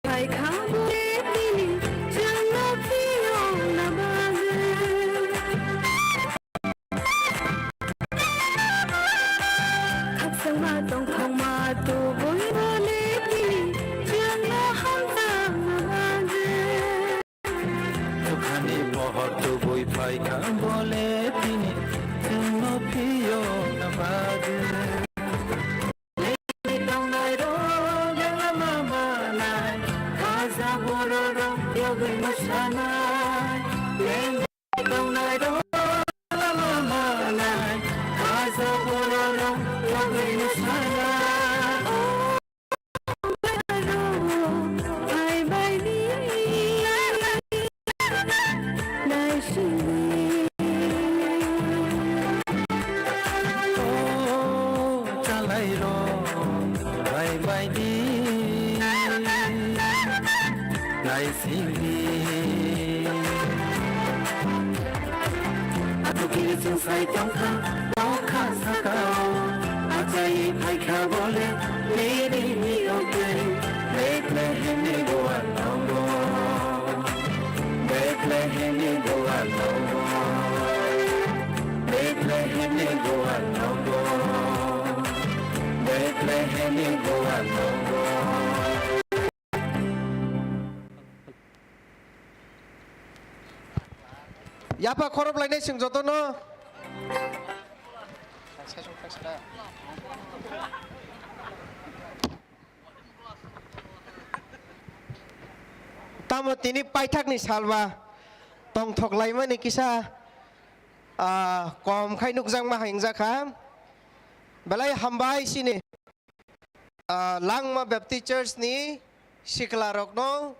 phaikha bole tini chwngno phiyokna bagwi. Khakchangma tongthokma tubui bole tini chwngno hamjakma bagwi. Chukhani pohor tubui phaikha bole tini chwngno phiyokna bagwi. Tongnai rok belama manai, khaja borok rok yogwi mwsanai. Tongnai rok belama manai, khaja borok rok yogwi mwsanai. O chalairok, bai bai di, naising di. Atukiri chwng sai tongkha, nokha sakao. Achai phaikha bole, nini ni okle, Bethlehemni duar tongo. Bethlehemni duar tongo. Bethlehemni duar tongo. Bethlehemni duar tongo. Yapha khorob lainai chwng jotono. Tamo tini paithakni salba tongthok laimani kisa, ah, kom khai nukjakma hingjak kha. Belai hambai chini, ah, Langma Baptist Church ni sikla rokno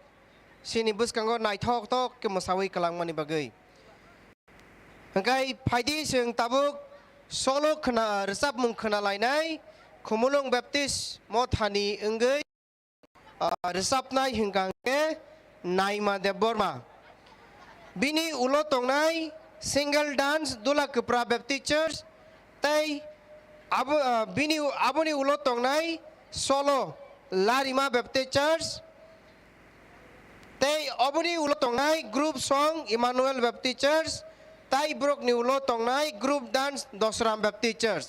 chini bwskango naithok tok khe mwsawi kwlangmani bagwi. Hwnkhe phaidi chwng tabuk solo khwna, rwchapmung khwnalainai Khumulwng Baptist Mothani wngwi, ah, rwchapnai hwnkha hwnkhe Naima Debbarma. Bini ulo tongnai single dance Dula Kwpra Baptist Church tei abo, ah, bini, aboni ulo tongnai solo Larima Baptist Church. Tei oboni ulo tongnai group song Emmanuel Baptist Church, tai borokni ulo tongnai group dance Dosram Baptist Church.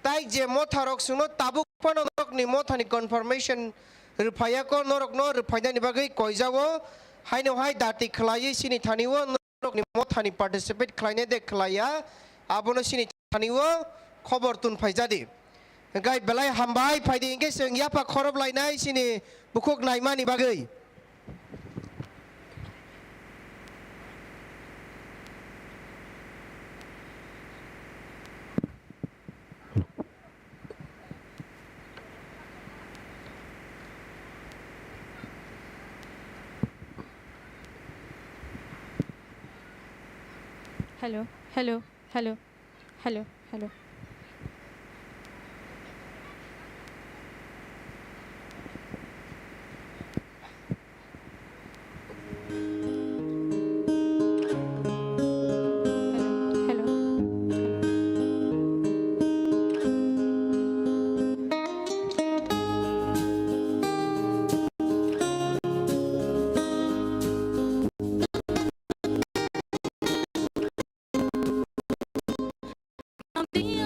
Tai je motharok chwngno tabuk phano norokni mothani confirmation rwphaiya kho, norokno rwphainani bagwi koijago, haino hai dati khwlaiwi chini thani-o norokni mothani participate khlainai de khlaiya, abono chini thani-o khobor tun phaijadi. Hwnkhe belai hambai phaidi, hwnkhe chwng yapha khorob lainai chini bukhuk naimani bagwi. Hello, hello, hello, hello, hello. Hello.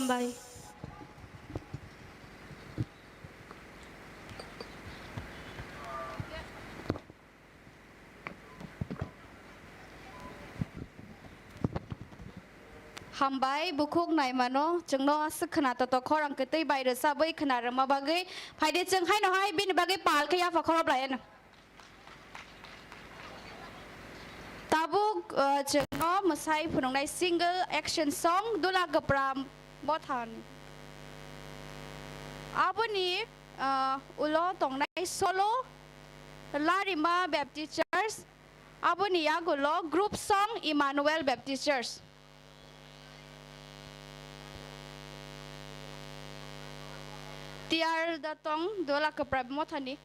Hambai. Hambai, bukhuk naimano, chwngno aswk khwna toto khorang kwtwi bai rwchabwi khwna rwma bagwi. Phaide chwng haino hai bini bagwi pal khe yapha khorop lai ano. Tabuk, uh, chwngno mwsai phunuknai single action song Dula Kwpra Mothani. Aboni, uh, ulo tongnai solo Larima Baptist Church, aboni yagulo group song Emmanuel Baptist Church. Tiyar da tong Dula Kwpra Mothani.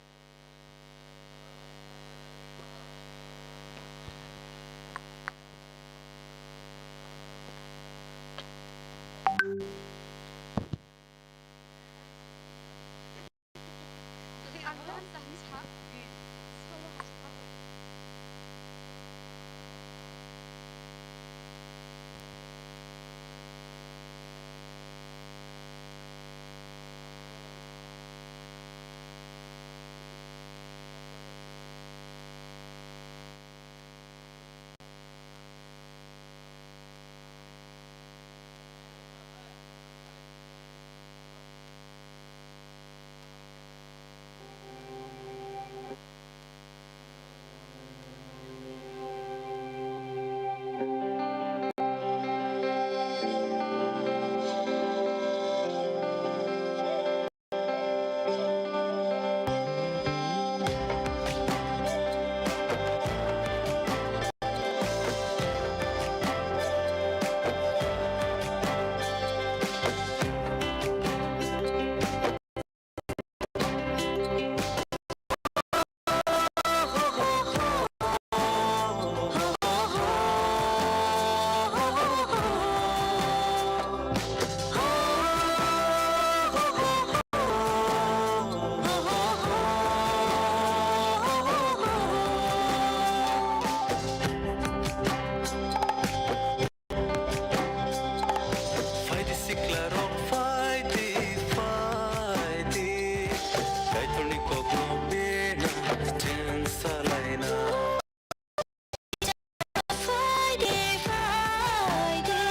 Phaidi sikla rok phaidi, phaidi. Kaitorni kokno bina chwng salaina. Phaidi, phaidi.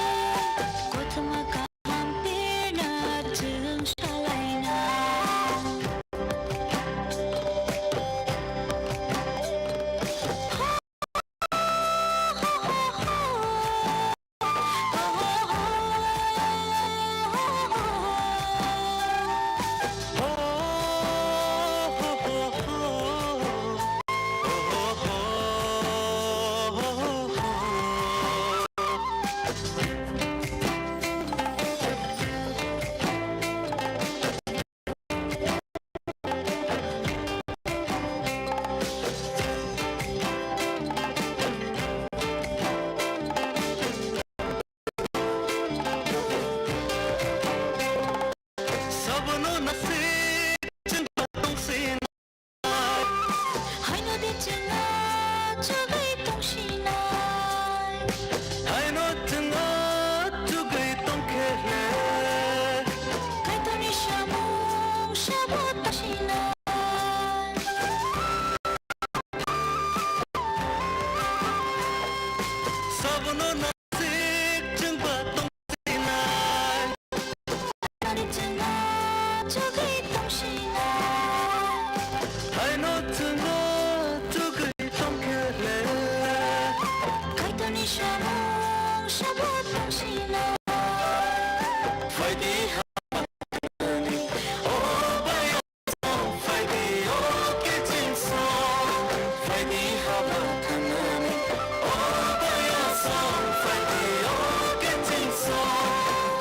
Kothoma kaham bina chwng salaina. Sabono nasik chwng tong sinai. Haino di chwng achugwi tong sinai. Haino chwng achugwi tong khe le. Kaitorni samung sabo tong sinai. Sabono nasik chwng ba tong sinai. Ani chwng achugwi tong sinai. Haino chwng achugwi tong khe le. Kaitorni samung sabo tong sinai. Phaidi ha, o bai. Phaidi o kiching song, phaidi haba thangnani. O baya song, phaidi o kiching song.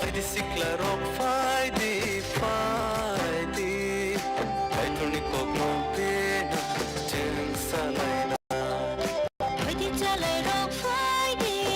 Phaidi sikla rok, phaidi, phaidi. Kaitorni kokno bina chwng salaina. Phaidi chalai rok, phaidi.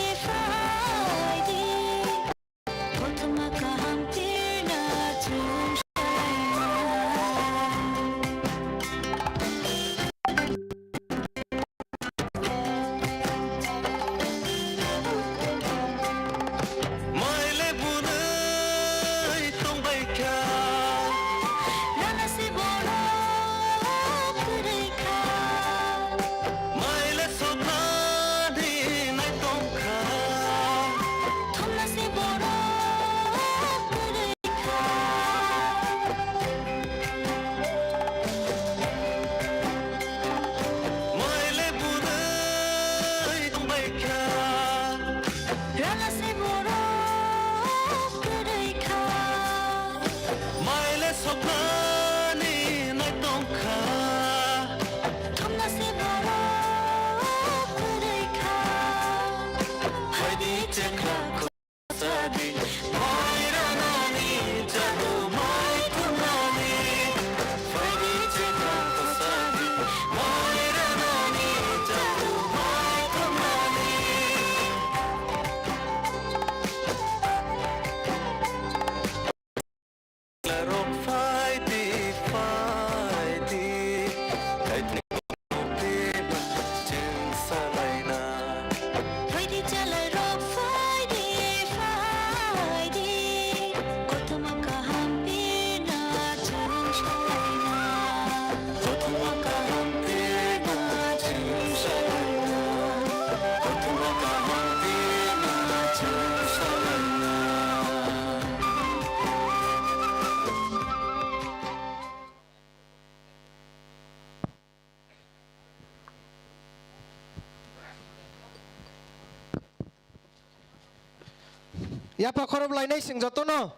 Yapha khorob lainai chwng jotono.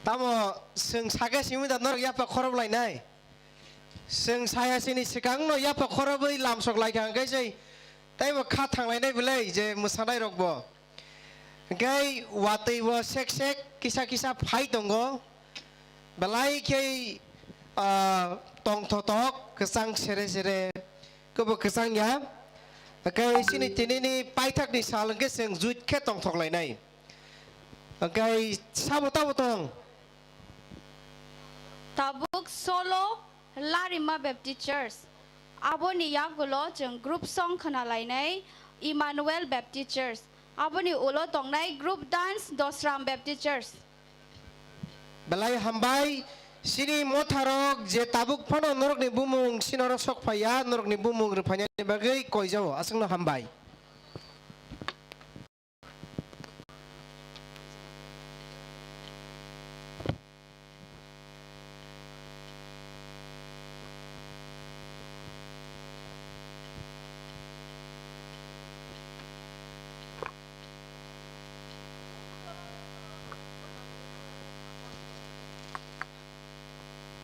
Tamo chwng sakhe simi da norok yapha khorob lainai. Chwng saya sini swkangno yapha khorobwi lamsok laikha hwnkhe sei teibo kha thanglainai belai je mwsanairokbo. Hwnkhe watwibo sek sek kisa kisa phai tongo. Belai khe, ah, tongthotok kwchang sere sere. Kwbo kwchang ya. Hwnkhe chini tinini paithakni sal hwnkhe chwng juit khe tongthok lainai. Hwnkhe sabo tabo tong. Tabuk solo Larima Baptist Church. Aboni yagulo chwng group song khna lainai Emmanuel Baptist Church. Aboni ulo tongnai group dance Dosram Baptist Church. Belai hambai, chini motharok je tabuk phano norokni bumung sinorok sok phaiya, norokni bumung rwphainani bagwi koijao, aswkno hambai.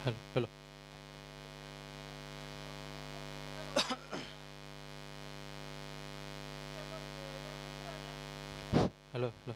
Hello, hello. Hello, hello.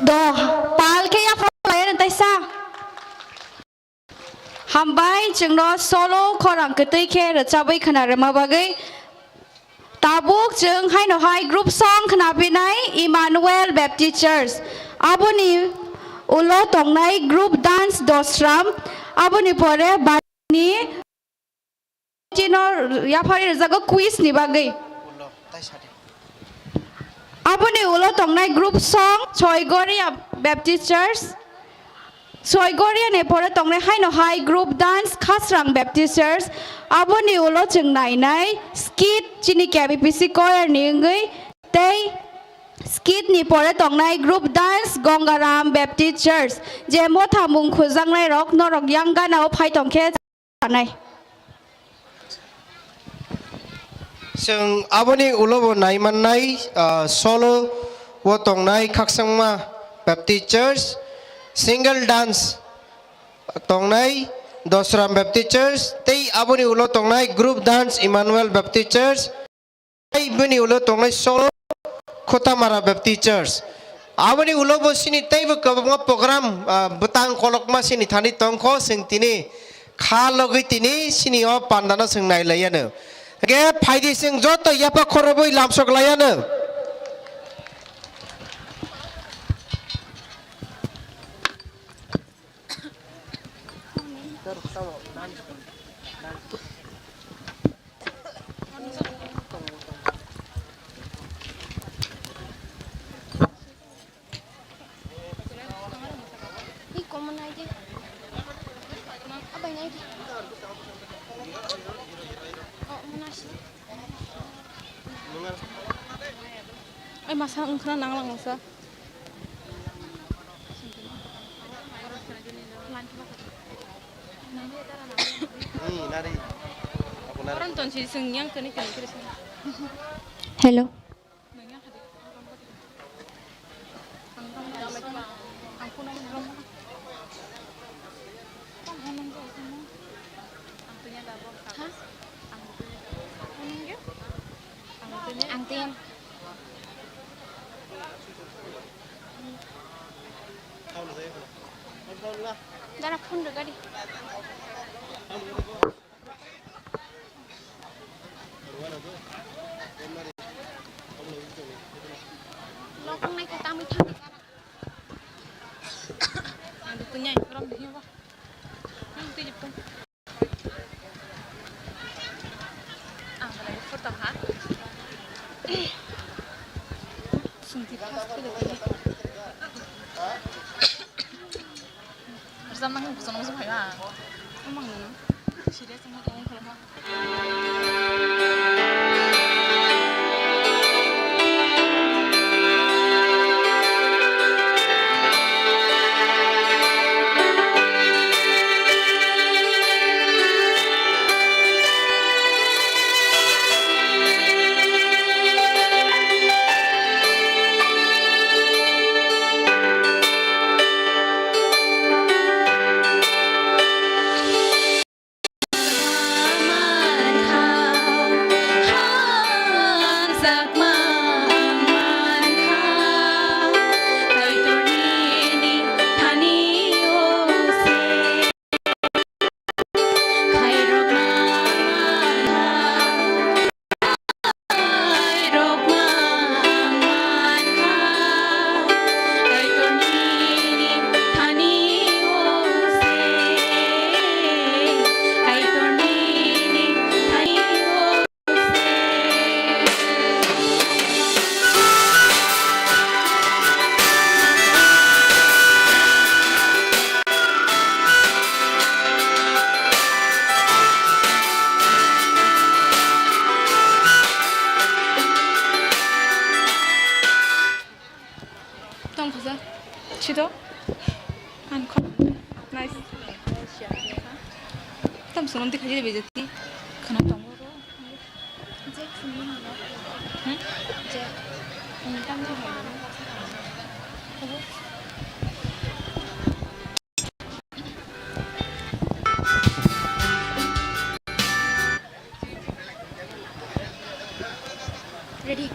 Do, pal khe yaphang lai ano taisa. Hambai chwngno solo khorang kwtwi khe rwchabwi khna rwma bagwi. Tabuk chwng haino hai group song khna phinai Emmanuel Baptist Church. Aboni ulo tongnai group dance Dosram. Aboni pore bani chino yaphari rwjago quiz ni bagwi. Aboni ulo tongnai group song Soigoria Baptist Church. Soigoria ni pore tongnai haino hai group dance Khasrang Baptist Church. Aboni ulo chwng nainai skit chini K B P C choir ni wngwi tei skit ni pore tongnai group dance Gongaram Baptist Church. Je motha mung khujaknai rok norok yang gana o phai tongkhe. Sanai. Chwng aboni ulo bo nai mannai, ah, solo o tongnai Khakchangma Baptist Church, single dance tongnai Dosram Baptist Church, tei aboni ulo tongnai group dance Emmanuel Baptist Church. Tei bini ulo tongnai solo Khotamara Baptist Church. Aboni ulo bo sini teibo kwbangma program, ah, bwtang kolokma sini thani tongkho, chwng tini kha logwi tini sini o pandano chwng nai lai anw. Hwnkhe phaidi chwng joto yapha khorobwi lamsok lai anw. Ai masa wngkhna nanglang masa. Hello. Ang tuyan. Dara phone rwgadi. Lokong nai ko tamwi thangni dara. Ang tuyan, ram dihi ba. Ang tuyan jeptong. Ang belai photo ha. Sungti pas khe dei. Rwchapna khe buchung nung se phai ma. Amang nung. Serious wngkha tong wngkha ma. Tong khusa. Chito. An kho. Nice. Tam sunam di khaji bejati. Khana tong. Hmm? Ready.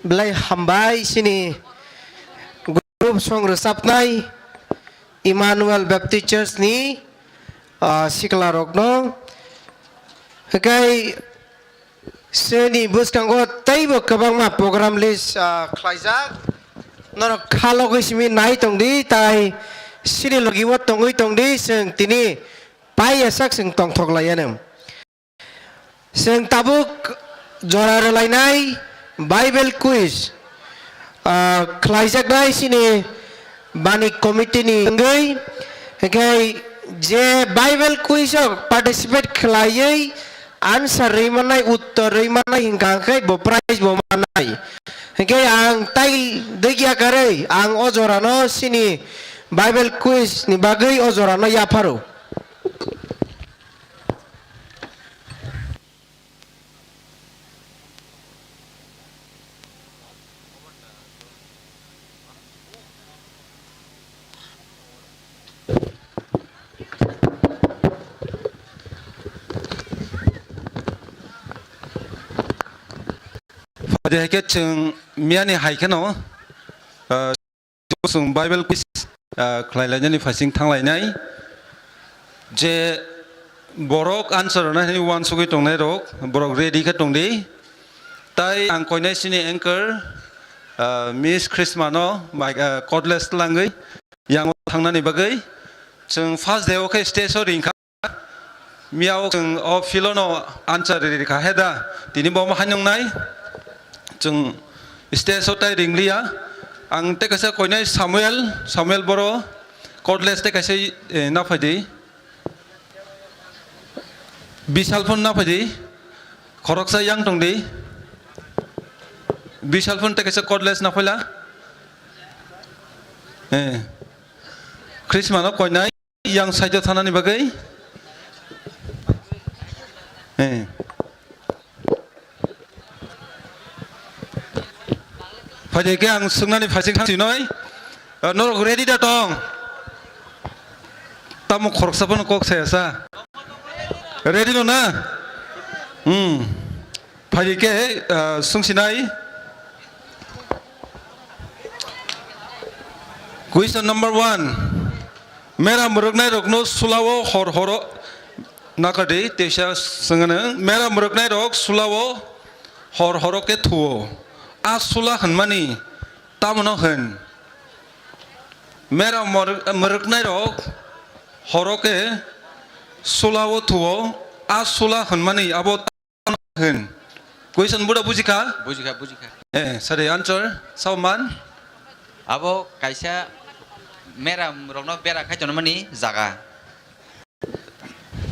Belai hambai chini group song rwchapnai Emmanuel Baptist Church ni, ah, sikla rokno. Hinkhe chini bwskango teibo kwbangma program list, ah, khlaijak. Norok khalogwi simi nai tongdi, tai chini logi o tongwi tongdi, chwng tini pai yasak chwng tongthok lai anw. Chwng tabuk jora rwlainai Bible quiz, ah, khlaijaknai chini bani committee ni wngwi. Hinkhe je Bible quiz o participate khlaiwi answer rwi mannai, uttor rwi mannai hinkha khe bo prize bo mannai. Hinkhe ang tai dwgya karwi ang o jorano chini Bible quiz ni bagwi o jorano yapharo. Phai de hai khe chwng miyani hai kheno, ah, Chwng Bible quiz, ah, khlai lainani phaising thang lainai. Je borok answer rwna hwnwi uansugwi tongnai rok, borok ready khe tong di. Tai ang koinai sini anchor, ah, Miss Krishma no mic, ah, cordless twlangwi yang o thangnani bagwi. Chwng first day o khe stage o ring kha. Miyao chwng o field-o no answer ri rikha he da, tini bo omo hai nwngnai. Chwng stage-o tai ringliya. Ang tei kaisa koinai Samuel, Samuel boro cordless tei kaisa, eh, na phaidi. Bishal phone na phaidi. Khoroksa yang tongdi. Bishal phone tei kaisa cordless na phaila. Eh. Krishma no koinai. Yang side o thanani bagwi. Eh. Phaidi khe ang swngnani phaising thang sinoi. Eh, norok ready da tong? Tamo khoroksa phano kok saya sa. Ready no na? Hmm. Phaidi khe, ah, sungsinai. Question number one. Mera mwrwknai rokno sulao hor horo nakardi, teisa swngano. Mera mwrwknai rok sulao hor horo khe thuo. A sula hwnmani tamno hwn? Mera mwrwk-, mwrwknai rok horo khe sulao thuo. A sula hwnmani abo hwn. Question buda bujikha? Bujikha, bujikha. Eh, sorry, answer. Saman. Abo kaisa mera rokno bera khai tonmani jaga.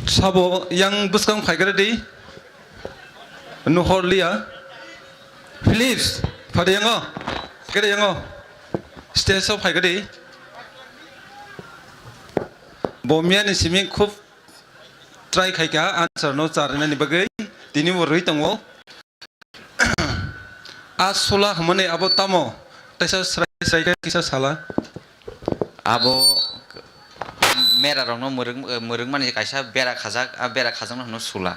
Sabo yang bwskang phai kare di. Nuhor liya. Philips, phade yango. Kare yango. Stage o phai kare di. Bo miyani simi khub try khaikha answer no charnani bagwi, tini bo rwi tongo. A sula hwnmani abo tamo? Teisa srai srai khe kisa sala. Abo mera rokno mwrwk, mwrwkmani kaisa bera khajak, a bera khajakno hwno sula.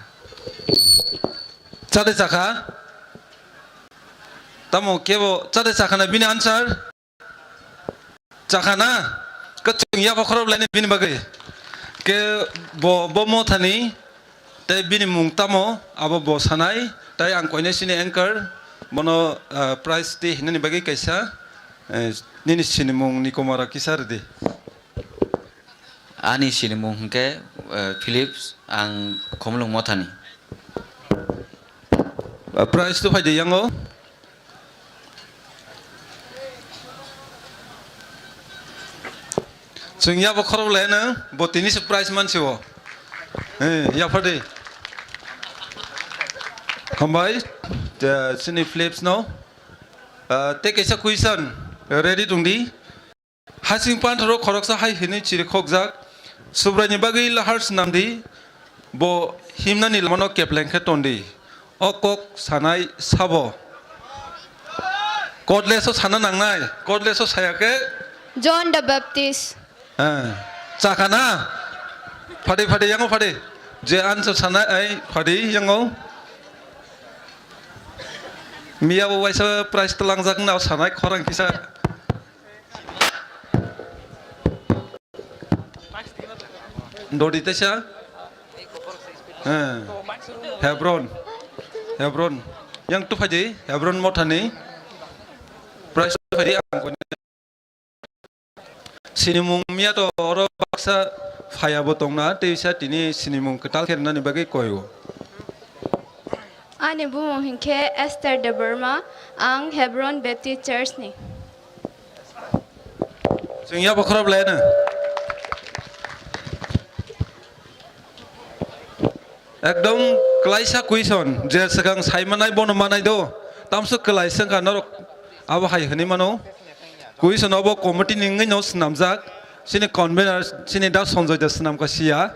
Chade chakha? Tamo kebo chade chakha na bini answer? Chakha na? Kwchwng yapha khorop laini bini bagwi. Ke bo, bo mothani tei bini mung tamo abo bo sanai, tei ang koinai sini anchor bono, ah, prize twi hinani bagwi kaisa, eh, nini sinimung ni komora kisa rwdi. Ani sinimung hwnkhe, eh, Philips, ang Khumulwng mothani. Ah, prize twi phaidi yango. Chwng yabo khorok laino, bo tini se prize mansi o. Eh, yaphardi. Hambai, te, chini Philips no. Ah, tei kaisa question, ready tongdi. Hasing panthoro khoroksa hai hwnwi chirikhokjak, Subraini bagwi lahar snamdi, bo himnani lamano kepleng khe tondi. O kok sanai sabo? Cordless o sana nangnai, cordless o saya khe? John the Baptist. Eh, chakha na? Phadi, phadi, yango phadi. Je answer sanai ai phadi yango. Miya bo waisa prize twlangjak wngna sanai khorang kisa. Dodi teisa. He. Hebron. Hebron. Yang tu phaidi Hebron mothani. Prize tu phaidi ang koni. Sinimung miya to oro baksa phaya bo tongna, teisa tini sinimung kwtal khe rwnani bagwi koi o. Ani bumung hinkhe Esther Debbarma, ang Hebron Baptist Church ni. Chwng ya bokhorok lai na. Ekdom klaisa question, je swkang sai manai bono manai do, tamswk kwlai swngkha norok abo hai hwnwi mano. Question obo committee ni wngwi no swnamjak, chini convener, chini da Sanjoy da swnamkha siya.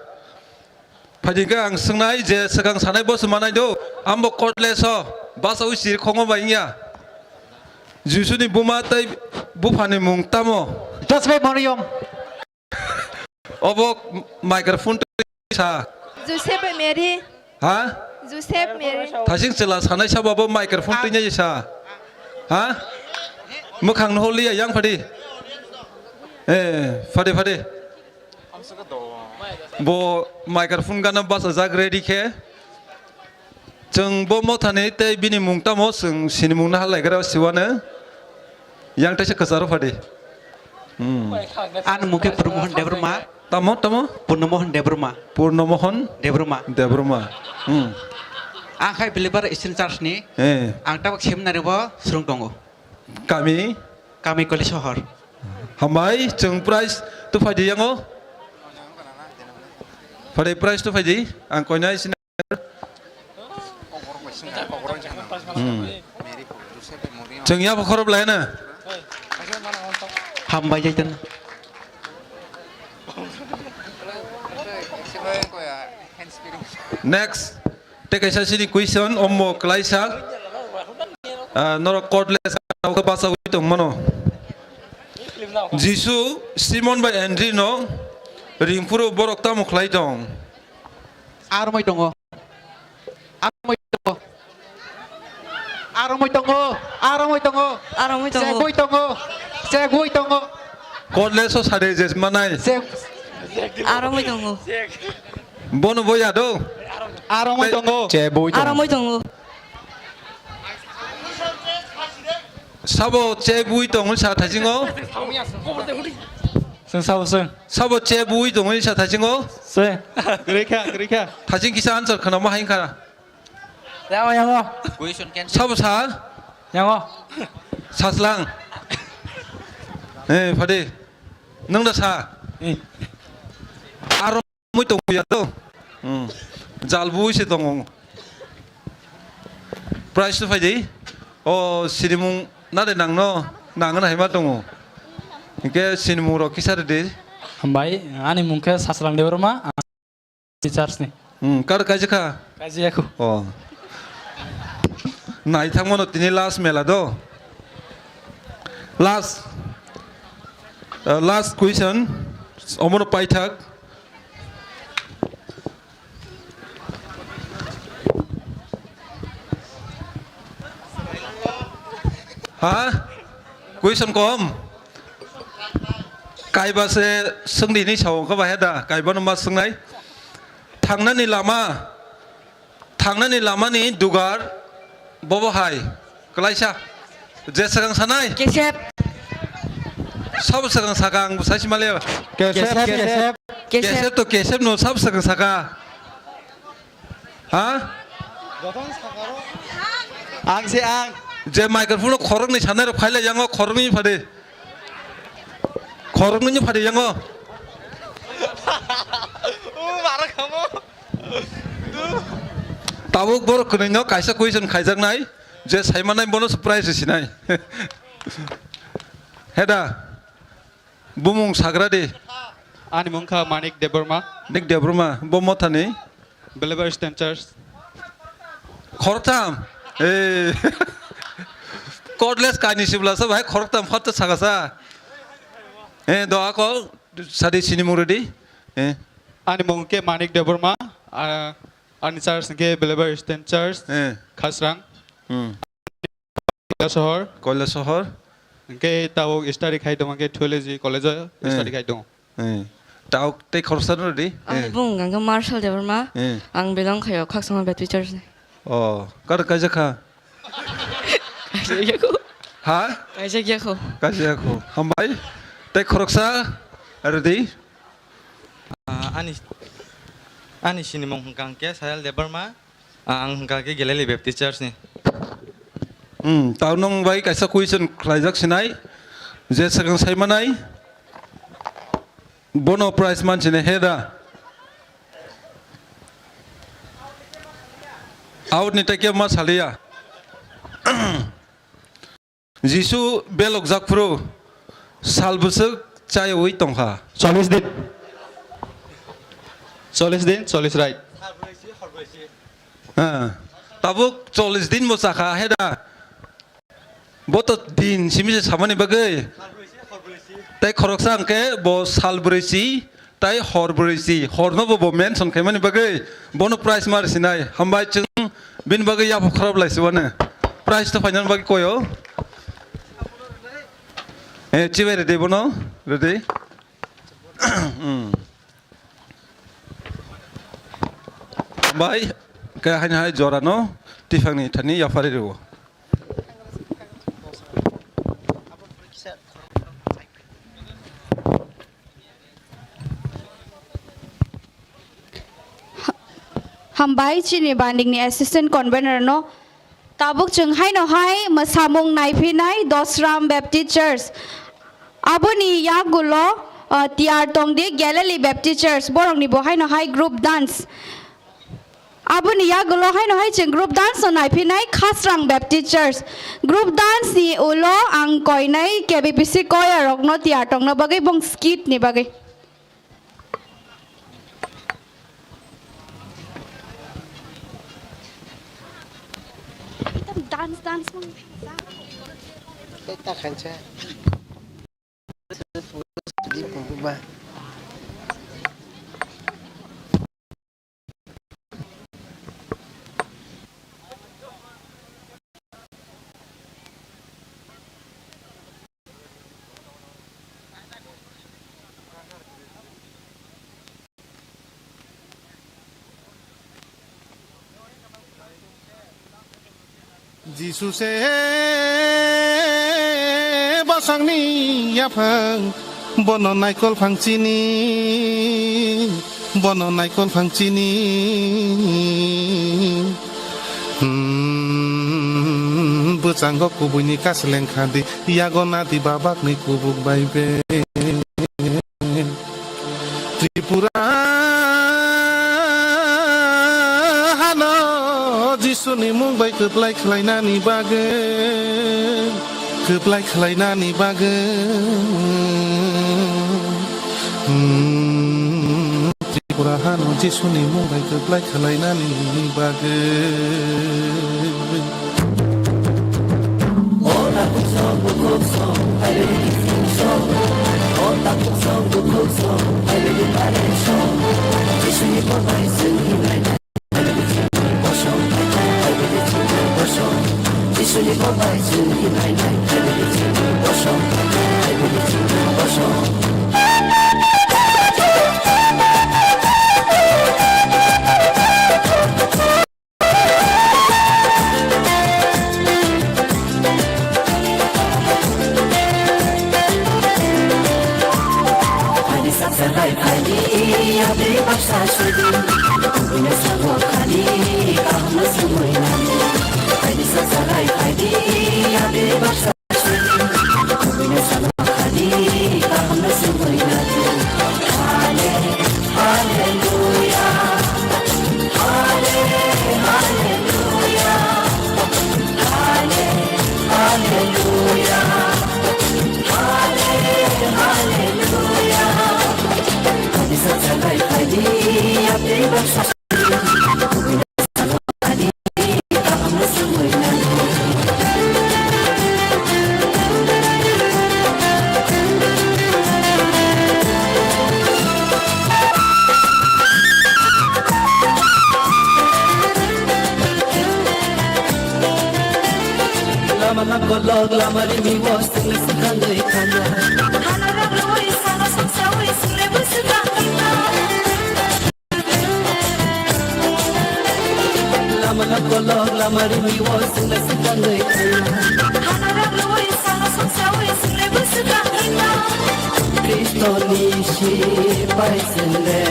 Phaidi khe ang swngnai je swkang sanai boso manai do, ambo courtless o, basa ui sir khongo bai wngya. Jisu ni buma tei bupha ni mung tamo? Joseph Mariam. Obo microphone twi sa. Joseph Mary. Ha? Joseph Mary. Thasing chwla sanai sabo bo microphone twi nai sa. Ha? Mwkhang no holiya yang phadi. Eh, phadi phadi. Bo microphone gana basa jak ready khe. Chwng bo mothani tei bini mung tamo chwng sinimung no halaigra siwano. Yang teisa kwcharo phadi. Hmm. Ani mung khe Purnomohon Debbarma. Tamo, tamo? Purnomohon Debbarma. Purnomohon? Debbarma. Debbarma. Hmm. Ang khai Believer Eastern Church ni. Eh. Ang tabuk seminary bo swrwng tongo. Kami? Kami Koli Sohor. Hambai, chwng prize tu phaidi yango. Phadi prize tu phaidi. Ang koinai sini. Hmm. Chwng ya bokhorok lai na. Hambai jaitan. Next. Tei kaisa sini question, omo klaisa. Ah, norok courtless, basa ui tong mano. Jisu Simon bai Andri no ringphuru borok tamo khlai tong? Armoi tongo. Armoi tongo. Armoi tongo. Armoi tongo. Armoi tongo. Chegwi tongo. Chegwi tongo. Courtless o sade je manai. Cheg- Armoi tongo. Bono bo ya do. Armoi tongo. Chebwi tongo. Armoi tongo. Sabo chebwi tongo sa thasingo. Seng sabo seng. Sabo chebwi tongo sa thasingo. Seng. Kwrwi kha, kwrwi kha. Thasing kisa answer khana ma hain khana. Yango, yango. Sabo sa? Yango. Saslang. Eh, phadi. Nwng da sa? Eh. Aro mui tong ya do. Hmm. Jal bui se tongo. Prize to phai di. O sinimung na de nang no, nang na hai ma tongo. Hingke sinimung rok kisa de. Hambai, ani mung khe Saslang Debbarma. Church ni. Hmm, kar kaijak kha? Kaijak kho. Oh. Nai thangmano tini last mela do. Last, uh, last question. Omono paithak. Ha? Question kom? Kaiba se swngdi hinwi sao, khe bahai da, kaibano ma swngnai. Thangnani lama, thangnani lamani dugar bobo hai, kwlaisa. Je swkang sanai? Kesep. Sabo swkang saka, ang bo sai si maliya. Kesep, kesep. Kesep to kesep no, sabo swkang saka. Ha? Ang se ang. Je microphone o khoroknwi sanai rok phailai yango, khoroknwi phade. Khoroknwi phade yango. O mara khamo. Tabuk borok kwnwi no kaisa question khaijaknai, je saimanai bono se prize sinai. Heda. Bumung sagra di. Ani mung kha Manik Debbarma. Manik Debbarma, bo mothani? Believer Eastern Church. Khoroktham? Eh. Cordless kaini sibla sa bahai khoroktham phat saka sa. Eh, do ako sadi sini mung ready. Eh. Ani mung khe Manik Debbarma, ah, ani church khe Believer Eastern Church, eh. Khasrang. Hmm. Kailasohor. Kailasohor. Hwnkhe tabuk study khai tongo, hwnkhe theology college o Eh. study khai tongo. Eh. Tabuk tei khoroksa no rwdi. Ani Eh. bung hwnkha khe Marshal Debbarma. Eh. Ang belong khaio Khakchangma Baptist Church ni. Oh, kar kaijak kha? Kaijak ya kho. Ha? Kaijak ya kho. Kaijak ya kho. Hambai. Tei khoroksa rwdi. Ah, ani, ani sinimung hwnkha khe Sayal Debbarma. Ah, ang hwnkha khe Galilee Baptist Church ni. Hmm, tao nwng bai kaisa question khlaijak sinai, je swkang sai manai, bono prize man sini he da? Out ni takya ma saliya. Jisu belokjak phuru sal bwswk chayaui tongkha? Chollish din. Chollish din, chollish rait. Ah, tabuk chollish din bo chakha, he da? Bo to din simi se samani bagwi. Tei khoroksa hwnkhe bo sal brwi si, Tai hor brwi si, horno bo, bo mention khaimani bagwi bono prize ma rwsinai. Hambai chwng bini bagwi yaphok kharap laisibano. Prize to phainani bagwi koyo. Eh, chibai rwdi bono, rwdi. Hmm. Hambai, khe haino hai jorano tiphangni thani yapharwi rwo. Hambai chini bandingni assistant convener no. Tabuk chwng haino hai mwsamung naiphinai Dosram Baptist Church. Aboni yagulo, uh, tiyar tongdi Galilee Baptist Church. Borokni bo haino hai group dance. Aboni yagulo haino hai chwng group dance no naiphinai Khasrang Baptist Church. Group dance ni ulo ang koinai K B P C choir rokno tiyar tongna bagwi bong skit ni bagwi. Dance, dance, mang. Tei ta khansa. Di pungkuba. Jisu se bosongni yaphang, bono naikol phang chini, bono naikol phang chini. Hmm, bwchango kubuini kasleng khadi, yago nadi babakni kubuk bai be. Tripura hano Jisuni mung bai kwplai khlainani bagwi, kwplai khlainani bagwi. Hmm, Tripura hano Jisuni mung bai kwplai khlainani bagwi. Log lamari mi wo sing sing kangoi kanya. Hana rang roi sana song sawi sing le bu sing kang kanya. Lama lama kolok lama rimwi o singla sikang doi khaina. Hana rang rwi sanga songsa wi single bwswk ang hima. Kristoni sipai single.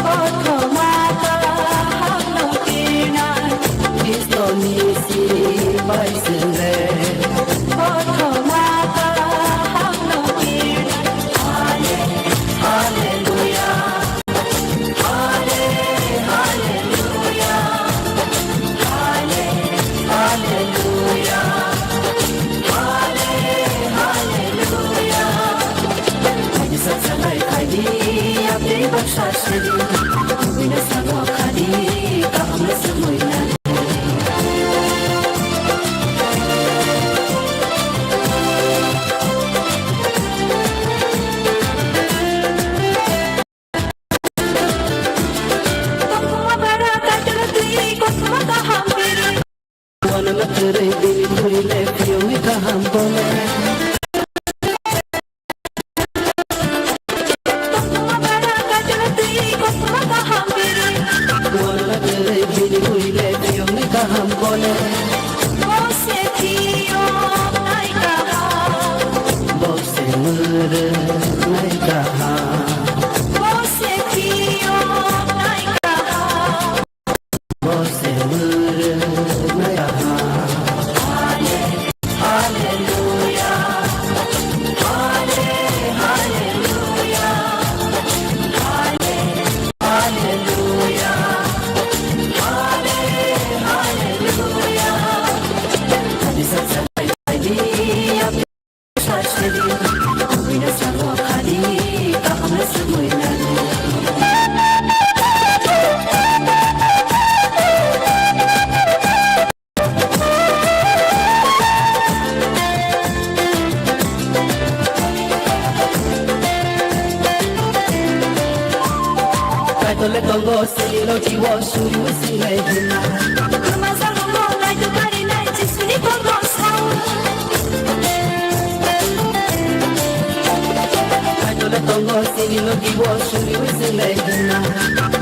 Kothoma kaham no kinai. Kristoni sipai single. Kothoma kaham no kinai. Hale-, Hallelujah. Kaitole tongo sini logi wo suri wi sinai hima. Khama sagungo naitu kari nai Jisuni tongo sao. Kaitole tongo sini logi wo suri wi sinai hima.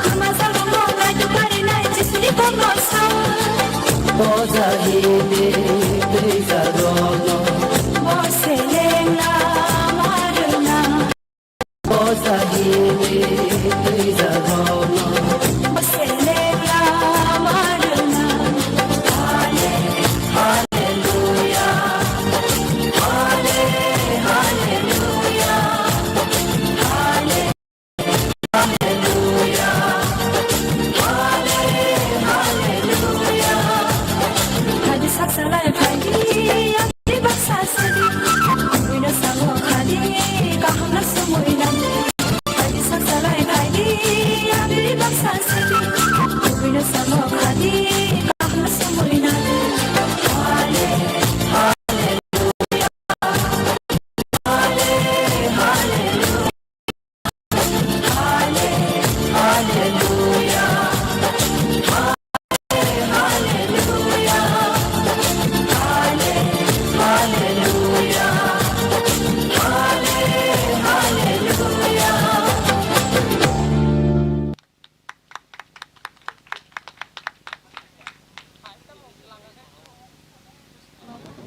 Khama sagungo naitu kari nai Jisuni tongo sao. Oja hini tei jago no. Bo seleng la maruna.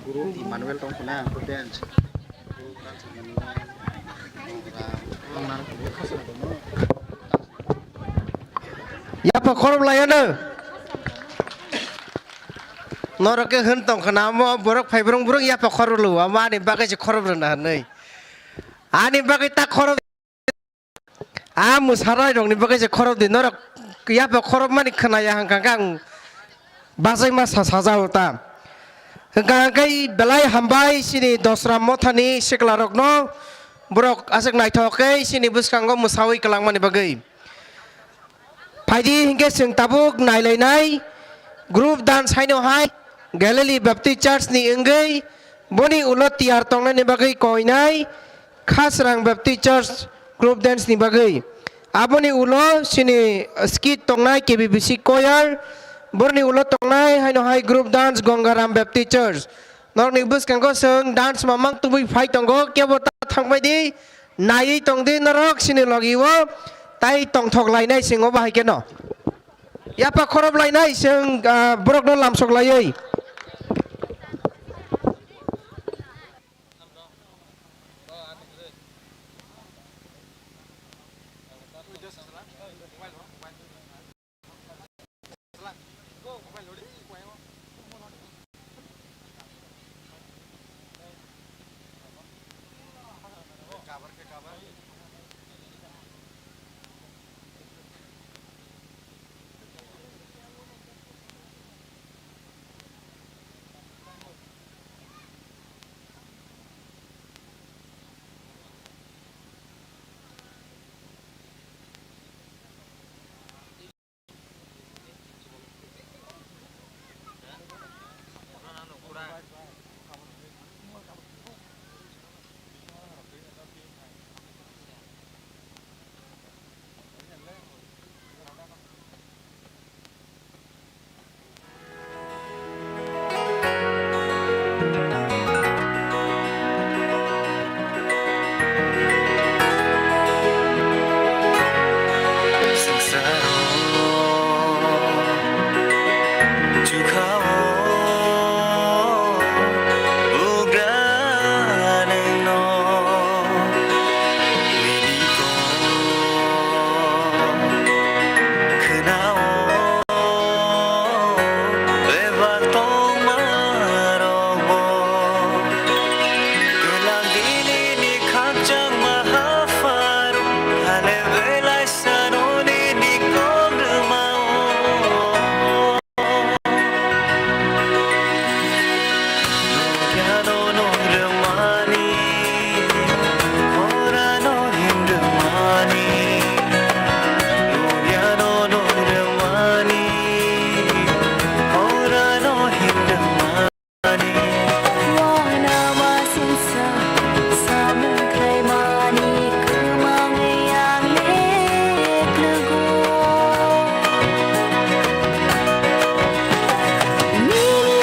Guru Emmanuel tong khna, Prudence. Yapha khorob laiya no. Norok khe hwn tong khna, amo borok phai brung brung yapha khorob lu, amo ani bagwi se khorob rwna hwnwi. Ani bagwi ta khorob. A mwsarai rokni bagwi se khorop di, norok yapha khorop mani khwnaya hwnkha khe ang bachaima sa sajao ta. Hwnkha khe belai hambai chini Dosra mothani sikla rokno, borok aswk naithok khe chini bwskango mwsawi kwlangmani bagwi. Phaidi hinkhe chwng tabuk nailainai group dance haino hai Galilee Baptist Church ni wngwi boni ulo tiyar tongnani bagwi koinai Khasrang Baptist Church group dance ni bagwi. Aboni ulo chini skit tongnai K B B C choir, borni ulo tongnai haino hai group dance Gangaram Baptist Church. Norokni bwskango chwng dance mamang tubui phai tongo, kebo ta thangbai di, naiwi tong di norok chini logi o, tai tongthok lainai chwng o bahai kheno. Yapha khorop lainai chwng, ah, borokno lamsok laiwi. Swngcharo chukha-o bugra nwngno. Nini kok khwnao bebak tongmarokbo. Twlang dinini khakchangma hapharo, hale belai sano nini kok rwmao. Nukya no nukdwmani, horano himdwmani. Nukya no nukdwmani, horano himdwmani. Wanama singsa, samung khlaimani, kwmangwi ang le kwlago. Nini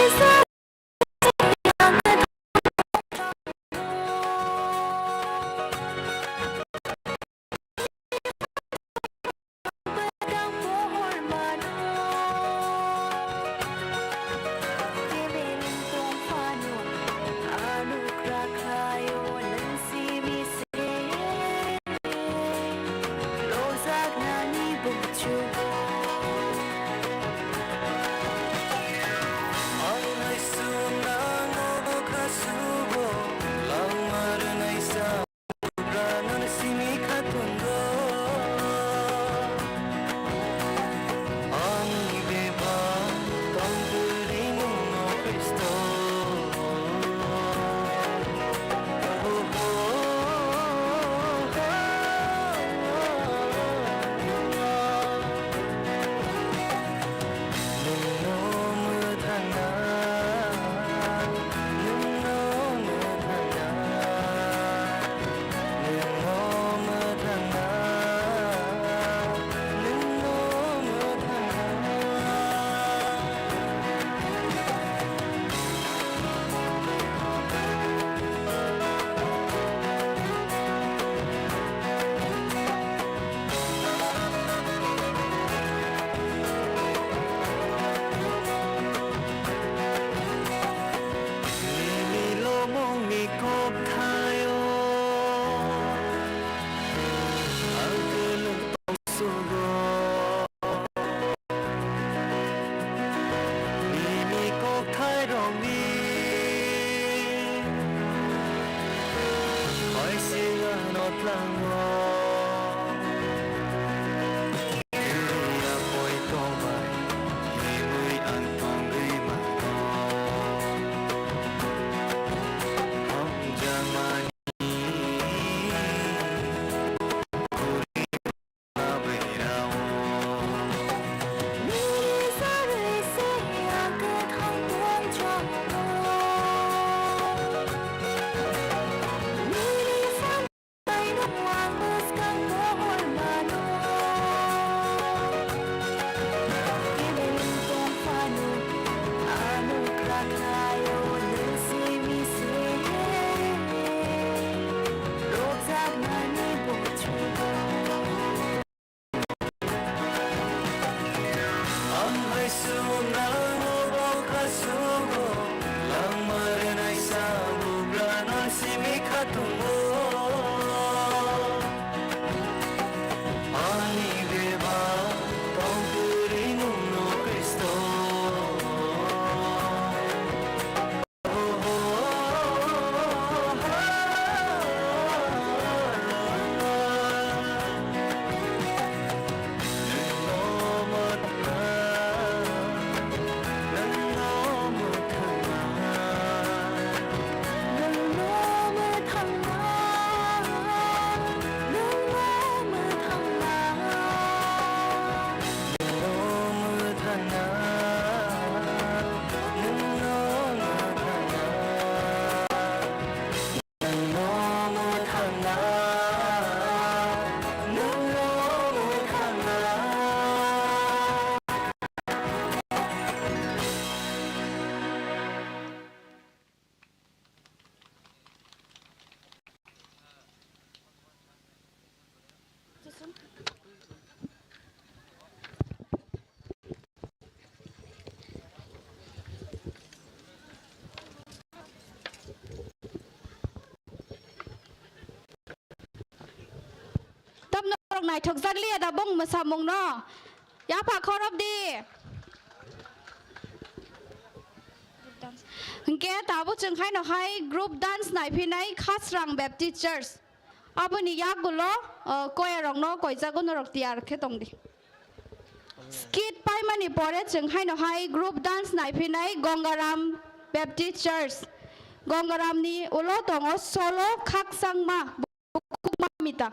Nini lomongni kokthaio ang kwlwng tongsogo. Nini kokthairokni bai se ano tlango. Himwi ang tongwi mano. Hamjakmani naithokjakliya da bong mwsamungno? Yapha khorop di. Hwnkhe tabuk chwng haino hai group dance naiphinai Khasrang Baptist Church. Aboni yagulo, uh, koyarokno koijago norok tiyar khe tongdi. Skit paimani pore chwng haino hai group dance naiphinai Gongaram Baptist Church. Gongaramni ulo tongo solo khakchangma bukhukma mita.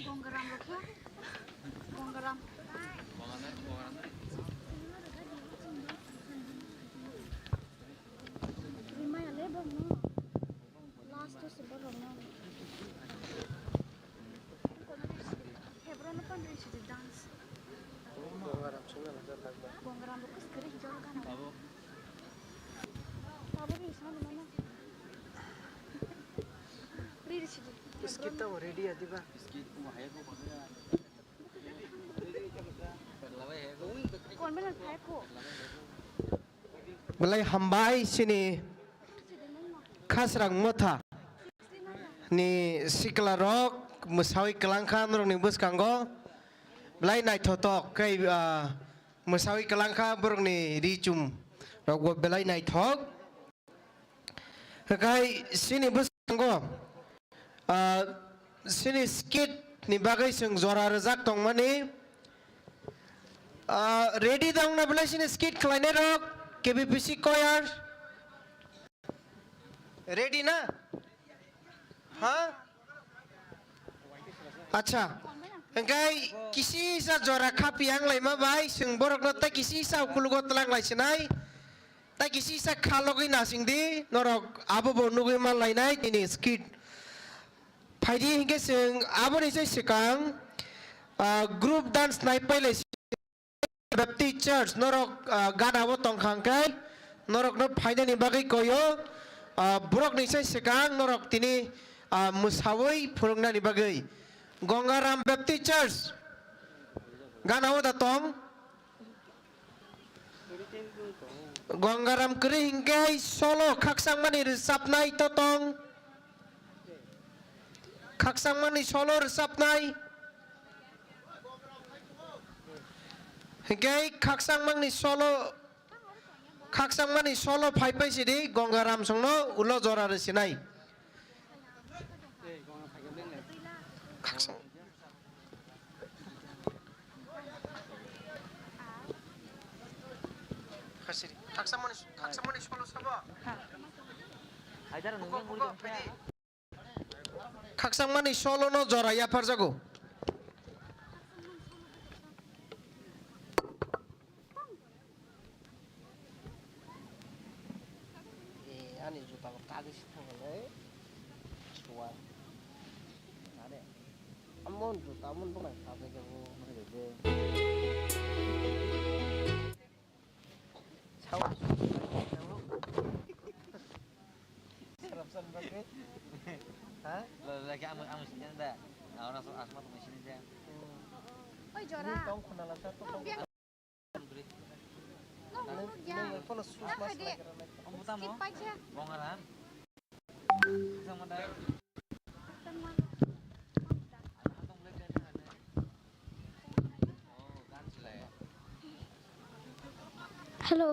Gongaram rokha. Gongaram. Rimaya le bongno. Last to se borokno. Hebron no pandri sidi dance. Gongaram songna laga tagba. Gongaram bo kus kere hijau gana. Abo. Abo ri songna mana. Ri ri sidi. Skit tamo ready adiba. Skit mo hai ko mana. Kon mana hai ko. Belai hambai chini Khasrang Motha ni sikla rok mwsawi kwlangkha norokni bwskango belai naithotok khe, ah, mwsawi kwlangkha borokni ri chum rokbo belai naithok. Hakai chini bwskango, ah, chini skit ni bagwi chwng jora rwjak tongmani. Ah, ready da wngna belai chini skit khlainai rok, K B P C choir. Ready na? Ha? Acha. Hingkai kisi sa jora khapi ang laima bai, chwng borokno tei kisi sa ukulugo twlang lai sinai. Tai kisi sa kha logwi nasing di, norok abo bo nugwi man lainai tini skit. Phaidi hinkhe chwng aboni sai swkang, ah, group dance nai pailai si Baptist Church, norok, ah, gana o tongkha hwnkhe norokno phainani bagwi koyo, ah, borokni sai swkang norok tini, ah, mwsawi phwrwngnani bagwi. Gongaram Baptist Church, gana o da tong? Gongaram kwrwi hinkhe solo khakchangmani rwchapnai to tong. Khakchangmani solo rwchapnai. Hinkhe khakchangmani solo, khakchangmani solo phai phai sidi Gongaram songno ulo jora rwsinai. Khakchang- Khasiri. Khaksamani, khaksamani solo sabo. Haidar nunggu Buko, buko, nunggu phaidi. Khaksamani solo no jora yapharjago. Eh, ani juta bo kagwi se thangkha le. Suwa. Are. Amon juta amon bwkhak kagwi jago. Sawa. Sarap san bagwi. Ha? Lo, lo, lagi ang, ang sini da. Nah, orang so asma tuh sini da. Oi, jora. Ini tong khuna lantar tuh tong. Hello.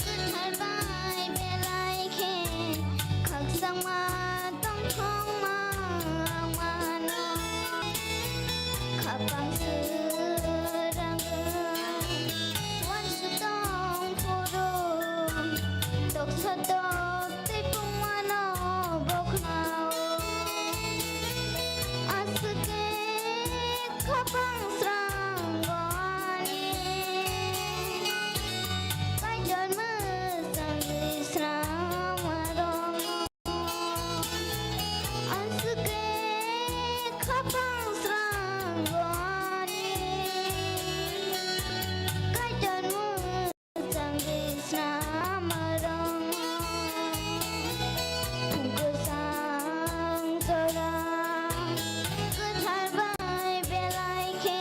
Kwthar bai belai khe khakchangma tongthokma ang mano. Khapang swrwngwi uansuk tong phuru, toksa tok tei pungmano bokhnao. Aswk khe khapang srango ani, Kaitor mwchangwi srama rongo. Aswk khe khapang srango ani, Kaitor mwchangwi srama rongo. Phung kwchang jora kwthar bai belai khe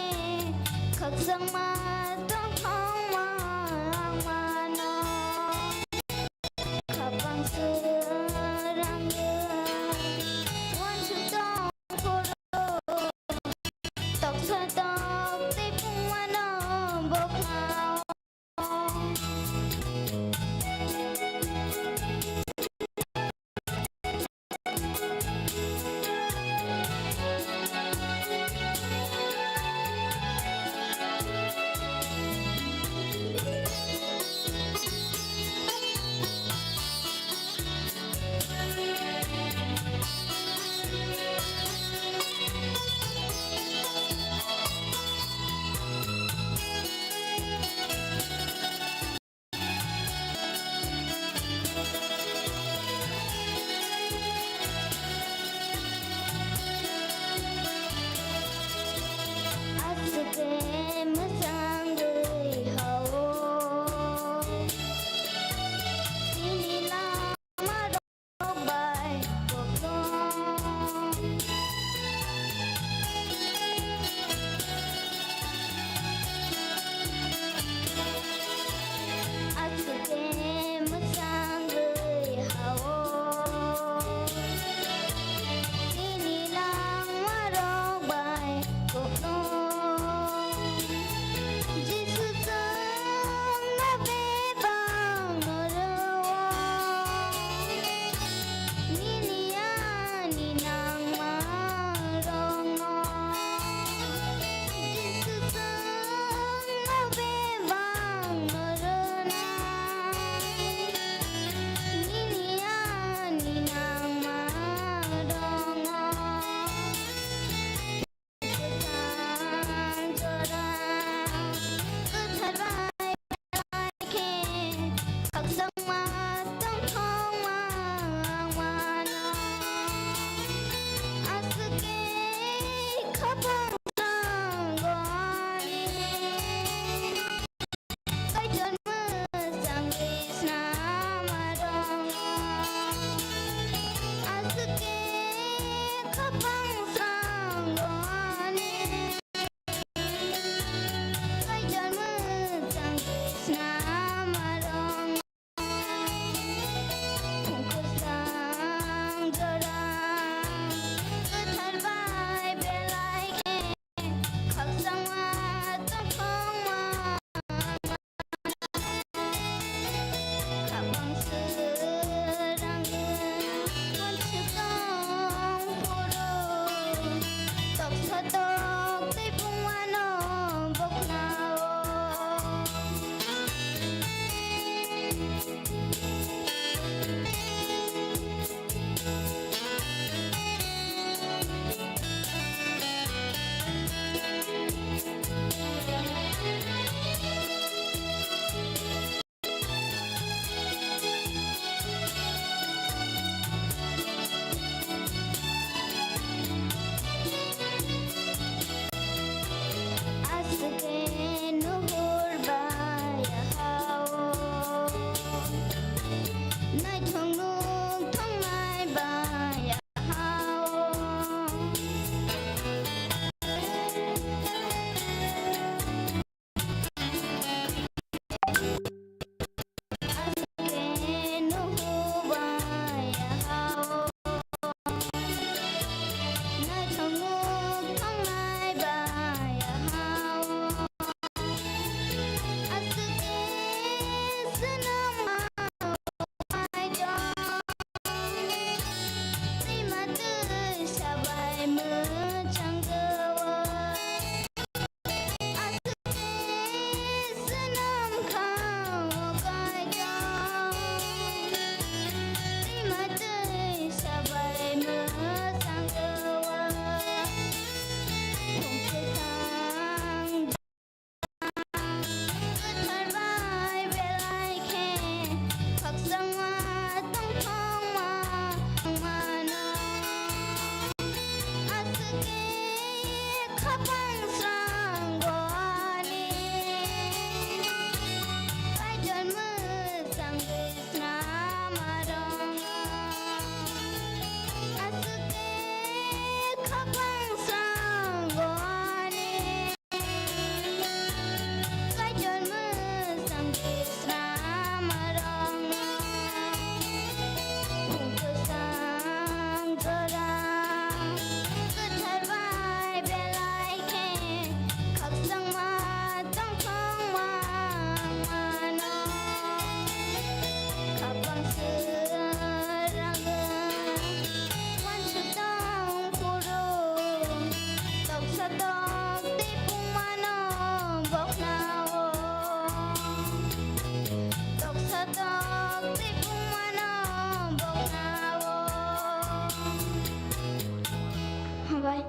Hambai.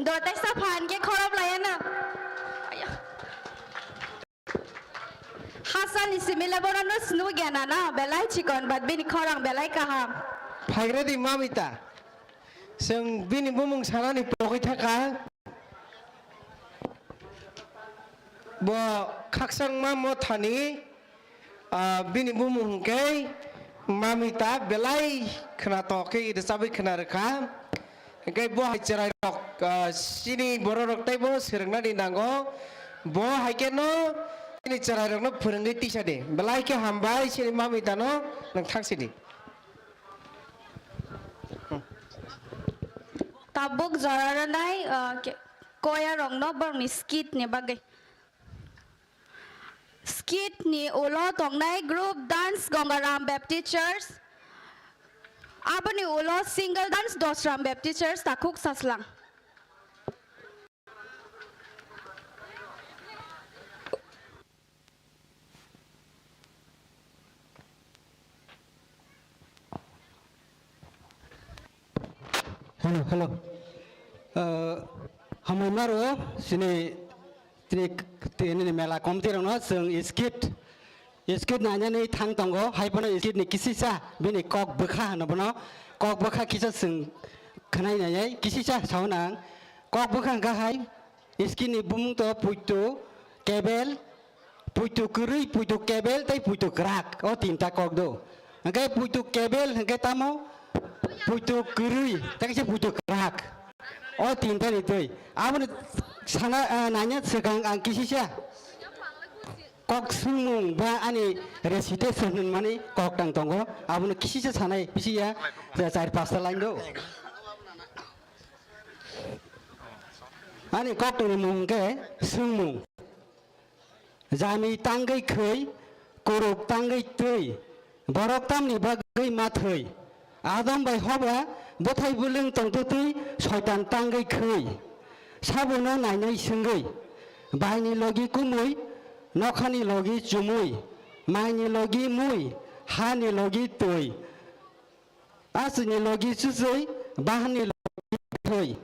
Dotesa phan ke khorop laya na. Aya. Hasalni simila borokno snu gana na, belai chikon, but bini khorang belai kaham. Phaigradi mamita. Chwng bini bumung sanani pogwi thaka. Bo khakchangma mothani, ah, bini bumung hwnkhe mamita belai khwnatok khe rwchabwi khwna rwkha. Hwnkhe bo hai chwrairok, ah, chini bororok teibo swrwngnani nango. Bo hai kheno chini chwrairokno phwrwngwi tisa di. Belai khe hambai chini mamitano nwng thang sidi. Tabuk jora rwnai, ah, ke-, koyarokno borokni skit ni bagwi. Skit ni ulo tongnai group dance Gangaram Baptist Church. Aboni ulo single dance Dosram Baptist Church, Takhuk Saslang. Hello, hello. Uh, hambai maro, sini, tini, tini mela committee rokno chwng skit, skit nainani thang tongo, hai phano skit ni kisisa, bini kok bwkha hwno bono, kok bwkha kisa chwng khwnai nainai, kisisa sao nang, kok bwkha hwnkha hai, skit ni bumung to puitu, kebel, puitu kwrwi, puitu kebel tei puitu kwrak, o tinta kok do. Hwnkhe puitu kebel hwnkhe tamo? Puitu kwrwi tei kaisa puitu kwrak. O tinta ni twi. Aboni sana, ah, nanya swkang ang kisisa kok swngmung ba ani recitation hwnmani kok tang tongo. Abono kisisa sanai bisi ya, cha-, char pasta line do. Ani kok tongni mung hwnkhe swngmung. Jami tangwi khwi, kuruk tangwi twi, borok tamni bagwi ma thwi? Adam bai Hoba bwthai bwlwng tongtwtwi Soitan tangwi khwi. Sabono nainai swngwi, baini logi kumui, nokhani logi chumui, maini logi mui, hani logi twi. Aswkni logi chuchwi, bahanni logi thwi.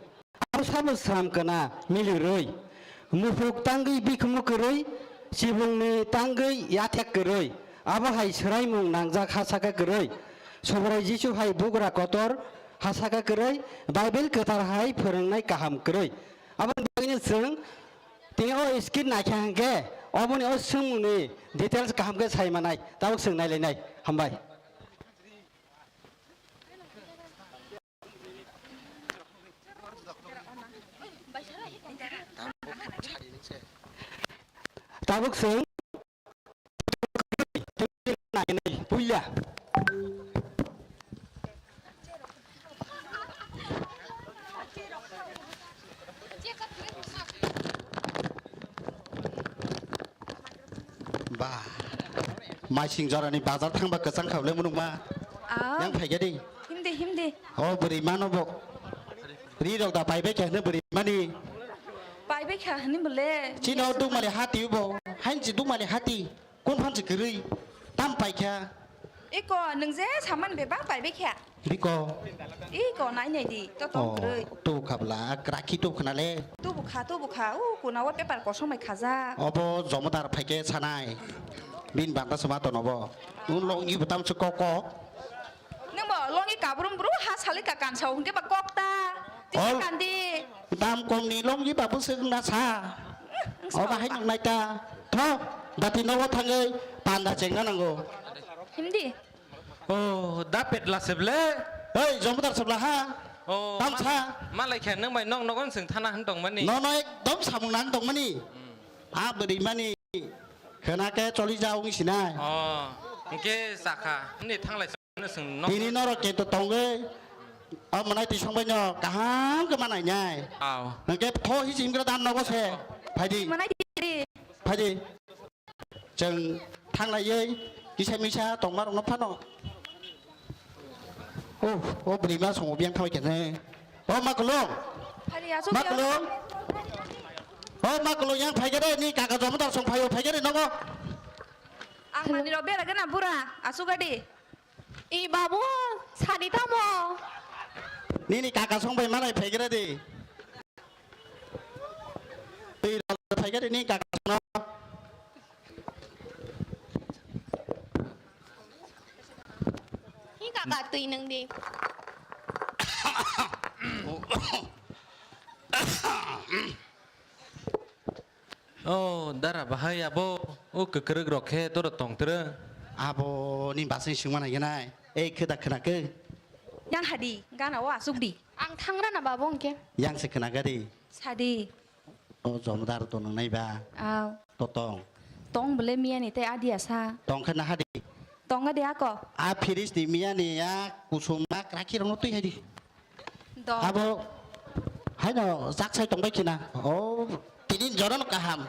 Abo sabo sram kwna milirwi. Muphuk tangwi bikhumu kwrwi, chibungni tangwi yathek kwrwi. Abo hai swraimung nangjak ha saka kwrwi. Subrai Jisu hai bugra kotor ha saka kwrwi, Bible kwthar hai phwrwngnai kaham kwrwi. Aboni bagwino chwng tini o skit naikha hwnkhe, oboni o swngmungni details kaham khe sai manai, tabuk chwng nailainai. Hambai. Tabuk chwng nainai puila. Ba, maising jorani bazar thangba kwchang kha le munukma. Ah. Yang phaikha di. Himdi, himdi. O bwrwi mano bo. Ri rok da paibai kha hwnwi bwrwi mani. Paibai kha hwnwi bole. Chino dukmali hati bo. Hainchi dukmali hati. Kun phanchi kwrwi. Tam paikha. Iko nwng je saman bebak paibai kha. Biko. Iko nai nai di. To tong kwrwi. Tu khabla krakhi tu khnale. Tu bukha, tu bukha. U kuna o paper kosom bai khaja. Obo jomodar phaikhe sanai. Bin banta sema to nobo. Un long i butam se kok kok. Nwng bo longi kabrum bru ha sali ka kansa hwnkhe ba kok ta. Tisa kandi. Dam kom ni longi ba bwswk na sa. Oba hai nang nai ta. Tho, dati nogo thangwi panda chengna nango. Hindi. Oh, da petla seble. Hei, jomodar sebla ha. Oh, tam sa. Malai khe nwng bai nok nogon sing thana hwn tongmani. Nono ekdom samung nang tongmani. A bwrwi mani. Khena khe choli ja wng sinai. Oh, hwnkhe sakha. Hwnwi thanglai sano chwng nok. Bini norok kento tongwi. O mwnai twi songbai no kaham khe manai nai. Aw. Hwnkhe tho hi chimgra dan nogo se. Phaidi. Mwnai twi. Phaidi. Chwng thanglaiwi kisa misa tongma rokno phano. Oh, o bwrwi ma songo biyang thawi khe ne. O ma kulung. Hari asuk ma ya. Kulung. O ma kulung yang phai gede ni kaka jomodar song phaio phai gede nogo. Ang mani ro bera gana bura asuk gadi. I babu sani tamo. Nini kaka song bai malai phai gede di. Twi rok phai gede ni kaka song. Hi kaka twi nang di. Oh, dara bahai abo, o kwkrwk rok khe toro tongtwrwng. Abo ni basai swngma nai gwnai. Ei khwda khwna khe. Yang hadi, gana o asuk di. Ang thangra na babu hwnkhe. Yang se khwna gadi. Sadi. O jomodar to nang nai ba. Aw. To tong. Tong bole miya ni te adi asa. Tong khe na hadi. Tong adi ako. A fridge ni miya ni ya kusum ma krakhi rok no twi hadi. Dol. Abo haino jak sai tongbai khina. O tini joron kaham.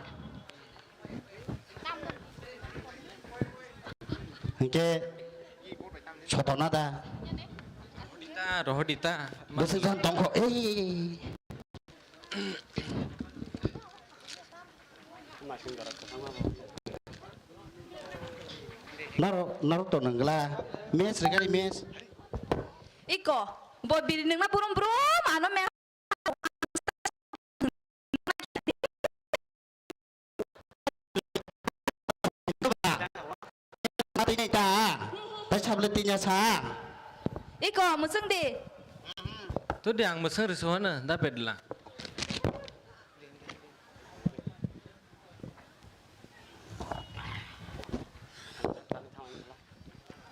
Hingke sotona da. Rohodita, rohodita. Bwswk jan tongkho. Ei. Naro, naro to nangla. Mes regari mes. Iko, bo biri nangma burum burum ano me. Tini ta, ta sabole tinya sa. Iko, musung di. Tu di ang musung risu hana, da pedla.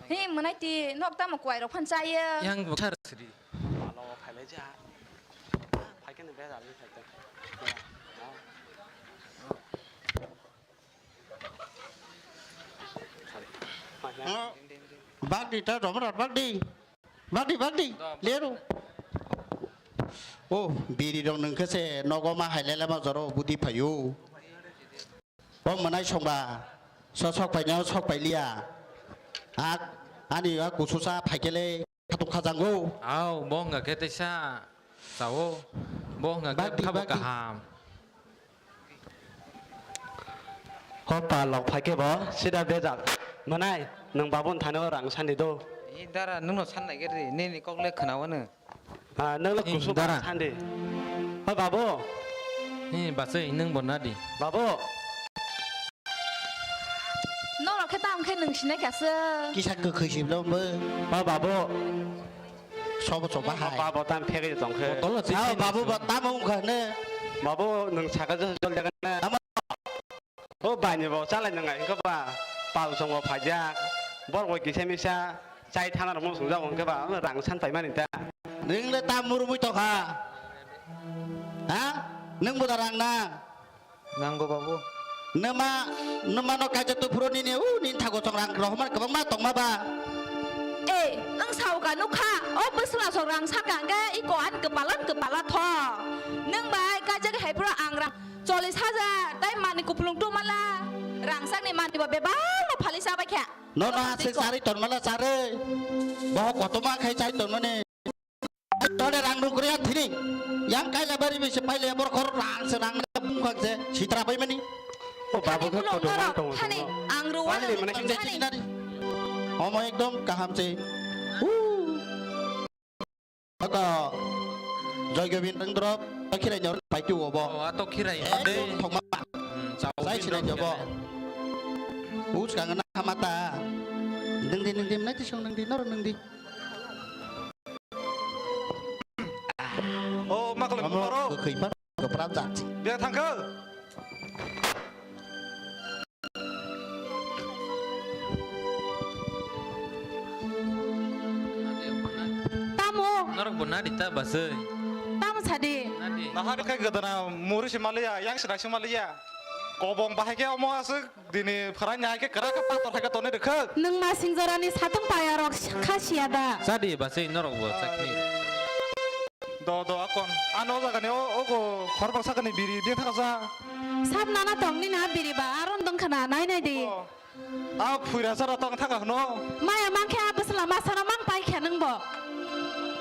He, mwnai ti nok tamo kwai rok phan chaya. Yang bo sar sri. Alo, phailai ja. Phaikhe no bera ni phaikhe. Bagdi ta romra bagdi. Bagdi, bagdi, leru. Oh, biri rok nung khe se nogo ma hai lele ma joro budi phaio. Bo mwnai songba, so sok paina sok pailiya. Ak, ani a kususa phaikele khatung khajango. Au, bo wngkha khe teisa chao, bo wngkha khe bagdi, khabo bagdi. Kaham. Hopa lok phaikhe bo sida bejak. Mwnai, nwng babun thani o rang sandi do. Ee, dara, nwngno san nai khe ri, nini kok le khna wano. Ah, nwng le kusuk dara. Sandi. Hoi babu. Ee, bachai, nwng bo nadi. Babu. Norok khe tamo khe nwng sinai kha se. Kisa kwkhwi siblo bo. Hoi babu. Sobo soba hai. Babu tam phegwi tong khe. Botol no twi. Sao sinai babu so. Bo tamo wngkha ne. Babu nwng sakha jol jaga na. Tamo. O baini bo chalai nang ai, wngkha ba pal songo phaijak, borok bai kisa misa chai thana rok mo swngjak, wngkha ba rang san paimani ta. Nwng le ta murumui tongkha? Ha? Nwng bo da rang na? Nango babu. Numa, numa no kaisa tuphuru nini, u, nini thago chwng rang rohorma kwbangma tongma ba. Eh, ang sao ka nukha, o bwsla sok rang saka hwnkhe iko an kwpalan kwpala tho. Nwng bai kaijak hai phuru ang rang chollish hajar, tai mani kupulung tumala. Rang sakni mani bo bebak no phali sabai kha. No, no, aswk charwi tonmala charwi. Bohok kotorma khai charwi tonmani. Tole rang rung kriya thini. Yang kaila bari bisi paile bor khor rang se rang bung khak se sitra pai mani. O babu khe kotorma tongo thani tongo. Ang ruwa. Paile mane thani. Omo ekdom kaham se. Hu. Aka Joy Gobind Rengdrop, Khirai nyor pai tu obo. O, ato khirai de. Thokma. Hmm, chao sai khirai obo. Us kang na hamata. Dengdi, dengdi, nai tisong dengdi, nor dengdi. O, maklo maro. Khoi pa, ko prap jati. Dia thangkho. Tamo? Norok bo nadi ta basai. Tamo sadi? Nadi. Nahar khe gadana muri se maliya, yang sida se maliya. Kobong bahai khe omo aswk dini pharanya hai khe kwrak khe pator hai khe tonwi rwkhwk. Nwng masing jorani satung paya rok kha siya da. Sadi basai norok bo sakni. Do, do, akon. Ano jagani o, ogo, horbak sakani biri, dia thakasa. Sab nana tong nini a biri ba, aron dong khana, nai nai di. O. A phuira sara tong thaka hwno. Maya mang khe a bwsla ma sana mang pai khe nung bo.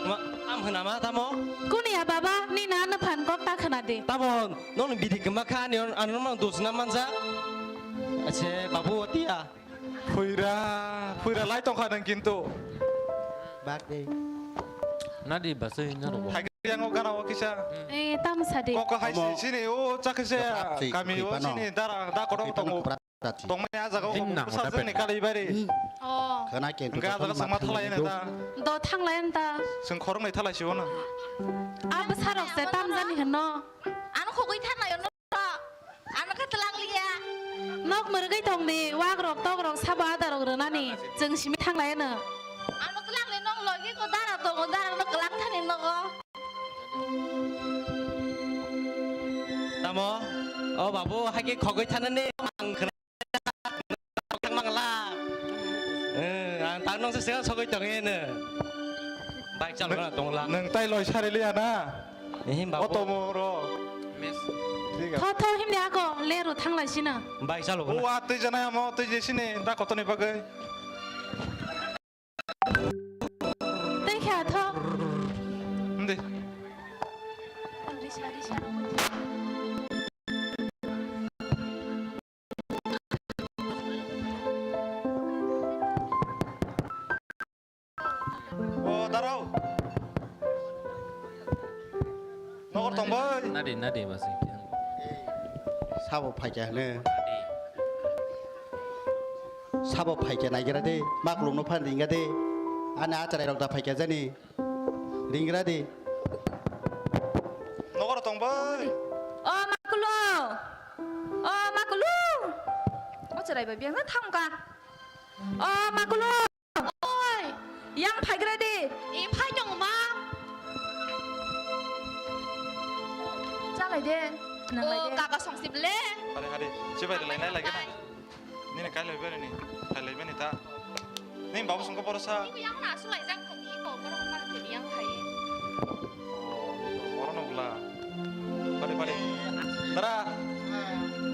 Ma, am hwna ma tamo? Kuni ya baba, nini a nuphan kok ta khana di. Tamo, nong biri kwma kha, ani, ani mang dosna manja. Ache, babu, otia. Phuira, phuira lai tongkha nang kintu. Bak de. Nadi basai norok bo. Thagri yang o gana o kisa. Eh, tam sadi. Koko hai si, sini o chakhe se kami o sini dara da kodok tongo. Tongmani a jaga o bwsa jani kali bari. Oh. Khana kintu. Ga jaga sama thalai na da. Do thanglai ta. Sing khorok nai thalai si o na. A bwsa rok se tam jani hwno. Ano khogwi thanai no. Ano khe twlang liya. Nok mwrwgwi tong di, wak rok, tok rok, sabo ada rok rwnani, chwng simi thanglai ano. Ano twlang le nok logi ko dara tongo, dara no kwlang thani nogo. Tamo, o babu, hai khe khogwi thanani, ang khna mangla. Eh, ang tak nong se sogwi tongeno. Bike chal khna tongla. Nang tai loi sari liya na. Ehe, babu. Otomo ro. Miss. Thik ase. Tho, tho, himni ako, leru thanglai sino. Bike chalo. O, a twi janai amo, twi je sini, da kotoni bagwi. Tei kha, tho. Himdi. Risa, risa. O, darao. Nogor tong bai. Nadi, nadi, basi. Sabo phaikya hwno. Nadi. Sabo phaikya naigra de, maklum no phan ringya de. Ani acharai rok da phaikya jani. Ringra de. Nogor tong bai. O, makulu. O, makulu. O, cherai bai, biang thang ka. O, makulu. Oi, yang phaigra di. I phai tong ma. Chalai de. Nanglai de. Kaka song sip le. Hari hari, chibai de lai nai lagi na. Nini kai lai bani ni, kai lai bani ta. Nini babu song ko borosa. Yang na sulai jang thani ko borok ma thani yang khai. Boro no bla. Pare pare. Tara.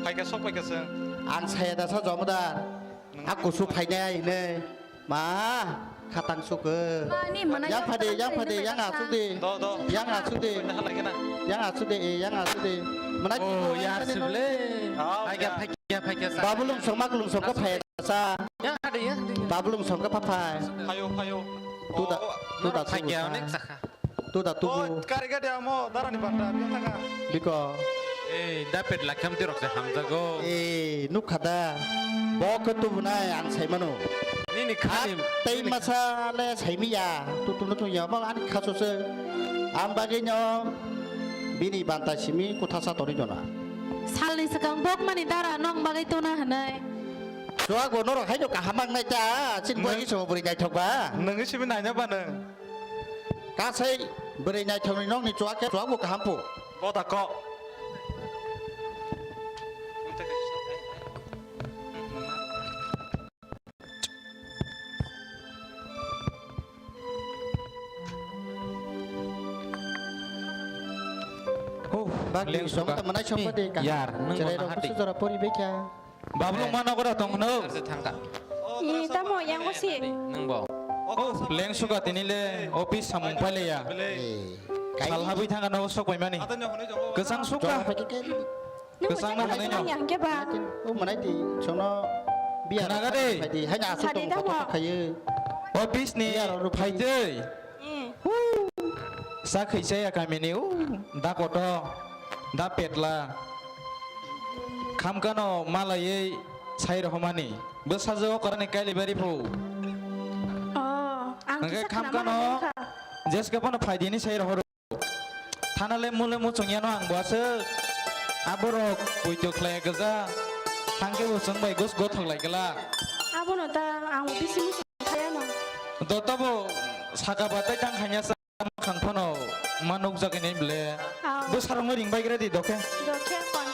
Phaika sok phaika seng. Ang saya dasa jomodar. Aku su phainai ne. Ma, khatang suku. Yang phade, yang phade, yang asuk de. Do, do. Yang asuk de. Yang asuk de, eh, yang asuk de. Mana. Oh, ya, sibule. Phaika, phaika, phaika. Babulung songma kulung songka phai sa. Ya, ada ya. Babulung songka phaphai. Phayo, phayo. Tuda, tuda, phaika, onek sakha. Tuda tubu. Oh, kari gadi amo, darani banda, biya thaka. Biko. Eh, dapet lakham tirok se hamjago. Eh, nukha da. Bo khe tubunai ang saimano. Nini khani. Tei masa le saimiya. Tutum tutum ya, bal ani khaso se. Ang bagwi no bini banta simi kutha sa tori jona. Salni swkang bok mani dara nong bagwi tona hwnai. Chuak bo norok haino kaham ang nai ta, chin bo iso bwrwi naithok ba. Nungwi simi naina ba nung. Kasai bwrwi naithokni nokni chuak khe chuak bo kaham phu. Bo da kok. Oh, bagwi leng suka. Song tamo nai song pati kaham. Yar, nang cherai mana rok hati? Kusu jora pori bekha. Bablu eh. Mano gora tong no. Arse thangka. Ni tamo yang osi. Nang bo. Oh, leng suka tini le office samung paile ya. Eh, kai. Sal habwi thangka no sok pai mani. Kesang suka. Jora pati kai. Kesang na hanai no. Yang ke ba. Oh, manai ti sono biar. Khana ga de. Pati hai na asu tong tamo. Khaye. Office ni. Biar ro phai de. Eh. Sa khaisa ya kamini, uh, da koto, da petla. Khamkano malaiwi sai rohomani. Bwsajwk o korani kailibari phu. Oh, ang hwnkhe kisa khana khamkano manwi wngkha. Jeske phano phaidini sai rohoro. Thana le mule muchung yano ang bo aswk. Aborok poito khlai gajak. Thangke bo chwng bai gos gothok lai glak. Abono ta ang bisi muchung khaiyano. Doto bo saka batai tang khanya sa. Khang phano ma nukjagwi nai ble. Ah. Bwsarokno ring bai gra di dokhe. Dokhe kon.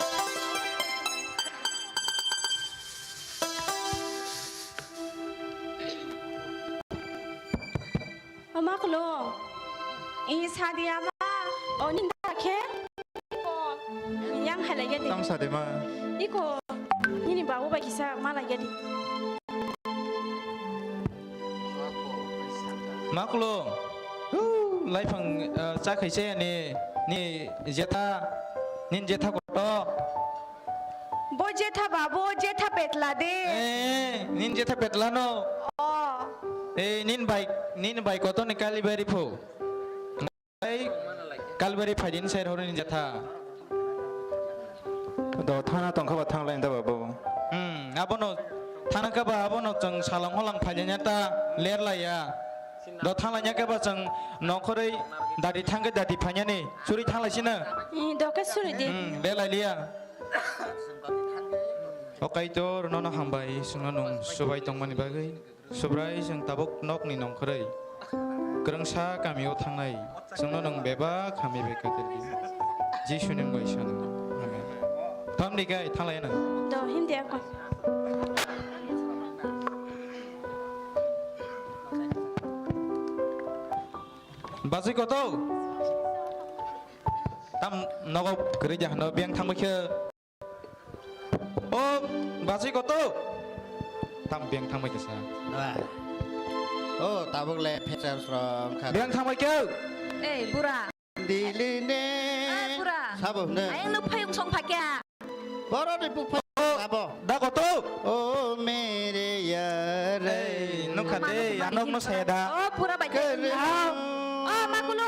O ma klo. I sadi ama. O ninda khe. Yang halai ya di. Tang sadi ma. Iko. Nini babu bai kisa ma lai ya di. Maklung, huu, laifang, eh, chakhai chaya ni, ni jetha, nin jetha koto. Bo jetha ba, bo jetha petla de. Eh, nin jetha petla no. Oh. Eh, nin bai, nin bai koto ni kalibari phu. Ai, kalbari phaidin ser horoni jatha. Do thana tongkha ba thang lain da ba bo. Hmm, abono thana kha ba abono chwng salang holang phaidin ta ler laiya. Do thang lain kha ba chwng nongkhoroi dadi thang khe dadi phainani churi thang lai sino. Hmm, do khe suri di. Hmm, le lai liya. O Kaitor nono hambai chwngno nung subai tongmani bagwi. Subrai, chwng tabuk nokni nongkhorwi kwrwngsa kamio thangnai, chwngno nwng bebak hamya bai kaitor di. Jisuni mungwi sano. Amen. Tamni kai thanglai nang. Do, hindi ako. Bachwi koto? Tam nogo kwrwi de hano biyang thangbai khe. O, bachwi koto. Tam biyang thangbai kisa. Ah. O, tabuk le phecha srong kha. Biyang thangbai khe. Ei, bura. Diline. Ah, bura. Sabo hne. Ayang no phayung song phakya. Boro ni buk phai. O, sabo. Da koto. O, mere yaar. Ei, nukha de, anok no saya da. O, pura bai. Kere. O, makulu.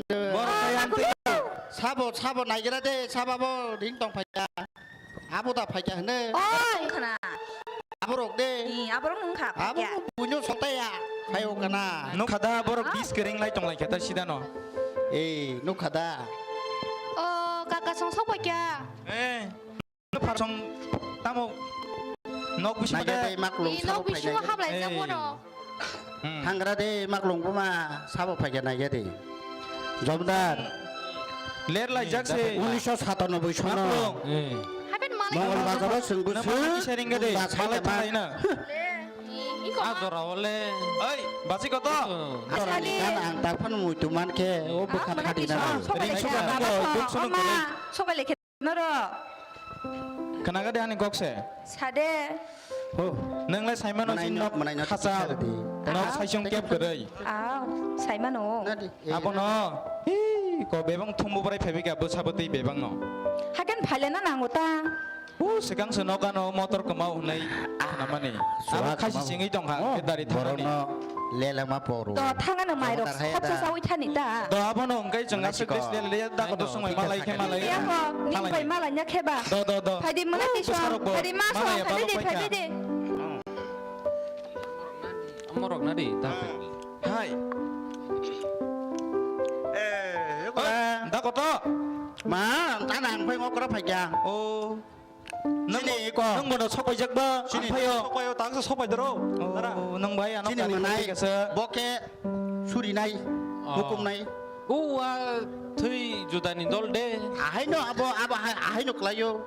Boro saya anti. Sabo, sabo naigira de, sabo bo ring tong phaikha. Abo da phaikha hwne. Oi! Khna. Aborok de. Ni, aborok nung kha, phaikha. Abo buino sotaya, phaio kana. Nukha da, borok dis kering lai tong lai kha, ta sida no. Eh, nukha da. O, kaka song sok phaikha. Eh. Pharsong tamo nok bisingo. Naiya de maklung. Nok bisingo hablai jak bono. Thangra de maklung buma sabo phaikha naiya de. Jomdar. Ler lai jak se. Unisho satanoboi sono. Maklung. Haben malai. Mongol bazaro sengbu seng. Malai na. Iko. A jora ole. Oi, basi koto. Asali. Kan ang tak phan muitu man khe o bwkha phadi na. Ring suka nango, duk sunung kore. Sobai lekhe. Noro. Khnaga de ani kok se. Sade. Ho, nang lai saimano jin nok khasa. Nok saisong kep kwrwi. Aw, saimano. Abono. Hi, ko bebang thumbu bwrai phaibi ka bwsa bwtwi bebang no. Hakan phailena nango ta. Hu, swkang se nokano motor kwmao hwnwi khnamani. Abo khasi singwi tongkha, khe dari thangmani. Lelengma poro. Do thangano mairok khopsa sawi thani ta. Do abono hwnkhe chwng aswk des lele da koto songwi malai khe malai. Yako ning bai malai nya khe ba. Do, do, do. Phaidi mwnai tisong, phaidi masong, phaidi de, phaidi de. Morok na di ta. Hai. Eh, da koto. Ma, ta nang phai ngokra phaikya. Oh. Nini iko. Nang bono sokpaijak ba? Chini sokpaio, tangsa sokpai doro. Dara. Nang bai ano chini manai. Boke suri nai, hukum nai. Uwa thui judani dol de. Ahaino abo, abo ahaino klaio.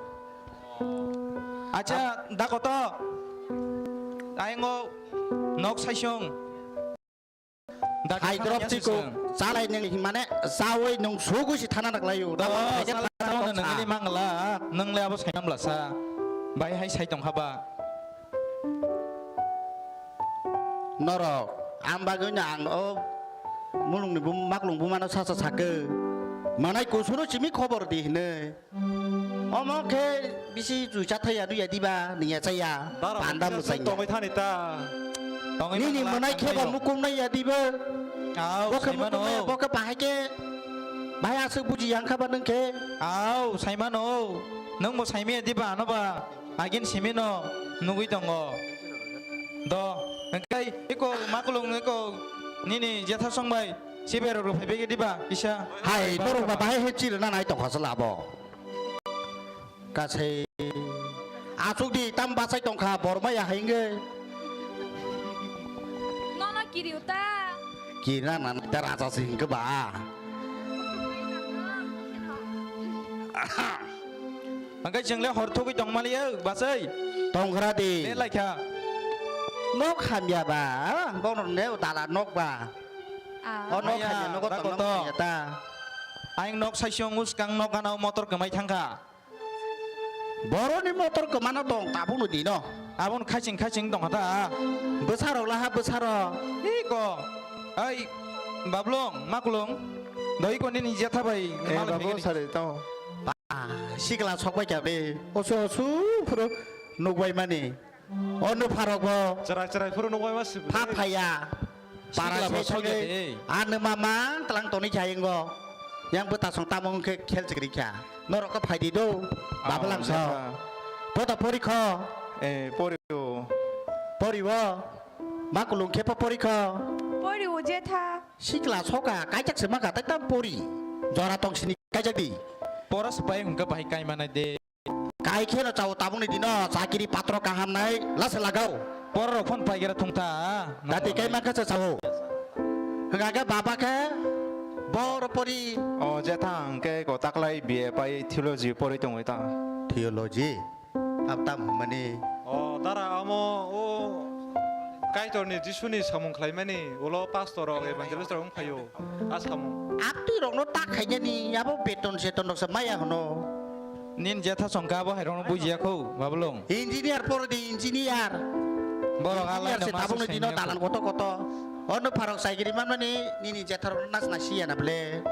Acha, da koto. Aingo nok saisong. Hai drop chikuk, chalai nwng hinmane chawi nwng sugwi si thana naklaio. Dabo hai khe thana noksa. Nwng le abo sainam lasa. Bai hai sai tongkha ba. Norok, ang bagwi no ang o mulungni bum-, maklung bumano sacha sakhe. Manai kusuno simi khobor di hinwi. Omo khe bisi chuicha thaiya nuya diba, nungya chaya. Panda mwsai tongwi thani ta. Nini mwnai khe ba mukum naiya diba. Bo khe mukum naiya, bo khe bahai khe. Bahai aswk buji yang kha ba nwng khe. Au, saimano. Nwng bo saimaya diba ano ba. Agin simi no nugwi tongo. Do, hwnkhe iko makulung iko nini jethasong bai siberok rw phaibai diba kisa. Hai, norok ba bahai he chiri na nai tongkha se labo. Kasai asuk di tam bachai tongkha borma ya hainge. Nono kiri uta. Kiri na na ta raja se hingke ba. Hwnkhe chwng le hor thugwi tong maliya, bachai? Tongkha di. Belai kha. Nok hamya ba, bono ne dala nok ba. Ah. O nok hamya nogo tong ta. Ayang nok saisong uskang nok gana o motor kwmai thangkha. Boroni motor kwmano tong tabukno dino. Abon khaching khaching tongkha ta. Bwsarok laha bwsarok. Iko. Ai, Bablong, Makulung. Doi ko nini jatha bai. Eh, malai babu, phegani. Sari tong. Ah, sikla sokbai kha be. Osu osu phuru nukbai mani. Ono pharok bo. Chwrai chwrai phuru nukbai ma si. Pha phaya. Para sikla se bo sokya thangwi de. Ano mama tlang toni kha ingo. Yang bwtasong tamo wngkhe khel chikri kha. Norok khe phaidi do. Ah, babalang so. Jatha. Pota pori kho. Eh, pori o. Pori o. Makulung khe po pori kho. Pori o jetha. Sikla soka kaijak se maka tai tam pori. Jora tong sini kaijak di. Pora se pai hwnkhe bahai kai manai de. Kai kheno chao tabukni dino chakiri patro kaham nai lase lagao. Borok phone paigera thungta. Dati kai mankha se chao. Hwnga khe baba khe bor pori. O jetha hwnkhe ko taklai B A pai theology pori tongwi ta. Theology? Ab tam hwnmani. O dara amo o Kaitorni Jisuni samung khlaimani ulo pastor rok evangelist rok wngphaio. A samung. Abtwi rokno tak khainani abo beton seton roksa maya hwno. Nin jetha songkha abo hairokno bujiya kho, Bablong. Engineer poro di, engineer. Borok engineer se tabukni dino dalan koto koto. Ono pharok saigiri manmani nini jetha rokno nas nasi ya na ble.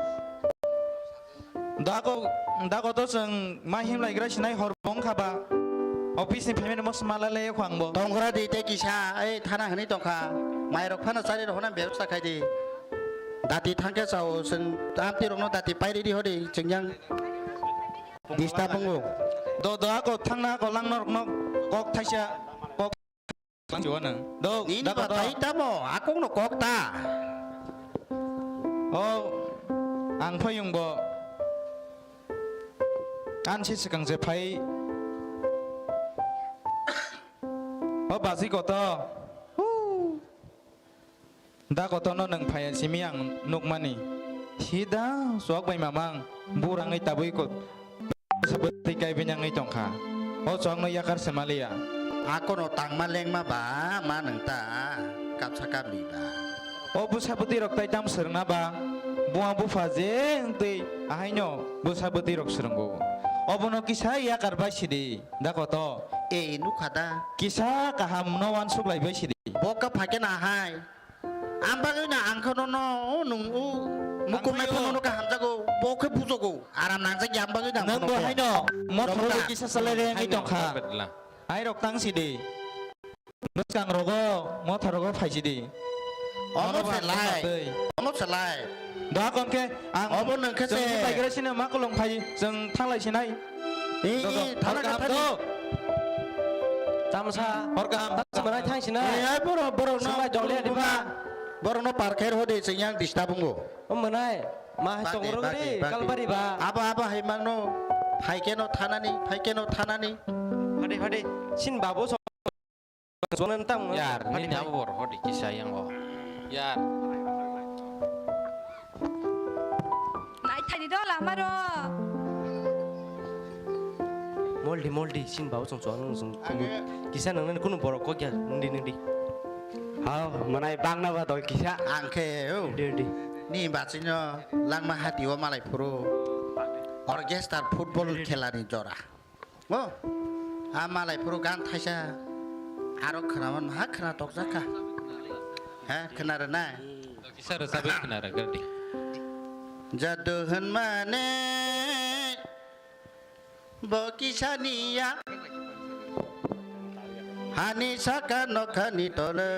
Da ko, da koto chwng ma himlaigra sinai hor bong kha ba. Office ni phaimani mo sma lalai kho ang bo. Tongkhora di tei kisa, ei thana hwnwi tongkha. Mairok phano chari rok hwnna bebsa khai di. Dati thangkhe chao, chwng amtwi rokno dati pairidi hodi chwng yang disturb wngo. Do, do, ako thangna ako langno rokno kok thaisa, kok langchiwa nang. Do, nini da koto. Bathai tamo, akongno kok ta. O, ang phaiyung bo. Ansi swkang se phai. O, basi koto. Hu. Da kotorno nwng phaiya simi ang nukmani. Sida suak bai mamang burangwi tabwi ko sabwtwi kaibini wngwi tongkha. O suakno yakar se maliya. Akono tangma lengma ba ma nwng ta kapsa kapni ba. O bwsa bwtwi rok tai tam swrwngna ba buang bupha je wngtwi ahaino bwsa bwtwi rok swrwngo. Obono kisa yakar bai sidi da koto. E nukha da. Kisa kaham no uansuk lai bai sidi. Bo ka phaikhe na hai. Ang bagwi no ang khe nono, o nwng o mukum nai phano no kaham jago, bo khe bujogo, aram nangjak ya ang bagwi no ang khe nono. Nwng bo haino mothor bo kisa salai rengwi tongkha. Hai rok tang sidi. Bwskang rogo, motha rogo phai sidi. Omo selai. Omo selai. Da kon khe ang obo nwng khe se. Chwng si paigra sino ma kolong phai, chwng thanglai sinai. Ee, ee, thana ka thani. Tamsa. Hor kaham. Tamsa manai thang sinai. Ee, ai borok, borok no. Sinai jole diba. Borok no par kher hode chwng yang disturb wngo. O manai. Ma hai tongro gede, kalbari ba. Abo, abo hai mangno. Phaikeno thanani, phaikeno thanani. Hode, hode. Sin babo so. Jonan tam. Yar, nini abo bor hodi kisa yang o. Yar. Nai thani do lamaro. Moldi, moldi, sin babo song song song. Kisa nang nang kuno borok kok ya, nungdi nungdi. Oh, mwnai bangna ba doi kisa. Ang khe, oh. Di, di. Ni bachino langma hati o malai phuru. Orchestra football khela ni jora. Oh. A malai phuru gan thaisa. Aro khnaman ha khna tokjak kha. Ha, khna rwnai. Kisa rwchapwi khna rwgwrdi. Jadu hwnmani bo kisaniya. Hani saka nokhani tole.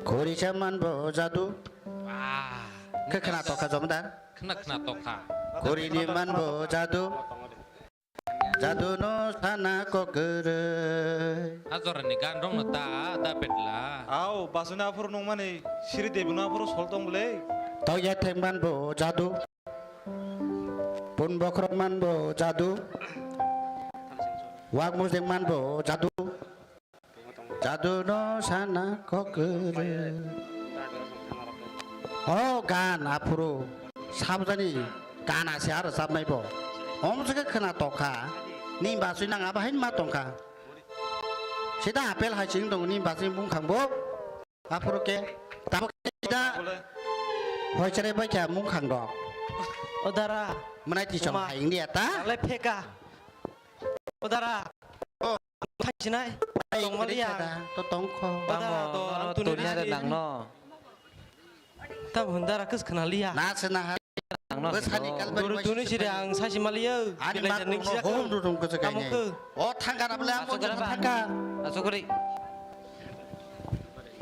Khuri saman bo jadu. Wah. Khe khna tokha jomdar. Khna khna tokha. Khuri ni man bo jadu. Jadu no sana kokwrwi. A jorani gan rok no ta, ta petla. Au, basuna aphuru nungmani, Sri Devi no aphuru sol tong bwle. Tokya thengman bo jadu. Pun bokhorok man bo jadu. Wak mujeng man bo jadu. Jadu no sana kokwrwi. O gan aphuru sabjani gan ase aro sabnai bo. Om se khna tokha. Ni basui nang aba hain ma tongkha. Sida apel hai sing tong ni basui mung khang bo. Aphuru ke tabo ke sida. Hoi chere bai kha mung khang dok. O dara. Mwnai ti chong Oma. Hai ing dia ta. Alai pheka. O dara. Thaisinai. Tongmaliya. To tongkho. Tamo, Dara, to, nono ang tuni tuni nari. Nangno. Tam hwn dara kis khna liya. Na se na ha. Nangno. Bwsani kalbari Duri, waisa duni siri ang sasi maliya. Ani Bilai mak ning no siyakho. Hom ru rung kese Tamo kainai. Kho. O thangka na bole amo Asok kore ba? Thangka. Asok kore.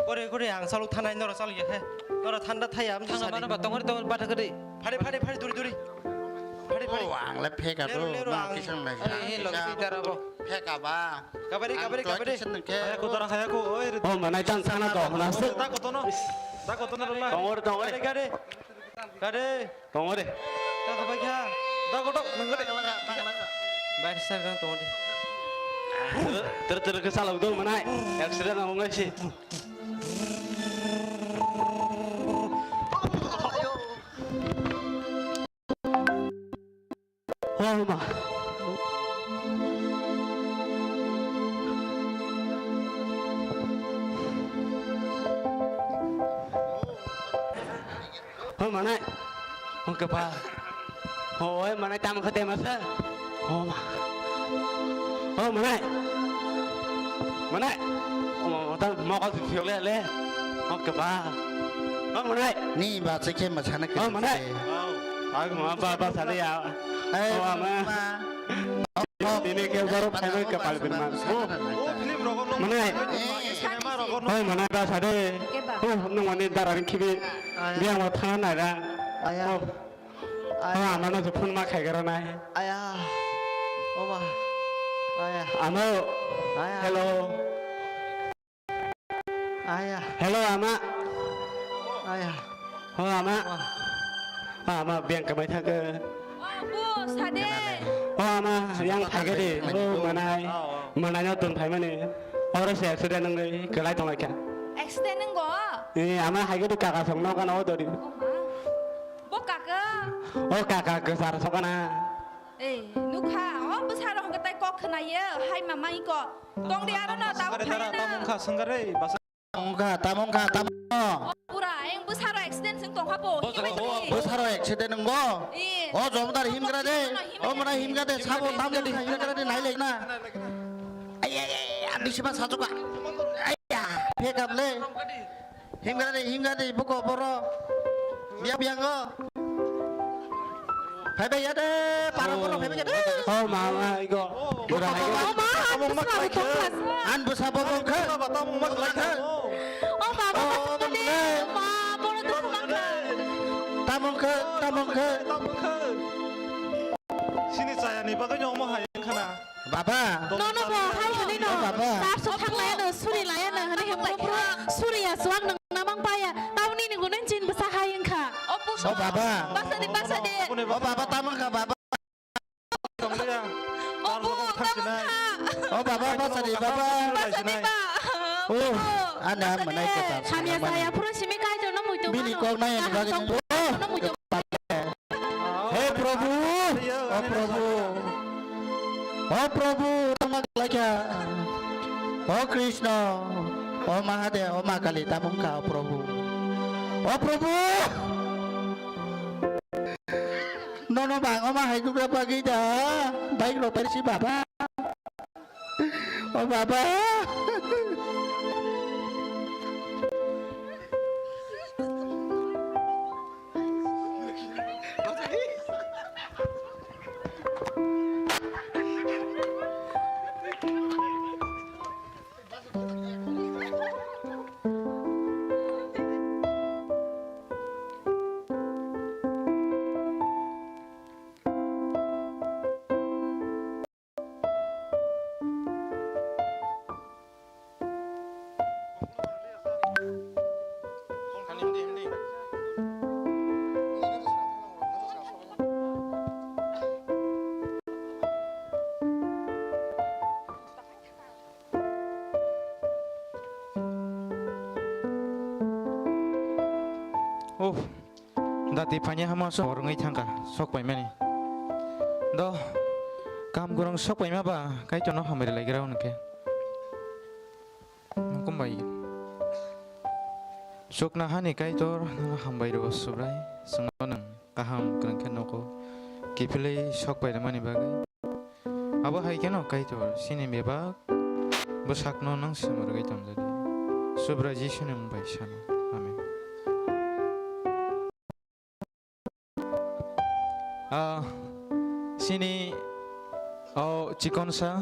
Kore, kore, ang saluk thanai, noro saluk ya, he. Noro thanda thaya, am Thangna sadi. Mano ba, tongori, tongori, batha kari. Phari, phari, phari, duri, duri. Phari, phari. O, ang le pheka Leru, tu, leru, ma ang. Kisang lai. Are, he, logi si dara bo. Pheka ba. Kabari, Ang kabari, tua kabari. Kisang nang ke. Haya ko, dara, haya ko, oi, re. O, manai tang thana to, hona se. Ta ko tono. Ta ko tono, rela. Tongori, tongori. Gade, gade. Gade. Tongori. Ta ko ba kya? Ta ko to, nang gade. Baik, sir, kan tongori. Ter, ter, ter, ke salah, udah, manai. Accident, nang, ngai si. Homa. Homa nai. Homa kapa. Hoi, manai tamo khate masa. Oh, ma. Oh, manai. Manai. Oh, ta mokol si le le. Oh, kaba. Oh, manai. Ni ba che ke ma chana ke. Oh, manai. Ag ma ba ba sale ya. Eh, oh, ma. Tini ke baru phai kapal bin ma. Oh. Manai. Oh, manai ba sade. Oh, nung mani daran khibi. Biang wa thana na ra. Oh. Aya. Oh, amano je phone ma khaigra nai. Aya. Oma. Aya. Amo. Aya. Hello. Aya. Hello, ama. Aya. Oh, ama. Oma. Oh, ama, biang kamai thangkhe. Oh, bu, sade. Oh, ama, yang thangkhe de. Oh, manai. Oh, oh. Manai no tun phaimani. Oro se accident nang dei, kelai tong laikha. Accident nang go? Eh, ama hai ke tu kaka song no kana o dori. Oh, ma. Bo kaka. O kaka kwchar sokana. Eh, nukha, o bwsarok hwnkhe tai kok khnayo, hai mama iko. Tongdi aro no, tabuk Sangare dara, phaiya na. Tamo wngkha, sangare, basa. Tamo wngkha, tamo wngkha, tamo. O pura, eng bwsarok accident swng tongkha bo, himai tongdi. Bwsarok accident wngbo? Eh. O jomdar himgra de. Himgra de. O mwnai himgra de, sabo tamo wngkha himgra de, nailai na. Ai, ai, ai, ani siba sajuka. Ai, ya, phekam le. Himgade, himgade, buko boro. Biang, biang, go. Phai bai ya de, para boro phai bai ya de. Oh, mama, iko. Bura hai. Oh, ma, ang bwsa bo tongkha. An bwsa bo tongkha. Bwsa bo tongkha. Oh, baba, oh, tongkha de. Mama. Ma, boro tongkha. Tamongkha, tamongkha. Sini chaya ni bagwi no mo hai khana. Baba. Nono bo hai hwnwi no. O baba. Sar so thang laya no, suri laya no, hwnwi hwnkhe phuru phuru suri ya, swang nang namang paya. Tamni ni gunan chin bwsa hai wngkha. O baba. Basa di, basa di. O baba, tamo wngkha baba. O bo, tamo wngkha. O baba, basa di, baba. Basa di, ba. Oh, anda manai kota. Hamya saya phuru simi kai jono muitu. Bini kok nai bagwi. He Prabhu, o Prabhu, o Prabhu, tama kalaikha. O Krishna, o Mahadev, o Ma Kali, tabung kha, o Prabhu. O Prabhu! Nono bang, o ma hai dukra bagwi da, bike rok persi baba. O baba! Uff, dati phanya hama so rwngwi thangkha, sok paimani. Do, kam gorong sok paima ba, Kaitorno hambai rwlaigra hwnkhe. Nukumbai. Chukna hani Kaitor, nono hambai rwo Subrai, chwngno nwng kaham kwrwng khe nugo, kiphilwi sok pairwmani bagwi. Abo hai kheno Kaitor chini bebak bwsakno nwng sumrwgwi tongjadi. Subrai Jisuni mung bai sano. Amen. Ah, chini o chikonsa,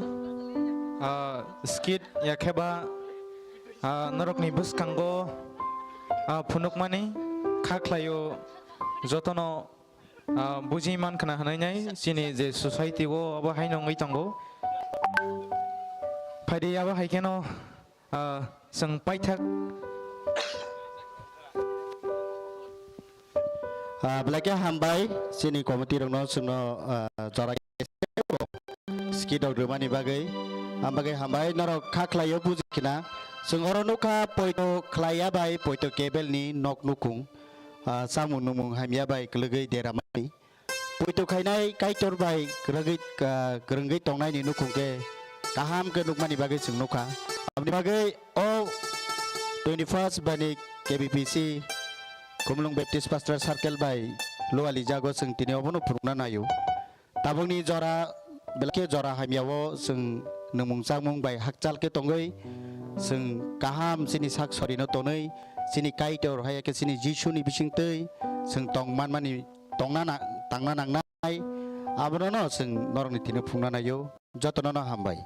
ah, skit yakheba, ah, norokni bwskango, ah, phunukmani kha khlaio jotono ah, buji man khna hwnwi nai chini je society o abo haino wngwi tongo. Phaidi abo hai kheno, ah, chwng paithak. Ah, belai khe hambai chini committee rokno chwngno, ah, jora skit rok rwmani bagwi. Am bagwi hambai norok kha khlaio buji khna. Chwng oro nukha poito khlaiya bai poito cable ni nok nukung. Ah, chamung nungmung hamya bai kwlwgwi deramani. Poito khainai Kaitor bai kwrwgwi, ah, kwrwngwi tongnaini nukhung khe kaham khe nukmani bagwi chwng nukha. Aboni bagwi o twenty-first bani K B P C Khumulwng Baptist Pastor Circle bai lualijago chwng tini obono phunukna naio. Tabukni jora belai khe jora hamyao chwng nwngmung changmung bai hakchal khe tongwi, chwng kaham chini sak sorino tonwi, chini Kaitor hai khe chini Jisuni bisingtwi chwng tong manmani tongna na-, tangna nangnai, abonono chwng norokni thwino phungna naio, jotonono hambai.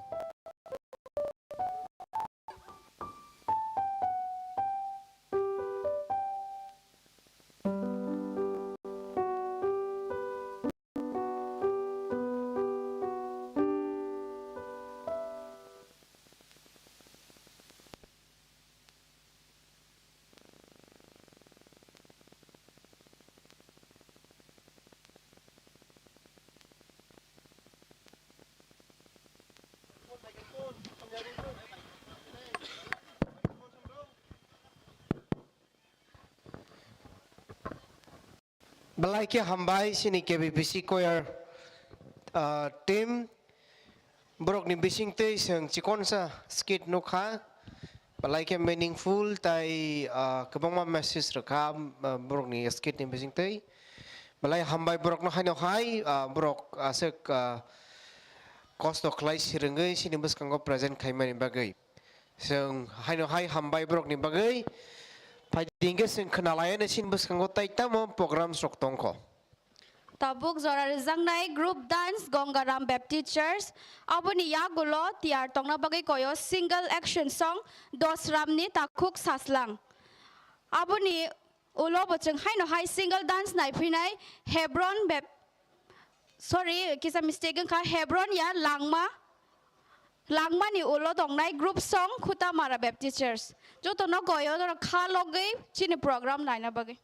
Belai khe hambai chini K B P C choir, ah, team. Borokni bisingtwi chwng chikonsa skit nukha. Belai khe meaningful tai, ah, kwbangma message rwkha, ah, borokni skit ni bisingtwi. Belai hambai borokno haino hai, ah, borok aswk, ah, kosto khlai swrwngwi chini bwskango present khaimani bagwi. Chwng haino hai hambai borokni bagwi. Phaidi hwnkhe chwng khwnalaiya chini bwskango tai tamo programs rok tongkho. Tabuk jora rwjaknai group dance Gangaram Baptist Church. Aboni yagulo tiyar tongna bagwi koyo single action song Dosramni Takhuk Saslang. Aboni ulo bo chwng haino hai single dance naiphinai Hebron Bap-, sorry, kisa mistake wngkha, Hebron ya Langma. Langmani ulo tongnai group song Khutamara Baptist Church. Jotono koyo norok kha logwi chini program naina bagwi.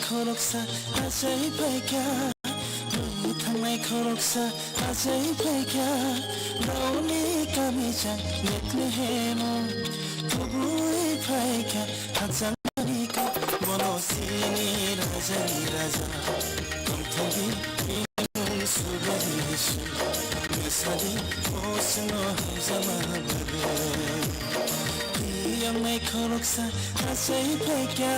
Khoroksa achai phaikha, bwthangnai khoroksa achai phaikha, Dauni kami chang Bethlehemo, kubui phaikha, hachangmani kok, bono sini rajani raja, tongthokdi bini mung subari Jisu, mwsadi o chwngno hamjakma bagwi. Yangnai khoroksa achai phaikha.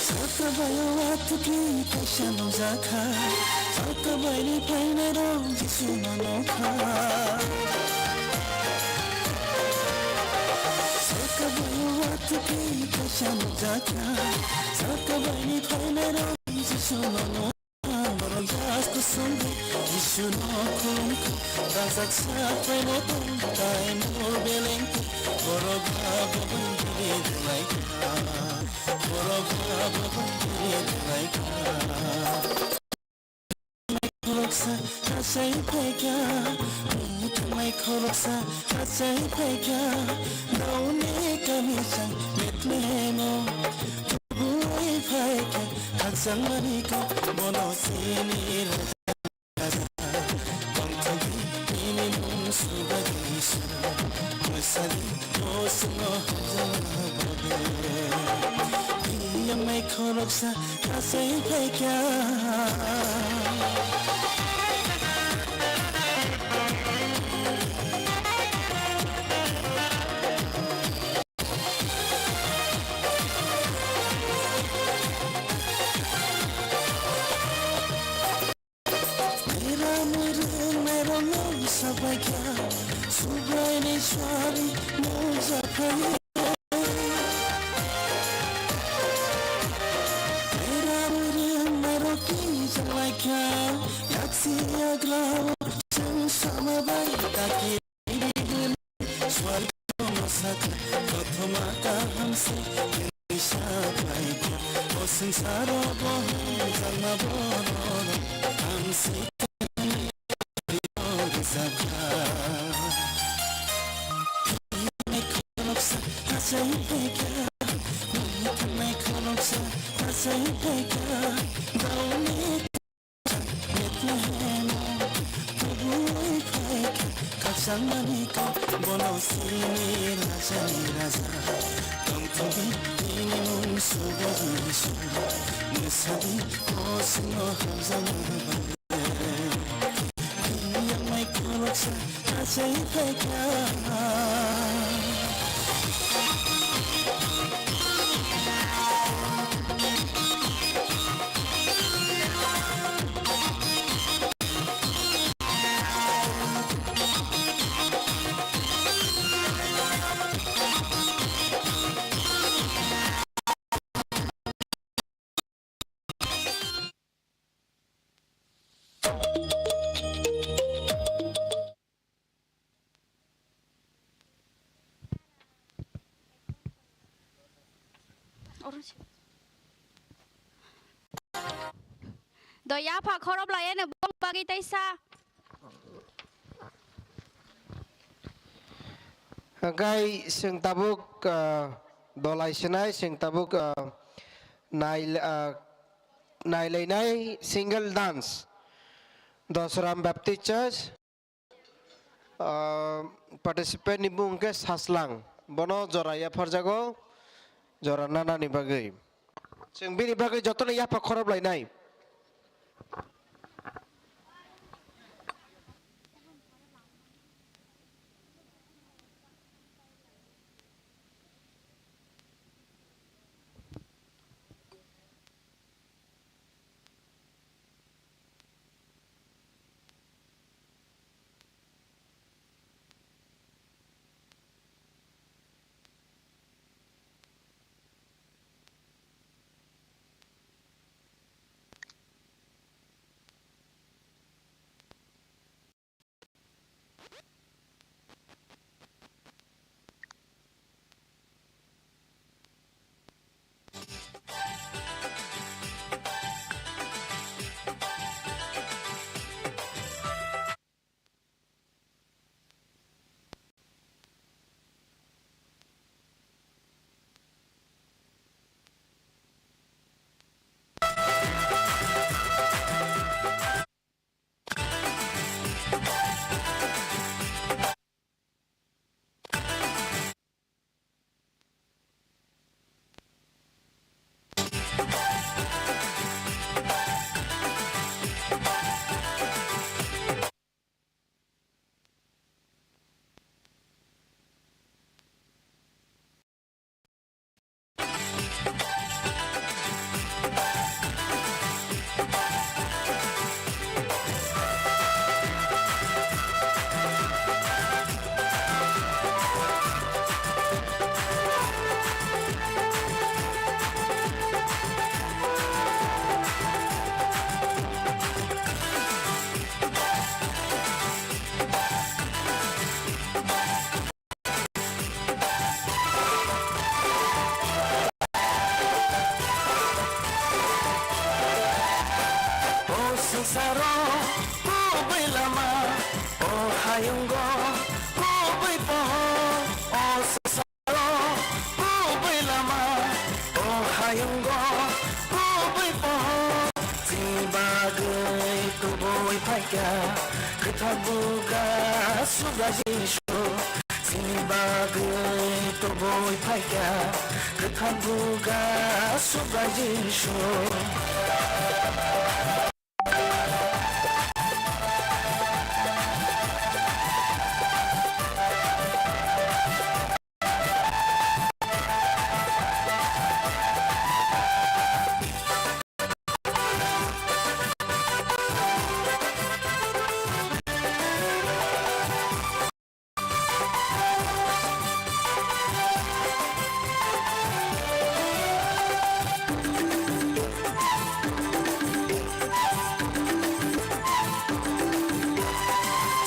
Saka bayo watwkwi kaisa nukjakha, saka baini phainairok Jisuno nukha. Saka bayo watwkwi kaisa nukjakha, saka baini phainairok Jisuno nukha. Borok jas kusung di Jisuno khulumkha, rajak sak paino tong tai mo beleng kha. Borok ba bo bai giri dulaikha, borok ba bo bai giri dulaikha. Khoroksa achai phaikha, bwthangnai khoroksa achai phaikha, Dauni kami chang Bethlehemo. Bui phaikha, khakchangmani kok, bono sini raja. Tongthokdi bini mung subari Jisu, mwsadi o chwngno hamjakma bagwi. Yangnai khoroksa achai phaikha. Mera mera mera mung sabaikha, Subraini sari mung japhai. Mera mera mera ki jalaikha, yaksi yagra chang sama bai taki. Swal masakha, kothoma kaham se, Isha phaikha, o swngcharo bo hamjakma borok, hamsi rwjakha. Khoroksa achai phaikha, thangnai khoroksa achai phaikha, Dauni Bethlehemo, kubui phaikha, khakchangmani kok, bono sini rajani raja. Tongthokdi bini mung subari Jisu, mwsadi o chwngno hamjakma bagwi. Yangnai khoroksa achai phaikha. Do yapha khorob lai ene bong bagwi taisa. Hwnkhe chwng tabuk, ah, dolai swnai, chwng tabuk, ah, nai, ah, nailainai single dance. Dosram Baptist Church, ah, participant ni mung khe Saslang. Bono jora yapharjago, jora nanani bagwi. Chwng bini bagwi jotono yapha khorob lainai. Saro kubui lama, o hayungo kubui pohor, o saro kubui lama, o hayungo kubui pohor. Chini bagwi tubui phaikha, kwthar buga suga Jisu. Chini bagwi tubui phaikha, kwthar buga suga Jisu.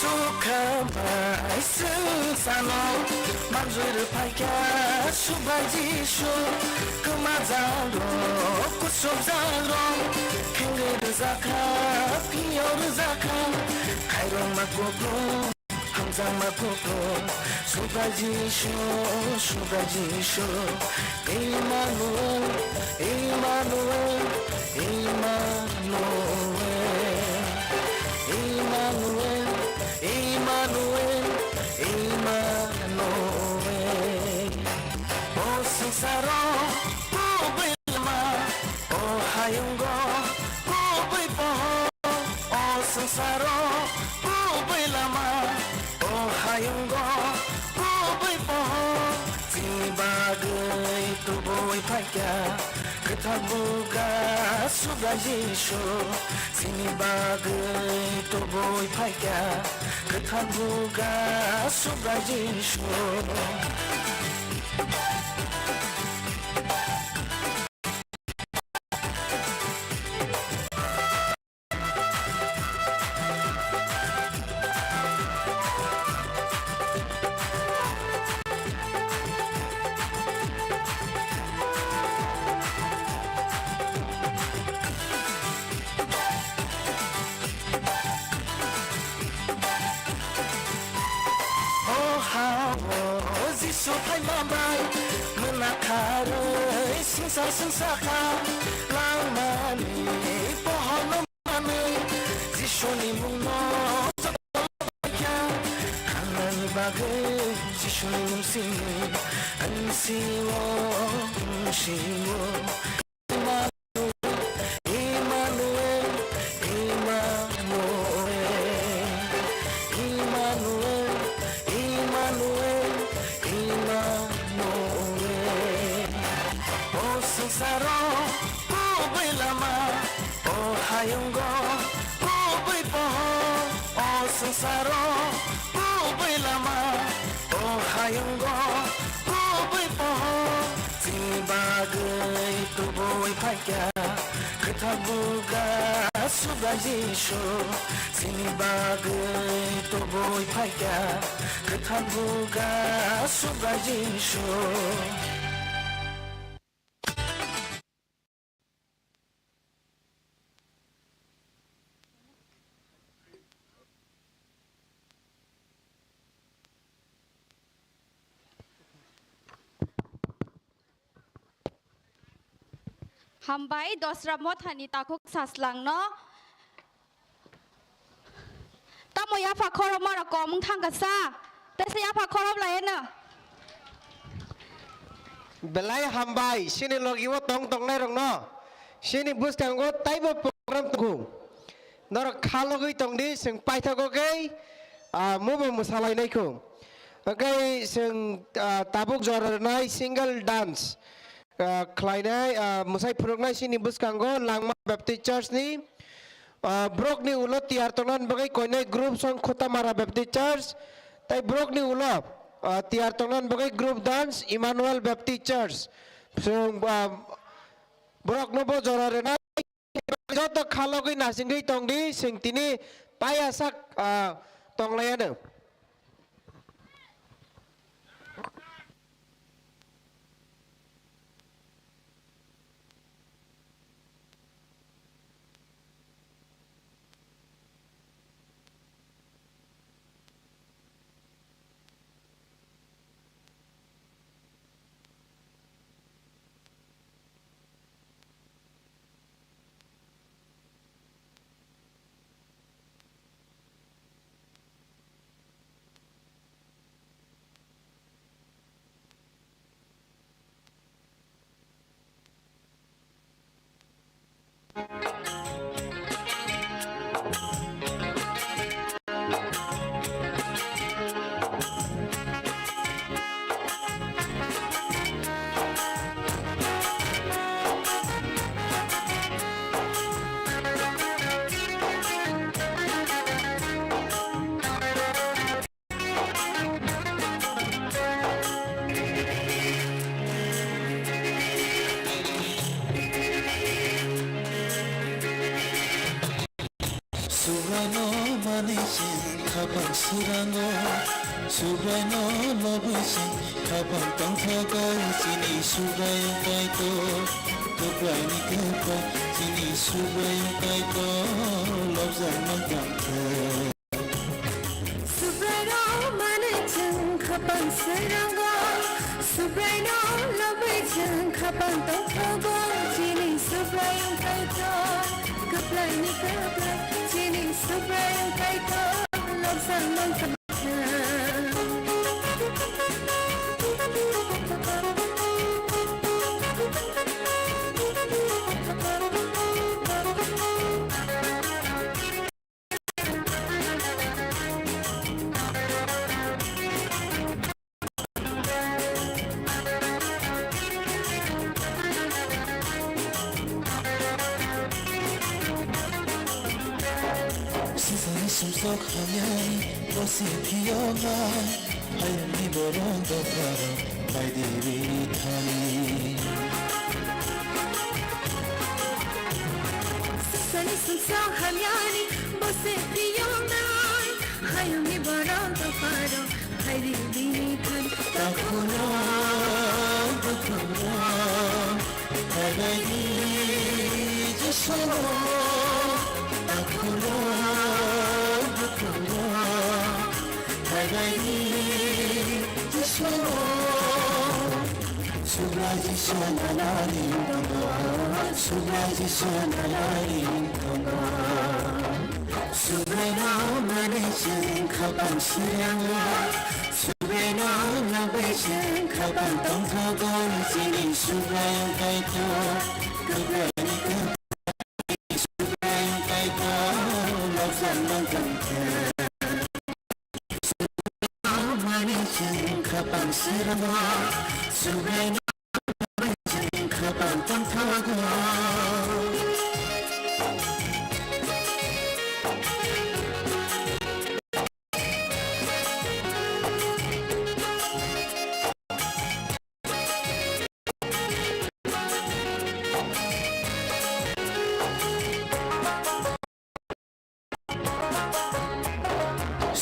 Chukha bai swng sano manjui rwphaikha subai Jisu. Kwmajak rok, kusubjak rok, khengwi rwjakha, phiyok rwjakha, khairokma kuplung. Hamjakma kuplung, suga Jisu, suga Jisu. Emmanuel, Emmanuel, Emmanuel. Emmanuel, Emmanuel, Emmanuel. O swngsaro kubui lama, o hayungo kubui pohor. O swngsaro kubui lama, o hayungo kubui pohor. Chini bagwi tubui phaikha, kwthar buga suga Jisu. Chini bagwi tubui phaikha, kwthar buga suga Jisu. O ha-o Jisu phaima bai, mwna kharwi swngchar swngsa kha, langmani pohorno manwi Jisuni mungno joto kha. Ang nani bagwi Jisuni mung simi, ang sio, ang sio. Emmanuel, Emmanuel, Emmanuel, Emmanuel, Emmanuel. O swngsaro kubui lama, o hayungo kubui pohor. O swngsaro kubui lama, o hayungo kubui pohor. Chini bagwi tubui phaikha, kwthar buga suga Jisu. Chini bagwi tubui phaikha, kwthar buga suga Jisu. Hambai Dosra Mothani takhuk saslangno. Tamo yapha khorokmarok kom wng thangkha sa, tesa yapha khorok lai eno. Belai hambai, chini logi o tong tongnai rokno, chini bwskango taibo program tongo. Norok kha logwi tongdi, chwng paithago khe, ah, mubo mwsalainai kho. Hwnkhe chwng, ah, tabuk jora rwnai single dance. Ah, khlainai, ah, mwsai phwrwknai chini bwskango Langma Baptist Church ni, ah, borok ni ulo tiyar tongnani bagwi koinai group song Khotamara Baptist Church, tei borok ni ulo, ah, tiyar tongnani bagwi group dance Emmanuel Baptist Church. Chwng, ah, borok no bo jora rwnai, joto kha logwi nasingwi tongdi, chwng tini paya sak, ah, tonglaiya no. Srango Subraino lobwi chwng khapang tongthogo chini Subrai Kaitor. Kwplaini kwplai chini Subrai Kaitor lobjakno tongthok. Subrairok manwi chwng khapang srango, Subraino lobwi chwng khapang tongthogo chini Subrai Kaitor. Kwplaini kwplai chini Subrai Kaitor lobjakno tongthok. Sisani sumsok hamyani bosi phiyoknai, hayungni borok dopharo baidi bini thani. Sisani sumsok hamyani bosi phiyoknai, hayungni borok dopharo baidi bini thani. Takhuno, takhuno. Phaibaidi Jisu, takhuno, takhuno. Phaibaidi Jisu, Subrai Jisu nalani tongo, Subrai Jisu nalani tongo. Subraino manwi chwng khapang srango, Subraino nugwi chwng khapang tongthogo chini Subrai Kaitor. Kwplaini kwplai Subrai Kaitor lobjakno tongthok. Subraino manwi chwng khapang srango, Subraino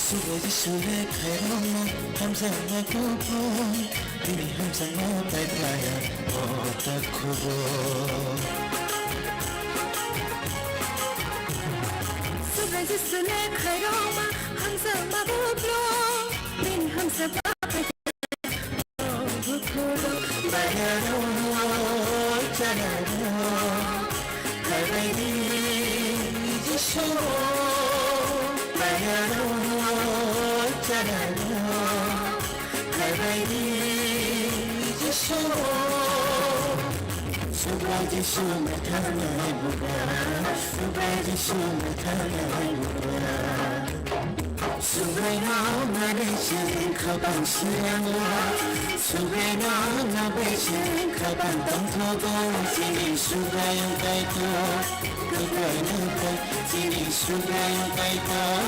Subrai Jisu le khairokma hamjakma kuphur, bini hamjakma tai phlaiya o takhubo. Subrai Jisu le khairokma hamjakma kuphur, bini hamjakma tai Subrai Jisu, Subrai Jisu, Subraino manwi chwng khapang srango, Subraino nugwi chwng khapang tongthogo chini Subrai Kaitor. Kwplaino kwplai chini Subrai Kaitor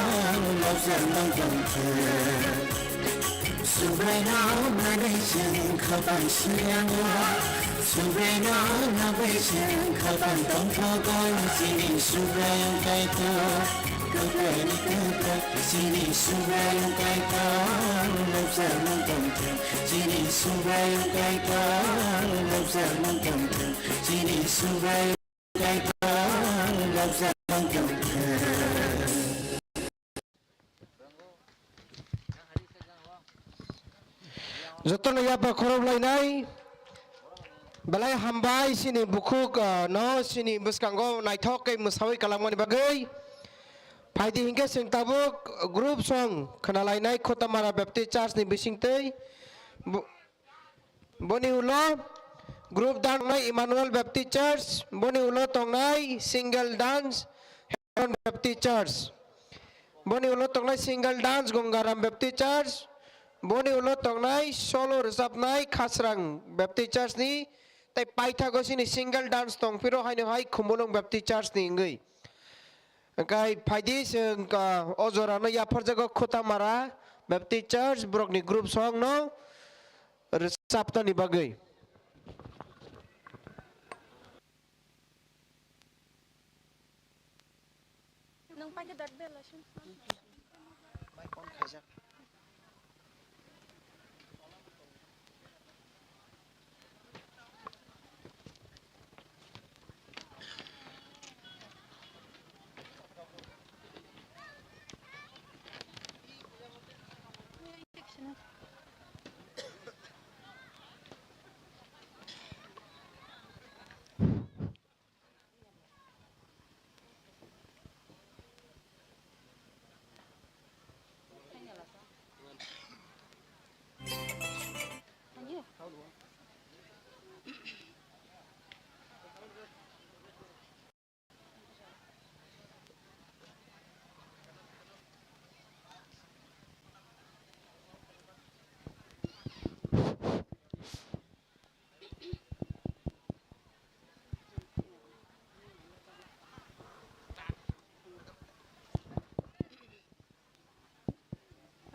lobjakno tongthok. Subraino manwi chwng khapang srango, Subraino nugwi chwng khapang tongthogo chini Subrai Kaitor. Kwplaini kwplai chini Subrai Kaitor lobjakno tongthok, chini Subrai Kaitor lobjakno tongthok, chini Subrai Kaitor lobjakno tongthok. Jotono yapha khorok lainai. Belai hambai chini bukhuk, ah, no chini bwskango naithok khe mwsawi kwlangmani bagwi. Phaidi hinkhe chwng tabuk group song khwnalainai Khotamara Baptist Church ni bisingtwi. Bo-, boni ulo group dance tongnai Emmanuel Baptist Church, boni ulo tongnai single dance Hebron Baptist Church. Boni ulo tongnai single dance Gongaram Baptist Church. Boni ulo tongnai solo rwchapnai Khasrang Baptist Church ni. Tei paithago chini single dance tongphiro haino hai Khumulwng Baptist Church ni wngwi. Hwnkhe phaidi chwng, ah, o jorano yapharjago Khotamara Baptist Church borokni group song no rwchapnani bagwi. Nwng paikhe dat bela sung. Khaijak.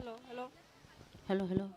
Hello, hello. Hello, hello.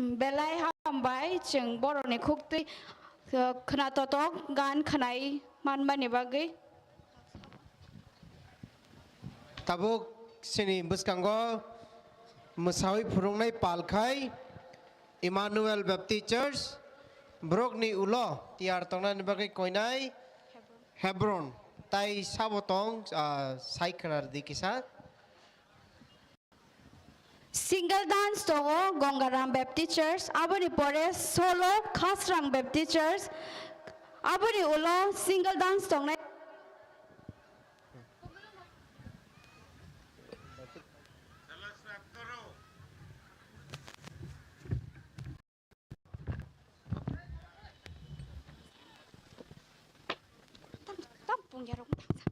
Belai hambai chwng borokni khuktwi, uh, khwnatotok gan khwnai manmani bagwi. Tabuk chini bwskango mwsawi phwrwngnai pal khai Emmanuel Baptist Church, borokni ulo tiyar tongnani bagwi koinai Hebron, tai sabo tong, ah, sai khwna rwdi kisa. Single dance tongo Gangaram Baptist Church, aboni pore solo Khasrang Baptist Church, aboni ulo single dance tongnai. Tam, tam, pung yarok tang sa.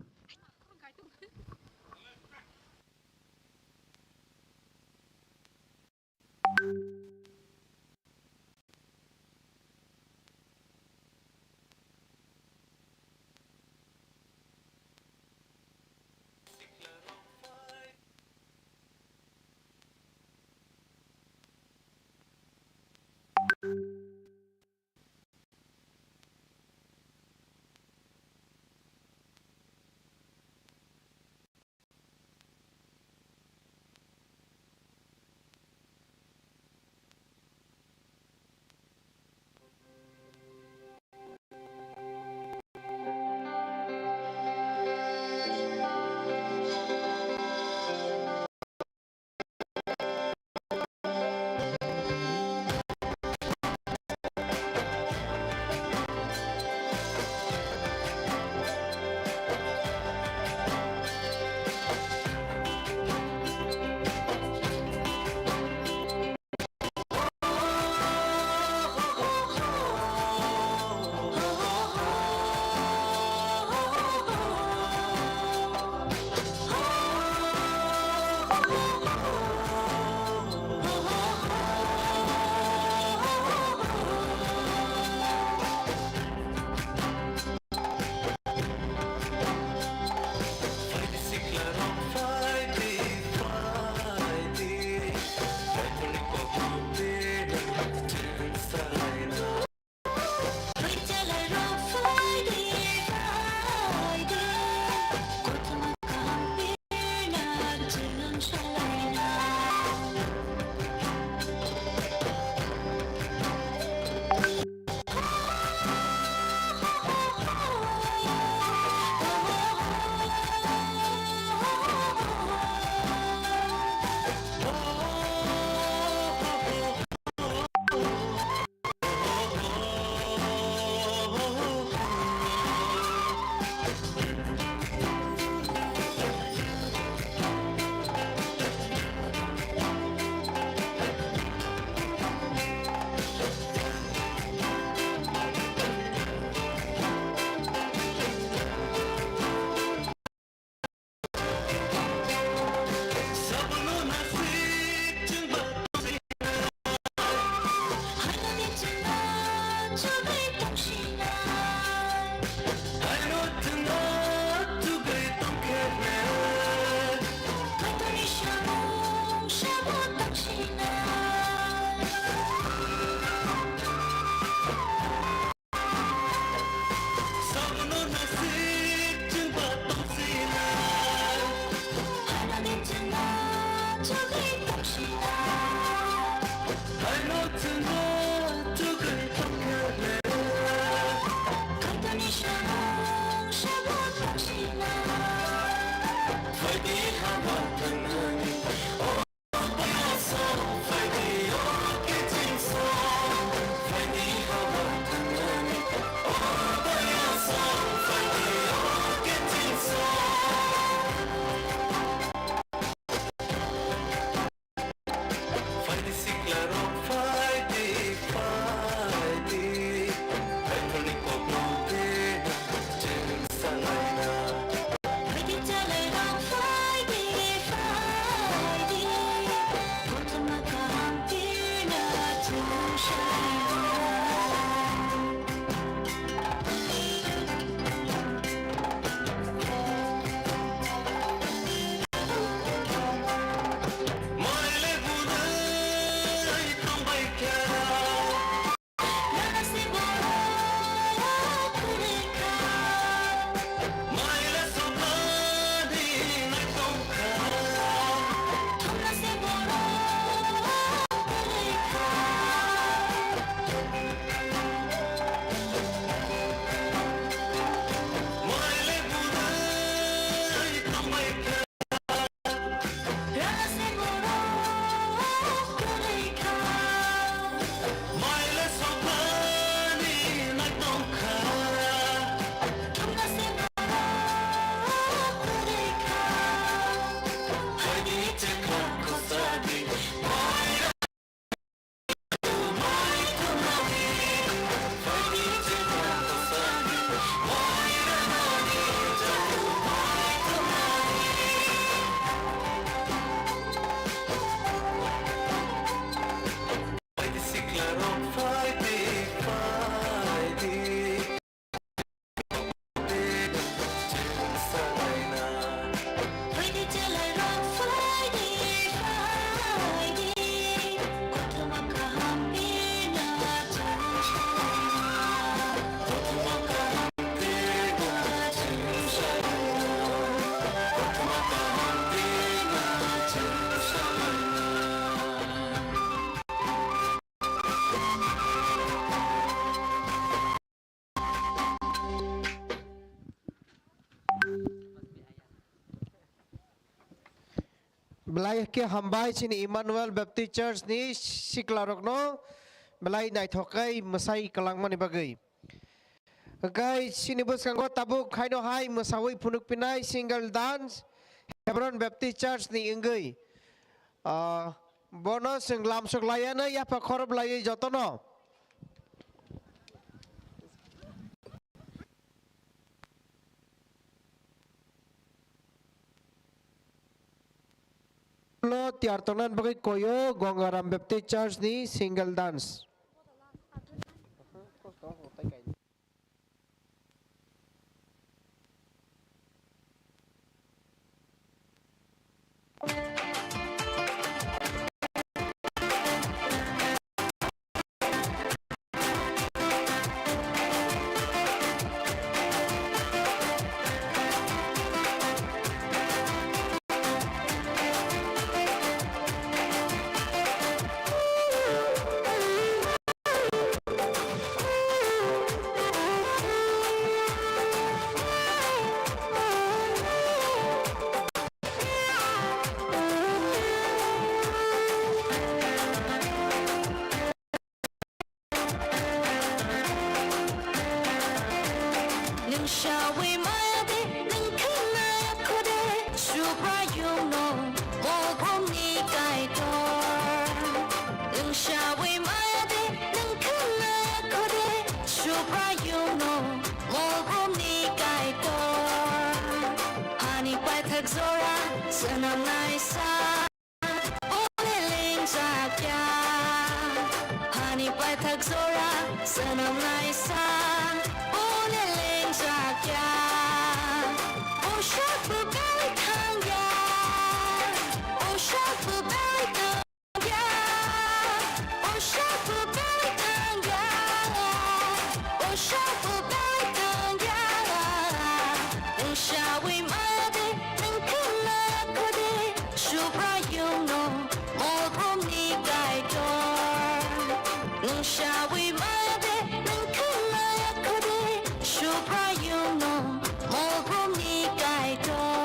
Belai khe hambai chini Emmanuel Baptist Church ni sikla rokno belai naithok khe mwsai kwlangmani bagwi. Hwnkhe chini bwskango tabuk khaino hai mwsawi phunuk pinai single dance Hebron Baptist Church ni wngwi. Ah, bono chwng lamsok laiya no yapha khorob laiwi jotono. Ulo tiyar tongnani bagwi koyo Gongaram Baptist Church ni single dance. Nwng sawi maya de, nwng khwnaya kho de, Subraiyungno Moldromni Kaitor. Nwng sawi maya de, nwng khwnaya kho de, Subraiyungno Moldromni Kaitor. Hani paithak jora swnamnai sa. Ule lengjak ya, hani paithak jora swnamnai sa. Ule lengjak ya, o sakbo belai thang ya, o sakbo belai thang ya, o sakbo belai thang ya, o sakbo belai thang ya. Nwng sawi maya de, nwng khwnaya kho de, Subraiyungno Moldromni Kaitor. Nwng sawi maya de, nwng khwnaya kho de, Subraiyungno Moldromni Kaitor.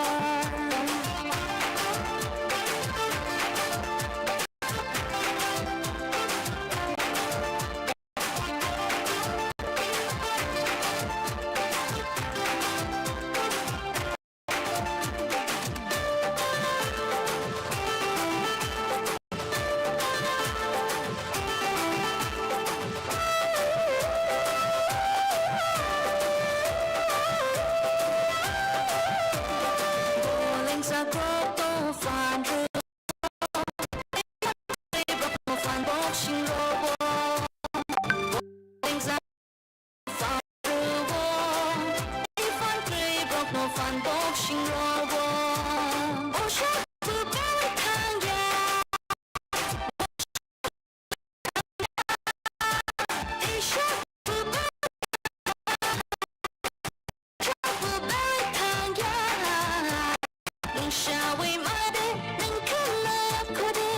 Nwng sawi maya de, nwng khwnaya kho de,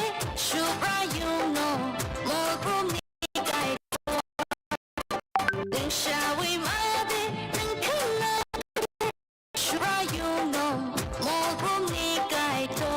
Subraiyungno Moldromni Kaitor. Nwng sawi maya de, nwng khwnaya kho de, Subraiyungno Moldromni Kaitor.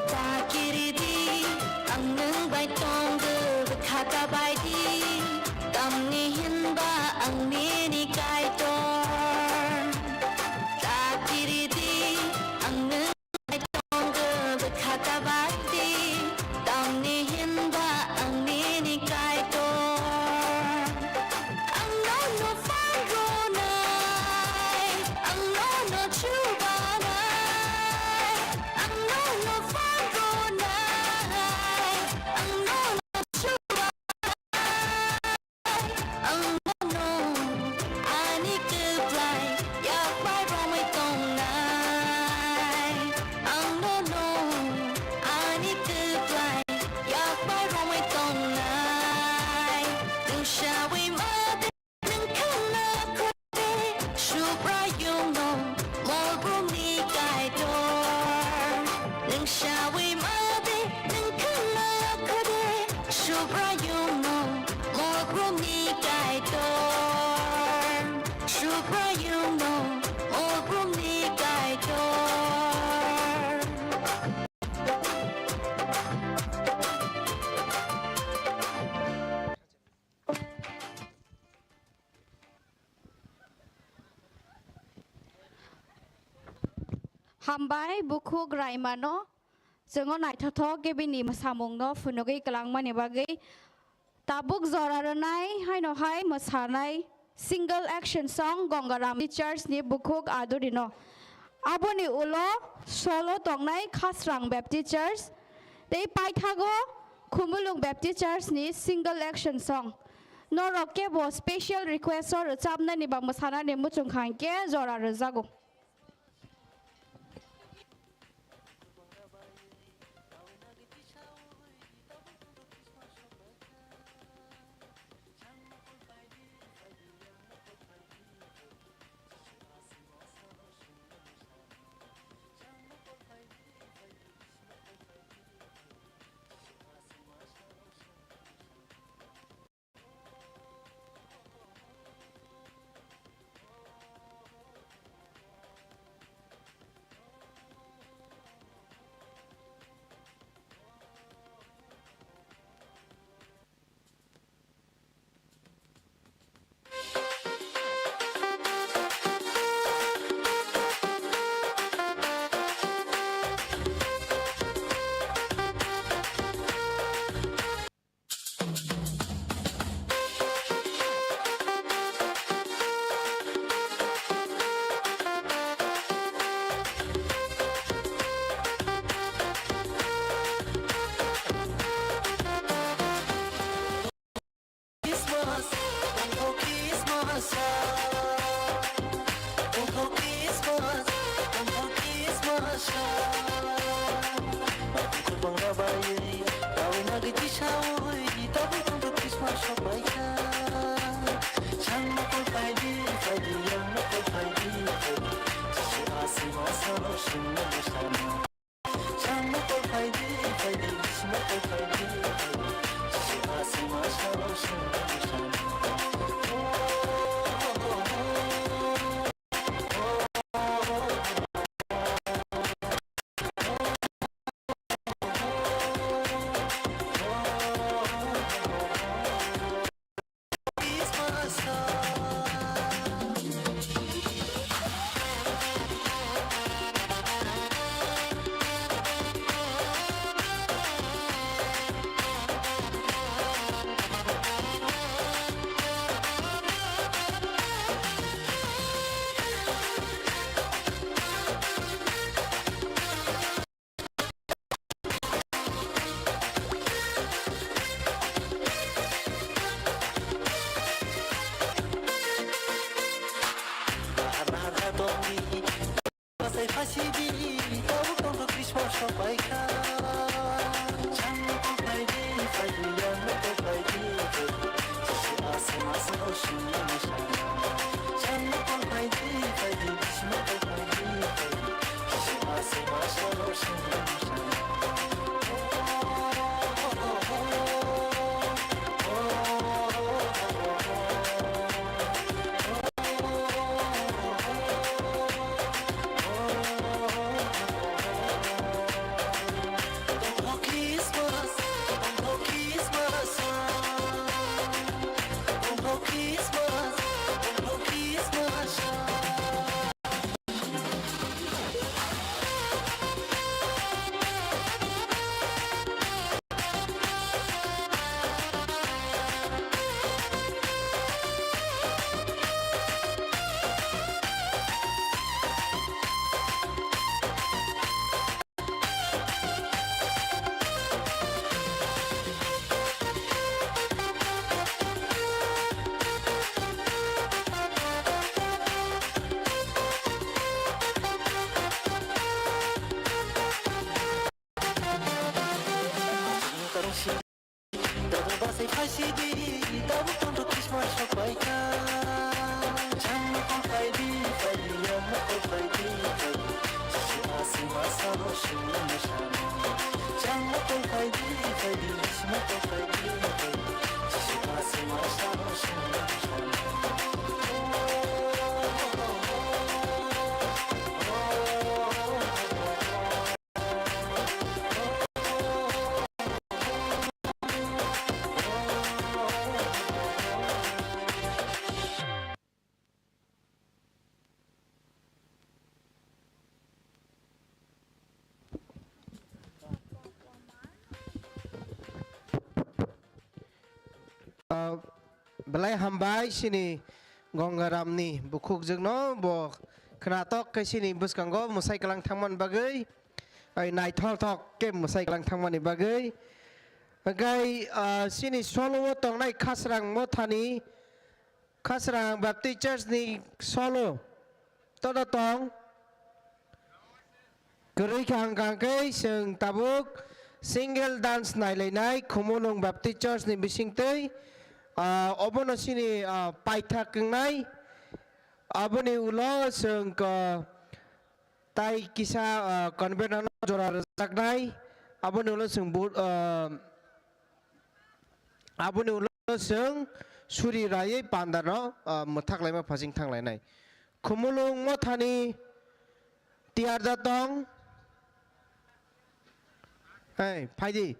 Ta kiri di, ang nwng bai tongwi bwkha ta bai di, tamni hinba ang nini Kaitor. Ta kiri di, ang nwng Tonggo bwkha ta bai di, tamni hinba ang nini Kaitor. Ang nono phan rwnai, ang nono chuba Hambai bukhuk raimano, chwngo naithothok khe bini mwsamungno phunugwi kwlangmani bagwi. Tabuk jora rwnai haino hai mwsanai single action song Gangaram Baptist Church ni bukhuk adurino. Aboni ulo solo tongnai Khasrang Baptist Church tei paithago Khumulwng Baptist Church ni single action song. Norok kebo special request o rwchapnani ba mwsanani muchung kha hinkhe jora rwjago. Christmas, tongkho Christmas, tongkho Christmas, tongkho Christmas. Bati kwbang rabai, rawi nagwi tisawi, tabuk tongkho Christmas sokbaikha. Chang mokol phaidi, phaidi, yang mokol phaidi, phaidi. Jisu asima salo sungna musana. Bahar bahar ha tongdi, pasai phasidi, tabuk tongkho Christmas sokbaikha. Chang mokol phaidi, phaidi, yang mokol phaidi, phaidi. Jisu asima salo sungna musana. Chang mokol phaidi, phaidi, Jisu mokol phaidi, phaidi. Jisu asima salo sungna musana. Ah, belai hambai chini Gangaramni bukhukjwkno bo khwnatok khe chini bwskango mwsai kwlang thangmani bagwi, ai naithok thok khe mwsai kwlang thangmani bagwi. Hwnkhe, ah, chini solo-o tongnai Khasrang Mothani, Khasrang Baptist Church ni solo todo tong. Kwrwi kha hwnkha khe chwng tabuk single dance nailainai Khumulwng Baptist Church ni bisingtwi, ah, obono chini, ah, paithak wngnai. Aboni ulo chwng ko-, tai kisa, ah, convener no jora rwjaknai. Aboni ulo chwng bu-, ah, Aboni ulo chwng suri raiwi pandano, ah, mwthak laima phasing thang lainai. Khumulwng Mothani tiyar da tong. Hey, phaidi.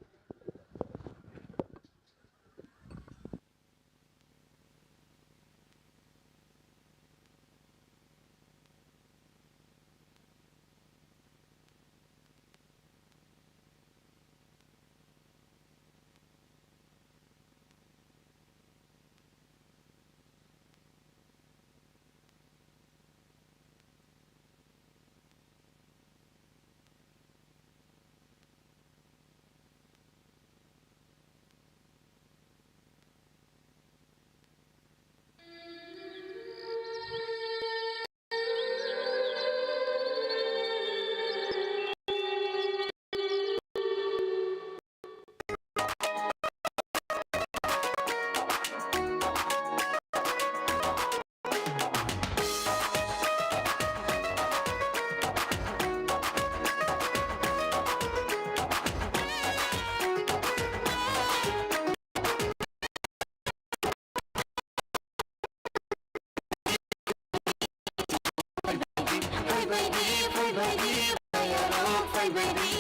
Phaibaidi, phaibaidi, phaibaidi, bayaro phaibaidi.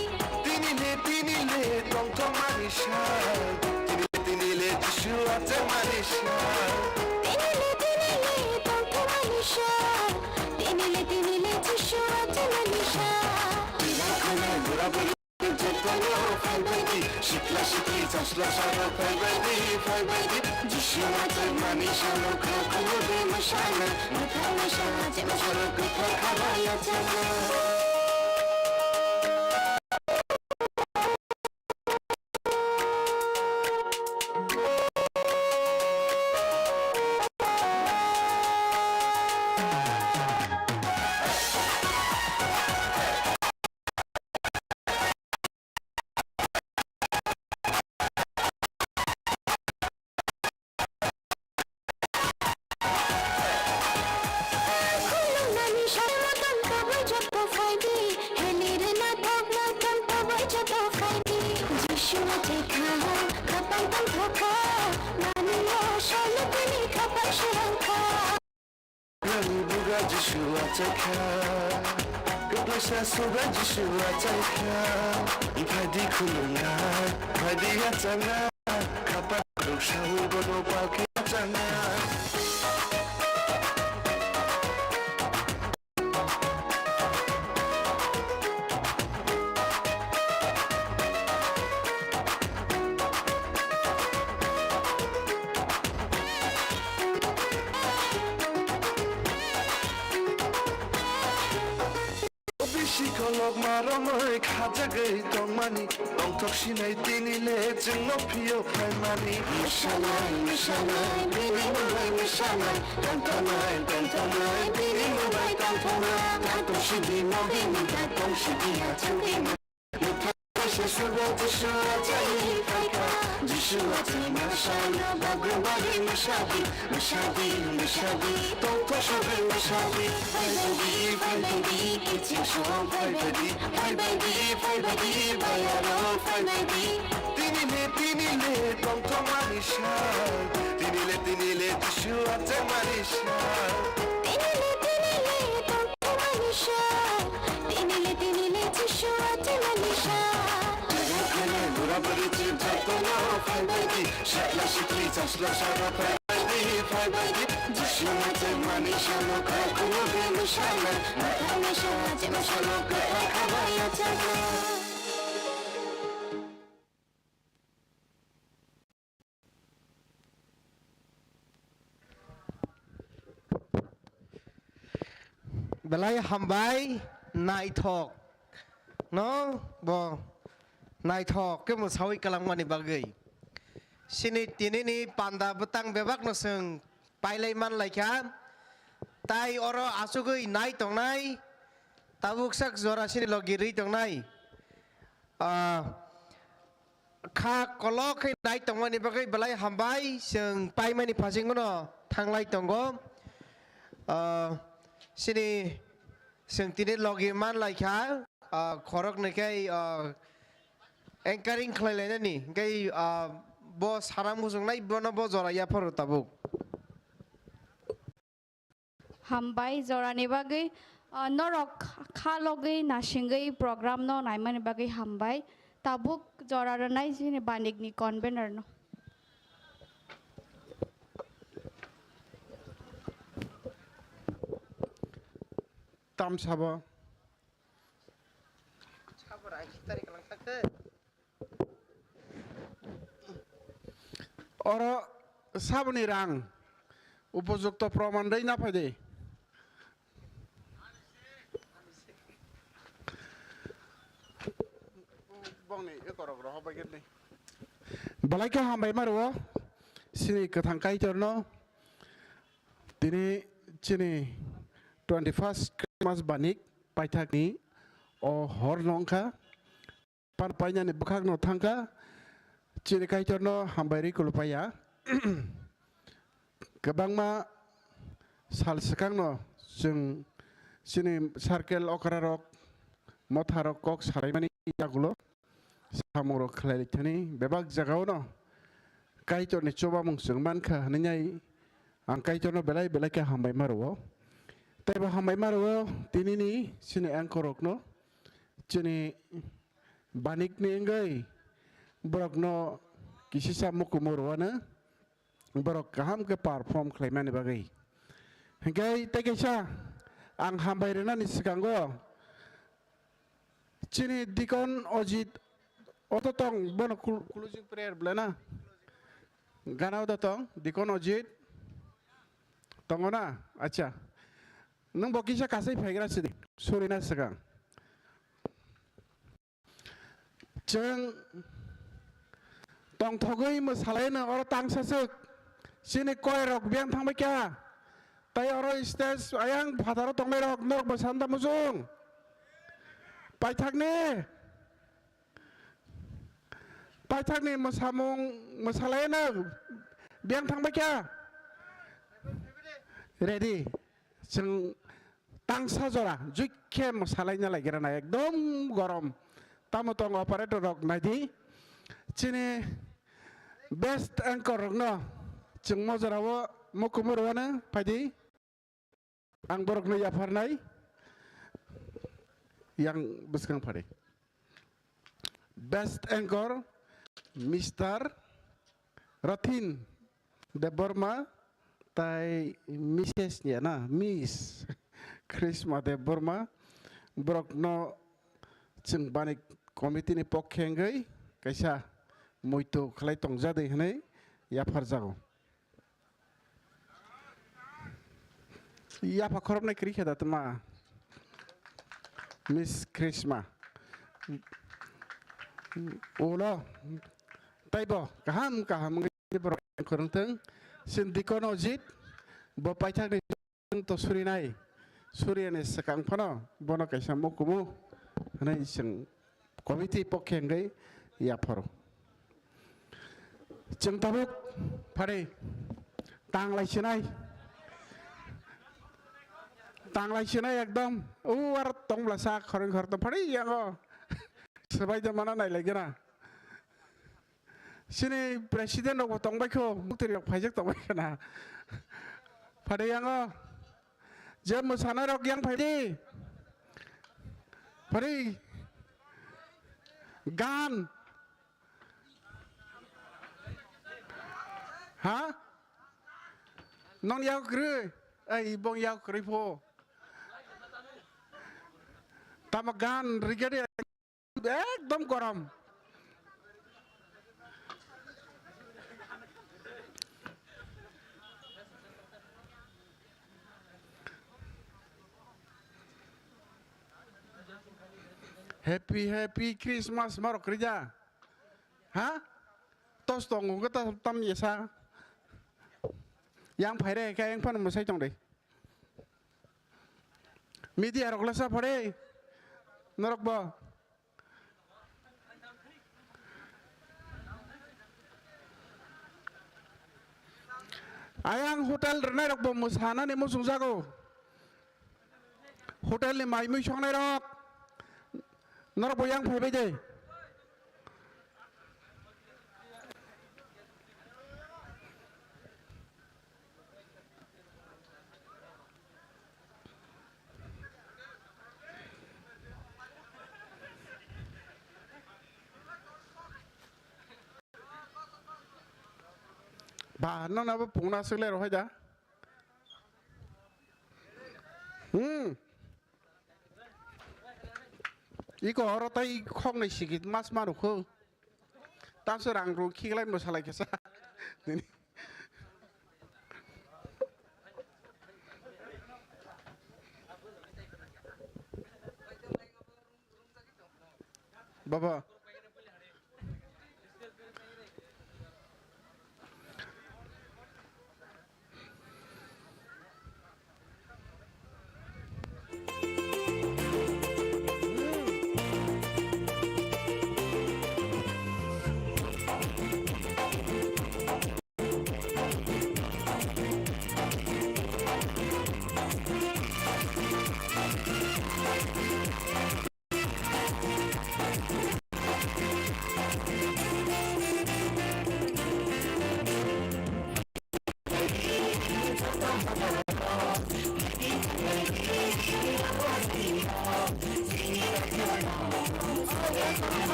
Tini le, tini le, tongthokmani sal. Tini le, tini le, Jisu achukmani sal. Tini le, tini le, tongthokmani sal. Tini le, tini le, Jisu achukmani sal. Tini khana gura guri. Jotono phaibaidi, sikla sikli chasla saro phaibaidi, phaibaidi. Jisu achukmani salo kha khulumwi mwsana, mwthangwi sa je mwsalo kwthar khabai achana. Khulumnani sarma tongthokbai joto phaidi, heli rwna thokna tongthokbai joto phaidi. Jisu achai kha, khapang tongthok kha, manwi o salo tini khapang srang kha. Rani buga Jisu achai kha, kwplaisa suga Jisu achai kha. Phaidi khulumna, phaidi achana, khapang rwksaui bono palki achana. Bisi kolok ma romwi khajagwi tongmani, tongthok sinai tini le chwngno phiyok phaimani. Mwsanai, mwsanai, bini mungbai mwsanai, tongthoknai, tongthoknai, bini mungbai tongthoknai. Tongthok sidi mogwi mungbai tong sidi achangwi. Mwthangwi se sugo Jisu achai phaikha. Jisu achai mwsano bagwi bagwi mwsadi, mwsadi, mwsadi. Tongthok sogwi mwsadi. Phaibaidi, phaibaidi, kiching song phaibaidi. Phaibaidi, phaibaidi, bayaro phaibaidi. Tini le, tini le, tongthokmani sal. Tini le, tini le, Jisu achukmani sal. Tini le, tini le, tongthokmani sal. Tini le, tini le, Jisu achukmani sal. Chwrai khana gura bwrwi chwng jotono phaibaidi. Sakla sikli chasla saro phaibaidi, phaibaidi. Jisu achukmani salo kha khulumwi mwsana. Mwthangwi sa je mwsalo kwthar khabai achana. Belai hambai, naithok. No, bo naithok khe mwsawi kwlangmani bagwi. Sini tinini panda bwtang bebakno chwng pailai manlaikha. Tai oro achugwi nai tongnai, tabuk sak jora sini logi rwi tongnai. Ah, kha kolok khe nai tongmani bagwi belai hambai, chwng paimani phasingno thanglai tongo. Ah, sini chwng tini logi manlaikha, ah, khoroknwi khe, ah, anchoring khlai lainani, hwnkhe, ah, bo sana muchungnai, bono bo jora yapharo tabuk. Hambai jorani bagwi, ah, norok kha logwi nasingwi program no naimani bagwi hambai. Tabuk jora rwnai chini banikni convener no. Tam sabo. Oro saboni rang upojukto proman rwi na phai de. Bongni ekorok rohor bai khe de. Belai khe hambai ma rwo sini kwthang Kaitorno. Tini chini twenty first Christmas banik paithakni o hor no wngkha. Pan painani bwkhakno thangkha, chini Kaitorno hambai rwi khulupaiya. Kwbangma sal swkangno chwng chini circle okrarok, motharok kok salaimani yagulo samungrok khlai thani bebak jagao no Kaitorni chubamung chwng mankha hwnwi ang Kaitorno belai belai khe hambai ma rwo. Teibo hambai ma rwo tinini chini anchorrokno, chini banikni wngwi borokno kisisa mukumu rwano, borok kaham khe perform khlaimani bagwi. Hinkhe tei kaisa ang hambai rwnani swkango chini Deacon Ojit, oto tong, bono clo-, closing prayer belai na? Gana oto tong, Deacon Ojit. Tongo na? Acha. Nwng bo kisa kasai phaigra sidi. Surina swkang. Chwng tongthogwi mwsalaino oro tangsaswk. Chini koirok biyang thangbai kha. Tai oro stage ayang phataro tongnairok norok bo santa muchung. Paithakni, paithakni mwsamung mwsalaino biyang thangbai kha. Ready. Chwng tangsa jora juikhe mwsalaina laigrana ekdom gorom. Tamo tong operator rok naidi. Chini best anchor rokno chwng mo jorao mukumu rwano phaidi. Ang borokno yapharnai yang bwskang phari. Best anchor Mister Rathin Debbarma tai Misses niya na, Miss Krishma Debbarma, borokno chwng banik committee ni pokhe wngwi kaisa muitu khlai tongjadi hwnwi yapharjago. Yapha khoroknai kwrwi khe da tma. Miss Krishma. Ulo. Taibo kaham kaham wngwi borok khorang thung. Sin Deacon Ojit. Bo paithakni to surinai. Suriyani swkang phano bono kaisa mukumu hwnwi chwng committee pokhe wngwi yapharo. Chwng tabuk phari tanglai sinai. Tanglai sinai ekdom. U ar tongblasa khorang khor to phari yango. Swbai de mana nai lai gana. Sini president rok bo tongbai kho, buktui rok phaijak tongbai khana. Phari yango. Je mwsana rok yang phai di. Phari. Gan. Ha? Nong yak kri. Ai, bong yak kri pho. Tama gan rigade. Ekdom gorom. Happy, happy Christmas, marok rija. Ha? Tos tong, hwnkhe ta-, tam yesa. Yang phaire, khe yang phano mwsai tong de. Media rok lasa phare. Norok bo. Ayang hotel rwnai rok bo mwsanani muchung jago. Hotel ni mai mui songnai rok. Norok bo yang phaibai de. Ba, nang na bo pungna swk le rohai da. Hmm. Iko oro tai khok nai sikit mas manu kho. Tamso rang rung khiklai mo salai kesa. Nini. Baba.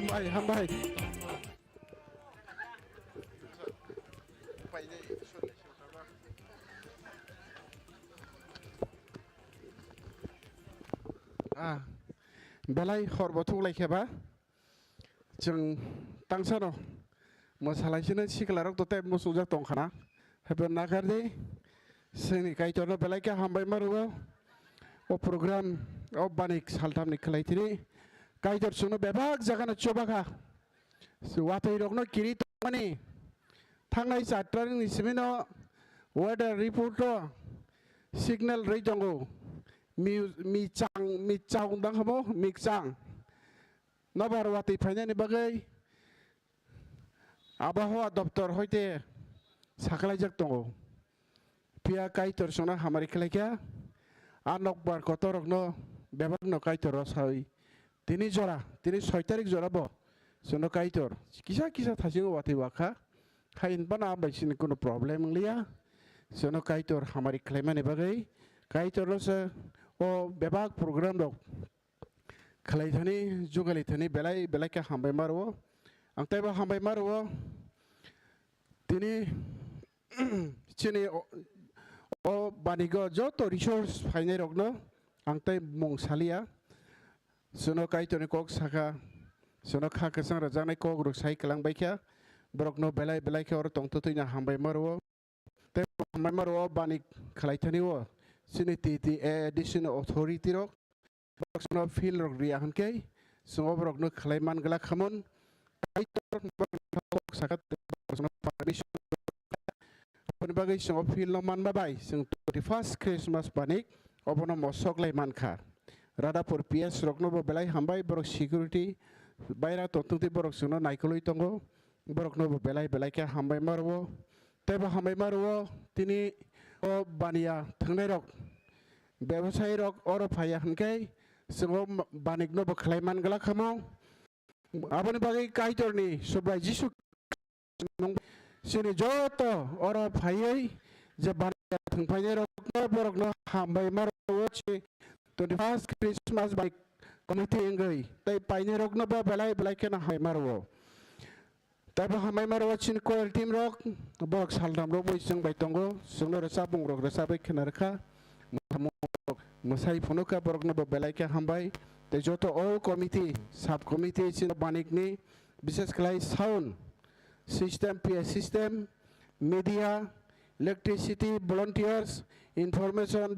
Hambai, hambai. Ah, belai hor bo thuklai khe ba. Chwng tangsano mwsalaisino siklarok to tei muchungjak tongkhana. Haibo nakardi, chwngni Kaitorno belai khe hambai ma rwo. O program, o banik saltamni khlai thini Kaitor chwngno bebak jagano chubakha. Watwi rokno kiri tongmani thangnai chattarni simino weather report o signal rwi tongo. Mi, mi chang, mi chang dang hamo, mi chang. Nobar watwi phainani bagwi Abahwa doptor hoite saklaijak tongo. Phiya Kaitor chwngno hamari khlaikha, a nokbar kotorrokno bebakno Kaitor rwsawi tini jora, tini soi tarik jora bo chwngno Kaitor kisa kisa thasingo watwi wakha. Hai hinphano a bai chini kunu problem wngliya. Chwngno Kaitor hamari khlaimani bagwi Kaitorno se o bebak program rok khlai thani, jugali thani belai belai khe hambai ma rwo. Ang teibo hambai ma rwo. Tini chini o, o banigo joto resource phainai rokno ang tei mung saliya. Chwngno Kaitorni kok sakha, chwngno kha kwchang rwjaknai kok rwk sai kwlang bai kha. Borokno belai belai khe oro tongtwtwino hambai ma rwo. Tei hambai ma rwo bani khlai thani o chini T T A A D C ni authority rok. Borok chwngno field rok riya hwnkhe chwng o borokno khlai man glak khamon. Kaitor borok sakha tei borok chwngno permission. Aboni bagwi chwng o field no manma bai chwng twenty first Christmas bani obono mosok lai mankha. Radhapur P S rokno bo belai hambai, borok security baira tongtwtwi borok chwngno naikolwi tongo. Borokno bo belai belai khe hambai ma rwo. Tei bo hambai ma rwo, tini o baniya thwngnairok, bebosai rok oro phaiya hwnkhe chwng o ma-, banikno bo khlai man glak kha mo. Aboni bagwi Kaitorni Subrai Jisu chini joto oro phaiwi je baniya thwng phainairokno borokno hambai ma rwo, chini twenty first Christmas bai committee wngwi tei painairokno bo belai belai kheno hambai ma rwo. Tei bo hambai ma rwo chini choir team rok, borok salram rok bai chwng bai tongo, chwngno rwchapmung rok rwchapwi khna rwkha, mwsamung rok mwsai phunukha, borokno bo belai khe hambai. Tei joto all committee, sub committee chini banikni, bishes khlai sound system, P A system, media, electricity, volunteers, information,